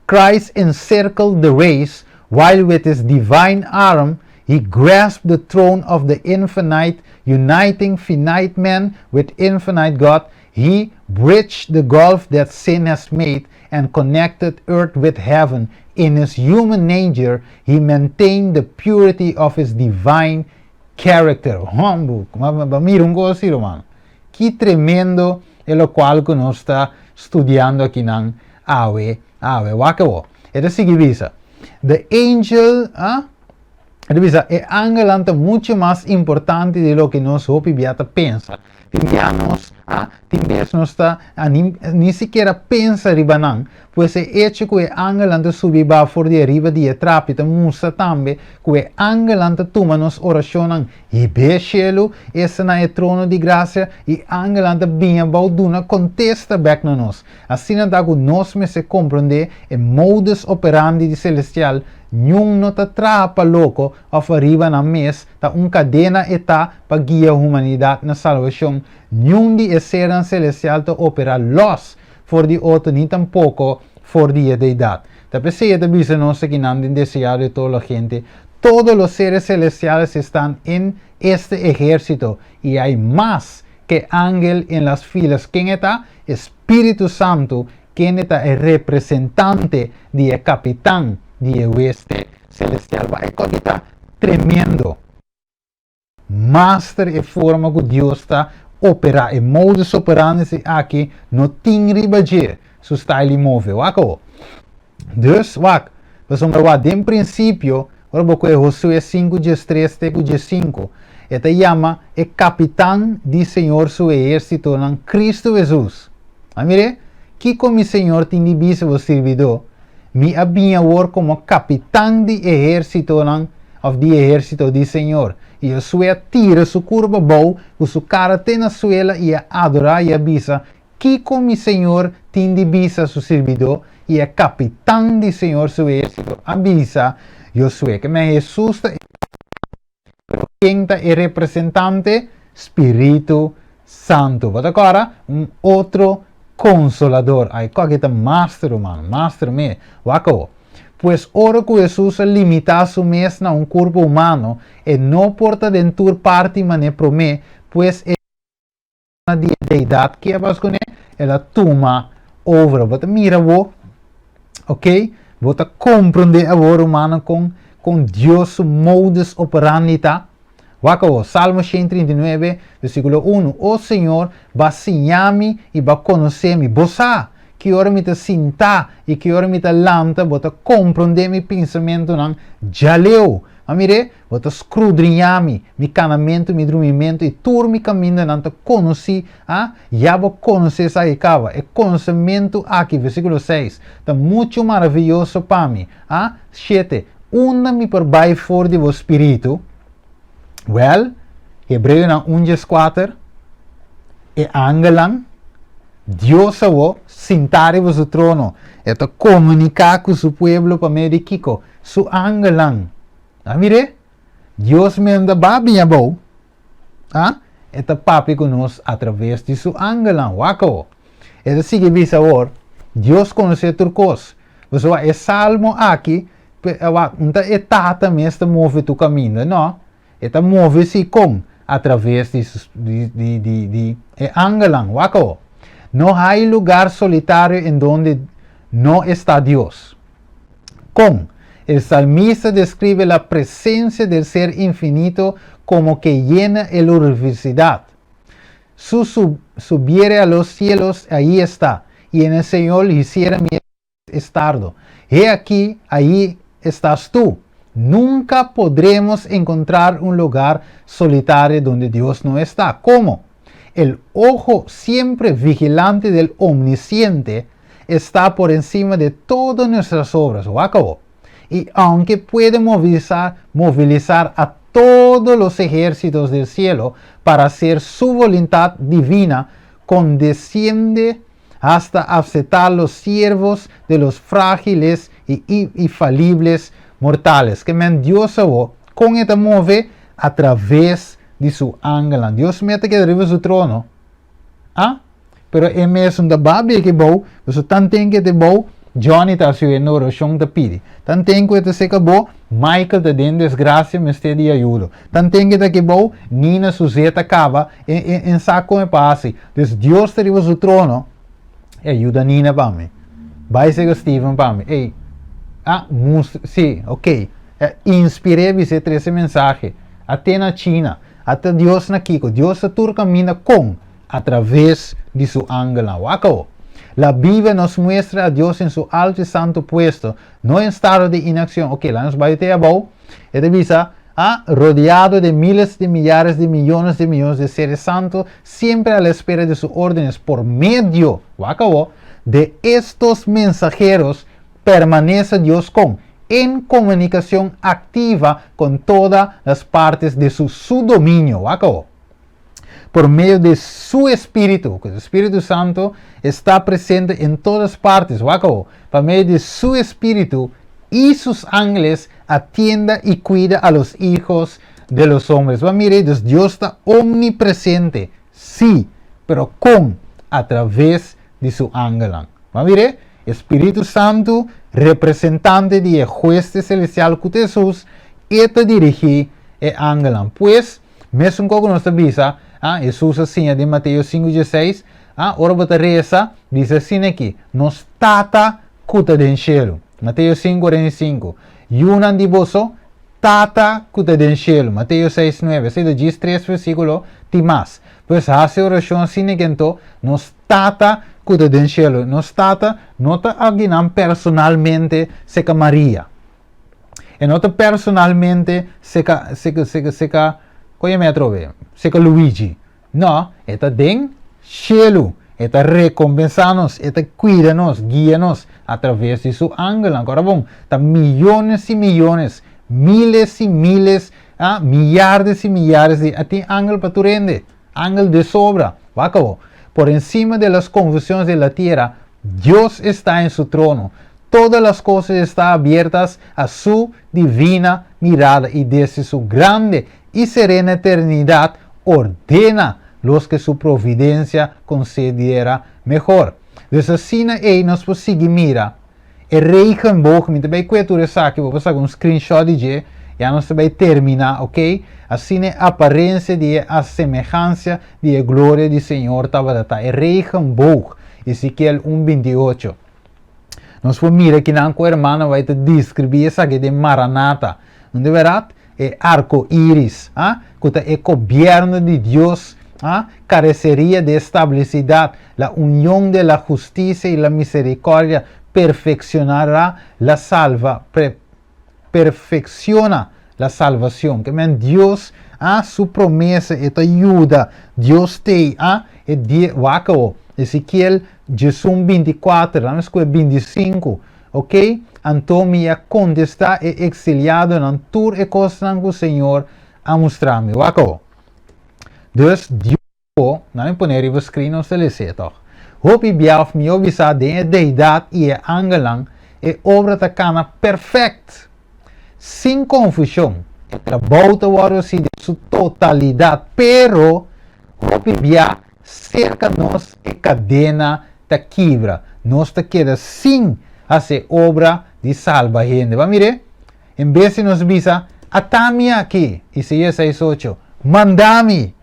Christ encircled the race, while with his divine arm, he grasped the throne of the infinite, uniting finite man with infinite God. He bridged the gulf that sin has made and connected earth with heaven. In his human nature, he maintained the purity of his divine character. Humble. Mira un kos, ruman. Ki tremendo e loke ku nos ta studiando aki na awe, awe, wak awor. E ta sigui bisa. The angel, ah? E ta bisa, e angel ta muchu mas importante di loke nos hopi bia ta pensa. Tin nos, ah, tin bes nos ta ni sikiera pensa riba nan, pues e echo ku e angel ta subi baha for di ariba di e trapi ta mustra tambe ku e angel ta tuma nos orashon hib'é shelu, esta na e trono di grasia, i angel ta bin abou duna kontesta bèk na nos. Asina ta ku nos mester komprondé e modus operandi di selestial. Niun no ta traha pa loko òf ariba nan mes, ta un kadena e ta pa guia humanidat na salbashon. Niun di e sernan selestial ta operá lòs for di otro, ni tampoko for di deidat. Ta p'esei ta bisa nos aki nan den Deseado de toda la gente. Todos los seres celestiales están en este ejército y hay más que ángel en las filas. Ken ta? Spiritu Santu. Kende ta e representante di e kapitan di e hueste selestial? Wak e kos ta tremendo. Master e forma ku Dios ta operá, e modus operandi aki no tin riba dje su style di move. Wak awo. Dus, wak, pasobra wak, den prinsipio, ora bo kohe Josué 5 13 te ku 15, e ta yama e kapitan di Señor su ehérsitonan Kristu Hesus. A mir'é? Kiko mi Señor tin di bisa bo sirbidó? Mi a bini awor komo kapitan di ehérsitonan òf di ehérsito di Señor. I Josué a tira su kurpa abou ku su kara te na suela i a adorá i a bisa, Kiko mi Señor tin di bisa su sirbidó? I e kapitan di Señor su ehérsito a bisa Josué, Ke men Hesus ta e kapitan, pero ken ta e representante? Spiritu Santu. Bo ta kòrda? Un otro konsolador. Ai, kòke ta master, ruman, master me. Wak awo. Pues ora ku Hesus a limitá su mes na un kurpo humano, e no por ta den tur parti manera promé, pues e. Di e deidat ki a bas kuné, el a tuma over. Bo ta mira bo, ok? Bo ta komprondé awor, rumannan, kon kon Dios su modus operandi ta? Wak awor, Salmo 139, versíkulo 1, O Señor, bo a siña mi i bo a konosé mi. Bo sa ki ora mi ta sintá i ki ora mi ta lanta, bo ta komprondé mi pensamentunan djaleu. Ma mir'é, bo ta skrudriñá mi, mi kanamentu, mi drumimentu i tur mi kamindanan ta konosí. A Ya bo konosé esaki kaba. E konosementu aki, versíkulo 6, ta muchu maravioso pa mi. A 7, Unda mi por bai for di bo spiritu? Wèl, Hebreonan un 14, e angelnan, Dios awor, sintá riba su trono, e ta komuniká ku su pueblo pa medio di kiko? Su angelnan. A mir'é? Dios menda ba bin abou. A E ta papia ku nos atraves di su angelnan. Wak awor. E ta sigui bisa awor, Dios konosé tur kos. Pasobra e salmo aki, wak, un ta e Tata mes ta move tur kaminda. No. E ta move si kon? Atraves di su, di, di, di, di e angelnan. Wak awor. No hay lugar solitario en donde no está Dios. Kon? El salmista describe la presencia del Ser Infinito como que llena el universidad. Su sub, subiere a los cielos, ahí está, y en el Señor hiciera mi estardo. He aquí, ahí estás tú. Nunca podremos encontrar un lugar solitario donde Dios no está. ¿Cómo? El ojo siempre vigilante del omnisciente está por encima de todas nuestras obras. Wak awor. Y aunque puede movilizar, movilizar a todos los ejércitos del cielo para hacer su voluntad divina, condesciende hasta aceptar los siervos de los frágiles y falibles mortales. Ke men Dios awor, kon e ta move? A traves di su angelnan. Dios mes ta keda riba su trono. Ah? Pero e mes no ta babia ki bou, pasobra tanten ku e ta bou, Johnny ta hasi un orashon ta pidi. Tanten ku e ta seka bo, Michael ta den desgrasia mester di ayudo. Tanten ku e ta aki bou, Nina su zet a kaba, e e e sa kon e por hasi. Dus Dios ta riba su trono, e yuda Nina pa mi. Bai seka Steven pa mi. Ey, ah, mustra, si, ok. E inspir'é bis'é trese mensahe. A te na China. A ta Dios na kiko? Dios ta tur kaminda kon? A traves di su angelnan. Wak awo. La Biblia nos muestra a Dios en su alto y santo puesto, no en estado de inaccion. Ok, laga nos bai te abou. E ta bisa, ah, rodeado de miles de millares de millones de millones de seres santos, siempre a la espera de sus órdenes, por medio, wak awo, de estos mensajeros, permanece Dios con en comunicación activa con todas las partes de su, su dominio. Wak awo. Por medio de su Espíritu, ku e Spiritu Santu está presente en todas partes, wak awo, pa medio di su Espíritu y sus ángeles atienda y cuida a los hijos de los hombres. Bo a mira ei, dus Dios ta omnipresente, sí, pero kon? A traves di su angelnan. Bo a mira ei? E Spiritu Santu, representante di e Hueste Celestial ku ta Hesus, e ta dirigí e angelnan. Pues, Mesun kos ku nos ta bisa, ah, Hesus a siña den Mateo 5:16, ah, ora bo ta resa, bisa asina aki, Nos Tata ku ta den shelu. Mateo 5, 45. Yunan di boso Tata ku ta den shelu. Mateo 6, 9. Esei ta djis tres versíkulo, tin mas. Pues hasi orashon asina kento, Nos Tata ku ta den shelu. Nos Tata no ta alginan personalmente seka Maria. E no ta personalmente seka, seka, seka, seka, kon yama e atrobe? Seka Luigi. No, e ta den shelu. E ta rekompensá nos, e ta kuida nos, guia nos atraves di su angelnan. Kòrda bon, ta miyones i miyones, miles i miles, ah, miyares i miyares di, a tin angel pa tur hende, angel de sobra. Wak awor, Por encima de las confusiones de la tierra, Dios está en su trono. Todas las cosas están abiertas a su divina mirada y desde su grande y serena eternidad ordena los que su providencia considera mehor. Dus asina ei nos por sigui mira e regenboog, mi ta bay cue tur esaki, bo por saca un screenshot di dje, ya nos ta bay termina, ok? Asina e aparencia di e asemehancia di e gloria di Señor tabata ta, e regenboog, Ezekiel un 28. Nos por mira kinan cu hermano bay ta describi esaki den Maranatha. No di berdad? E arco iris, ah, cu ta e gobierno di Dios, ah, careceria de estabilidad, la unión de la justicia y la misericordia perfeccionará la salva, pre, perfecciona la salvación. Ke men Dios, ah, su promesa, e ta yuda, Dios t'ei, ah, e die, wak awo, Ezekiel 11:24, laat me skohe 25, Ok, anto mi a kontestá e eksiliadonan tur e kosnan ku Señor a mustra mi. Wak awo. Dus, Dios, nan mi pone riba screen nos ta les'é tòg. Hopi bia òf mihó bisá den e Deidat i e angelnan, e obra ta kana perfèkt, sin konfushon. E trabou ta wòrdu hasi den su totalidat, pero hopi bia serka nos e kadena ta kibra, nos ta keda sin hasi e obra di salba hende. Bo a mir'é? En bes di nos bisa, Ata mi aki, Isaías seis ocho, manda mi!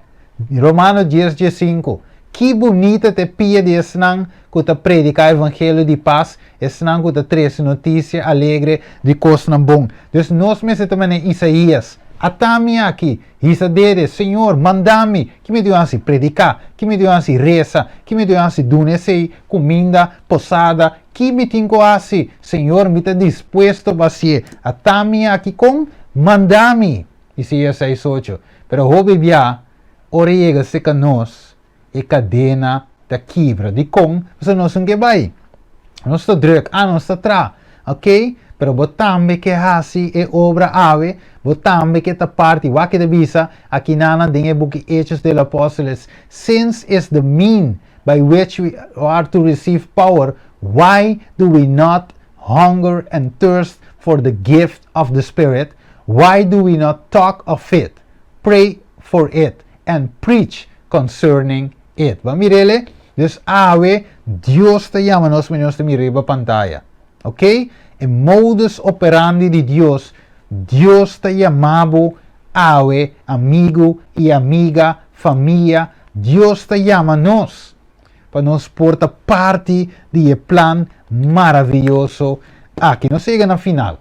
Romano dies 15, Ki bunita ta e pia di esnan ku ta prediká evangelio di pas, esnan ku ta trese notisia alegre di kosnan bon. Dus nos mester ta manera Isaías, Ata mi aki, Hisa dede, Señor, manda mi! Ki mi dios hasi? Prediká. Ki mi dios hasi? Resa. Ki mi dios hasi? Duna esei kuminda, posada. Ki mi tin ku hasi? Señor, mi ta dispuesto pa hasié. Ata mi aki kon? Manda mi! Isaías seis ocho. Pero hopi bia, ora e yega serka nos, e kadena ta kibra. Dikon? Pasobra nos no ke bai. Nos ta druk. Ah, nos ta traha. Ok, pero bo tambe ke hasi e obra awe, bo tambe ke ta parti. Wak ke ta bisa akinana den e buki Hechos de los Apóstoles, Since is the mean by which we are to receive power, why do we not hunger and thirst for the gift of the Spirit? Why do we not talk of it, pray for it, and preach concerning it? Bo a mir'el? Dus awe Dios ta yama nos manera nos ta mira riba pantaya. Ok? E modus operandi di Dios, Dios ta yama bo awe, amigu i amiga, famia, Dios ta yama nos pa nos por ta parti di e plan maraviyoso aki. Nos a yega na final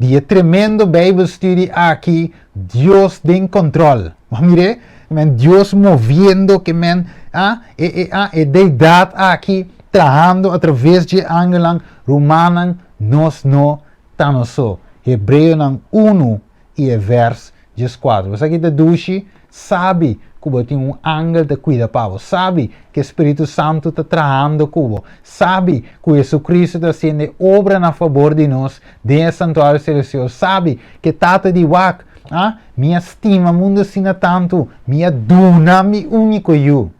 di e tremendo Bijbel study aki, Dios den control. Bo mir'é? Men Dios moviendo ke men a e e a e deidad aki trahando a traves dje angelnan, rumannan, nos no ta nos so. Hebreonan unu i e vers 14. Bo sa ki ta dushi? Sabi ku bo tin un angel ta kuida pa bo. Sabi ku e Spiritu Santu ta trahando ku bo. Sabi ku Jesucristo ta hasiendo e obra na fabor di nos den e santuario selestial. Sabi ku e Tata di wak, ah, mi a stima mundu asina tantu, mi a duna mi úniko Yu,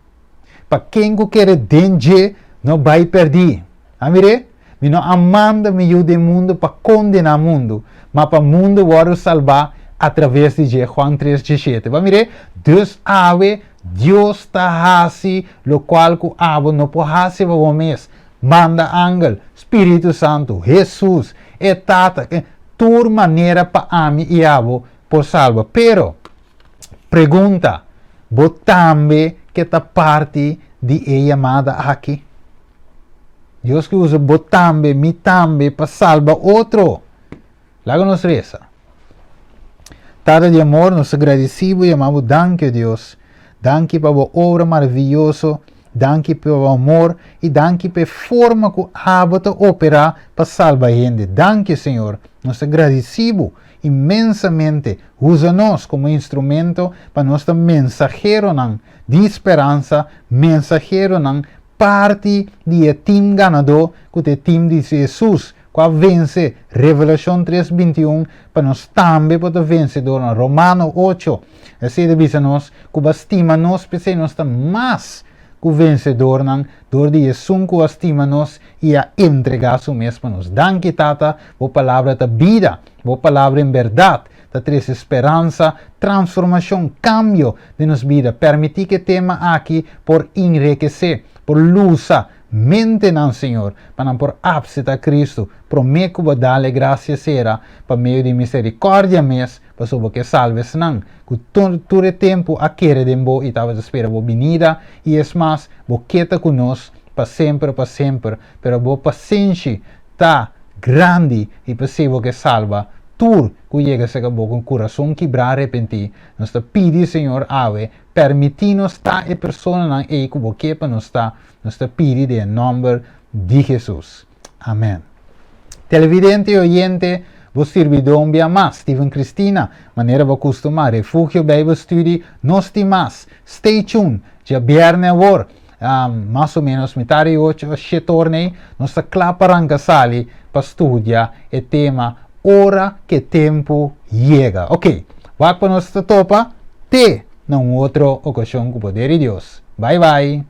pa ken ku kere den dje no bai pèrdí. A mir'é? Mi no a manda mi Yu den mundu pa kondená mundu, ma pa mundu wòrdu salbá atraves di dje. Juan tres diesshete. Bo a mir'é? Dus awe Dios ta hasi lokual ku abo no por hasi pa bo mes. Manda angel, Spiritu Santu, Hesus, e Tata, tur manera pa ami i abo por salba. Pero, pregunta, bo tambe ke ta parti di e yamada aki? Dios ke usa bo tambe, mi tambe, pa salba otro. Laga nos resa. Tata di amor, nos ta gradisí bo i yama bo danki, o Dios. Danki pa bo obra maravioso, danki pa bo amor i danki pa e forma ku abo ta operá pa salba hende. Danki, Señor. Nos ta gradisí bo inmensamente. Usa nos komo instrumento pa nos ta mensaheronan di speransa, mensaheronan parti di e tim ganadó ku ta e tim di Hesus ku a vense, Revelashon tres 21, pa nos tambe por ta vensedornan. Romano 8, esei ta bisa nos ku bo a stima nos, p'esei nos ta mas ku vensedornan dor di esun ku a stima nos i a entregá su mes pa nos. Danki, Tata, bo palabra ta bida, bo palabra en bèrdat ta trese speransa, transformashon, kambio den nos bida. Permití ku e tema aki por inrekesé, por lusa mentenan, Señor, pa nan por apseta Kristu promé ku bo dal e grasia sera pa medio di miserikòrdia mes, pasobra bo ke salba esnan ku tur e tempu a kere den bo i tabata spera bo binida, i es mas, bo ke ta ku nos pa semper pa semper, pero bo pasenshi ta grandi i p'esei bo ke salba tur ku yega serka bo ku kurason kibrá arepentí. Nos ta pidi, Señor, awe, permití nos ta e personanan ei ku bo ke pa nos ta. Nos ta pidi den e nòmber di Hesus. Amèn. Televidente i oyente, bo sirbidó un bia mas, Steven Cristina, manera bo kustumá, Refugio Bijbel Studie, nos tin mas. Stay tuned! Djabièrnè awor, mas o ménos mitar di ocho o shete or nei, nos ta kla pa ranka sali pa studia e tema Ora ke Tempu Yega. Oké, wak pa nos ta topa te na un otro okashon ku poder di Dios. Bai bai!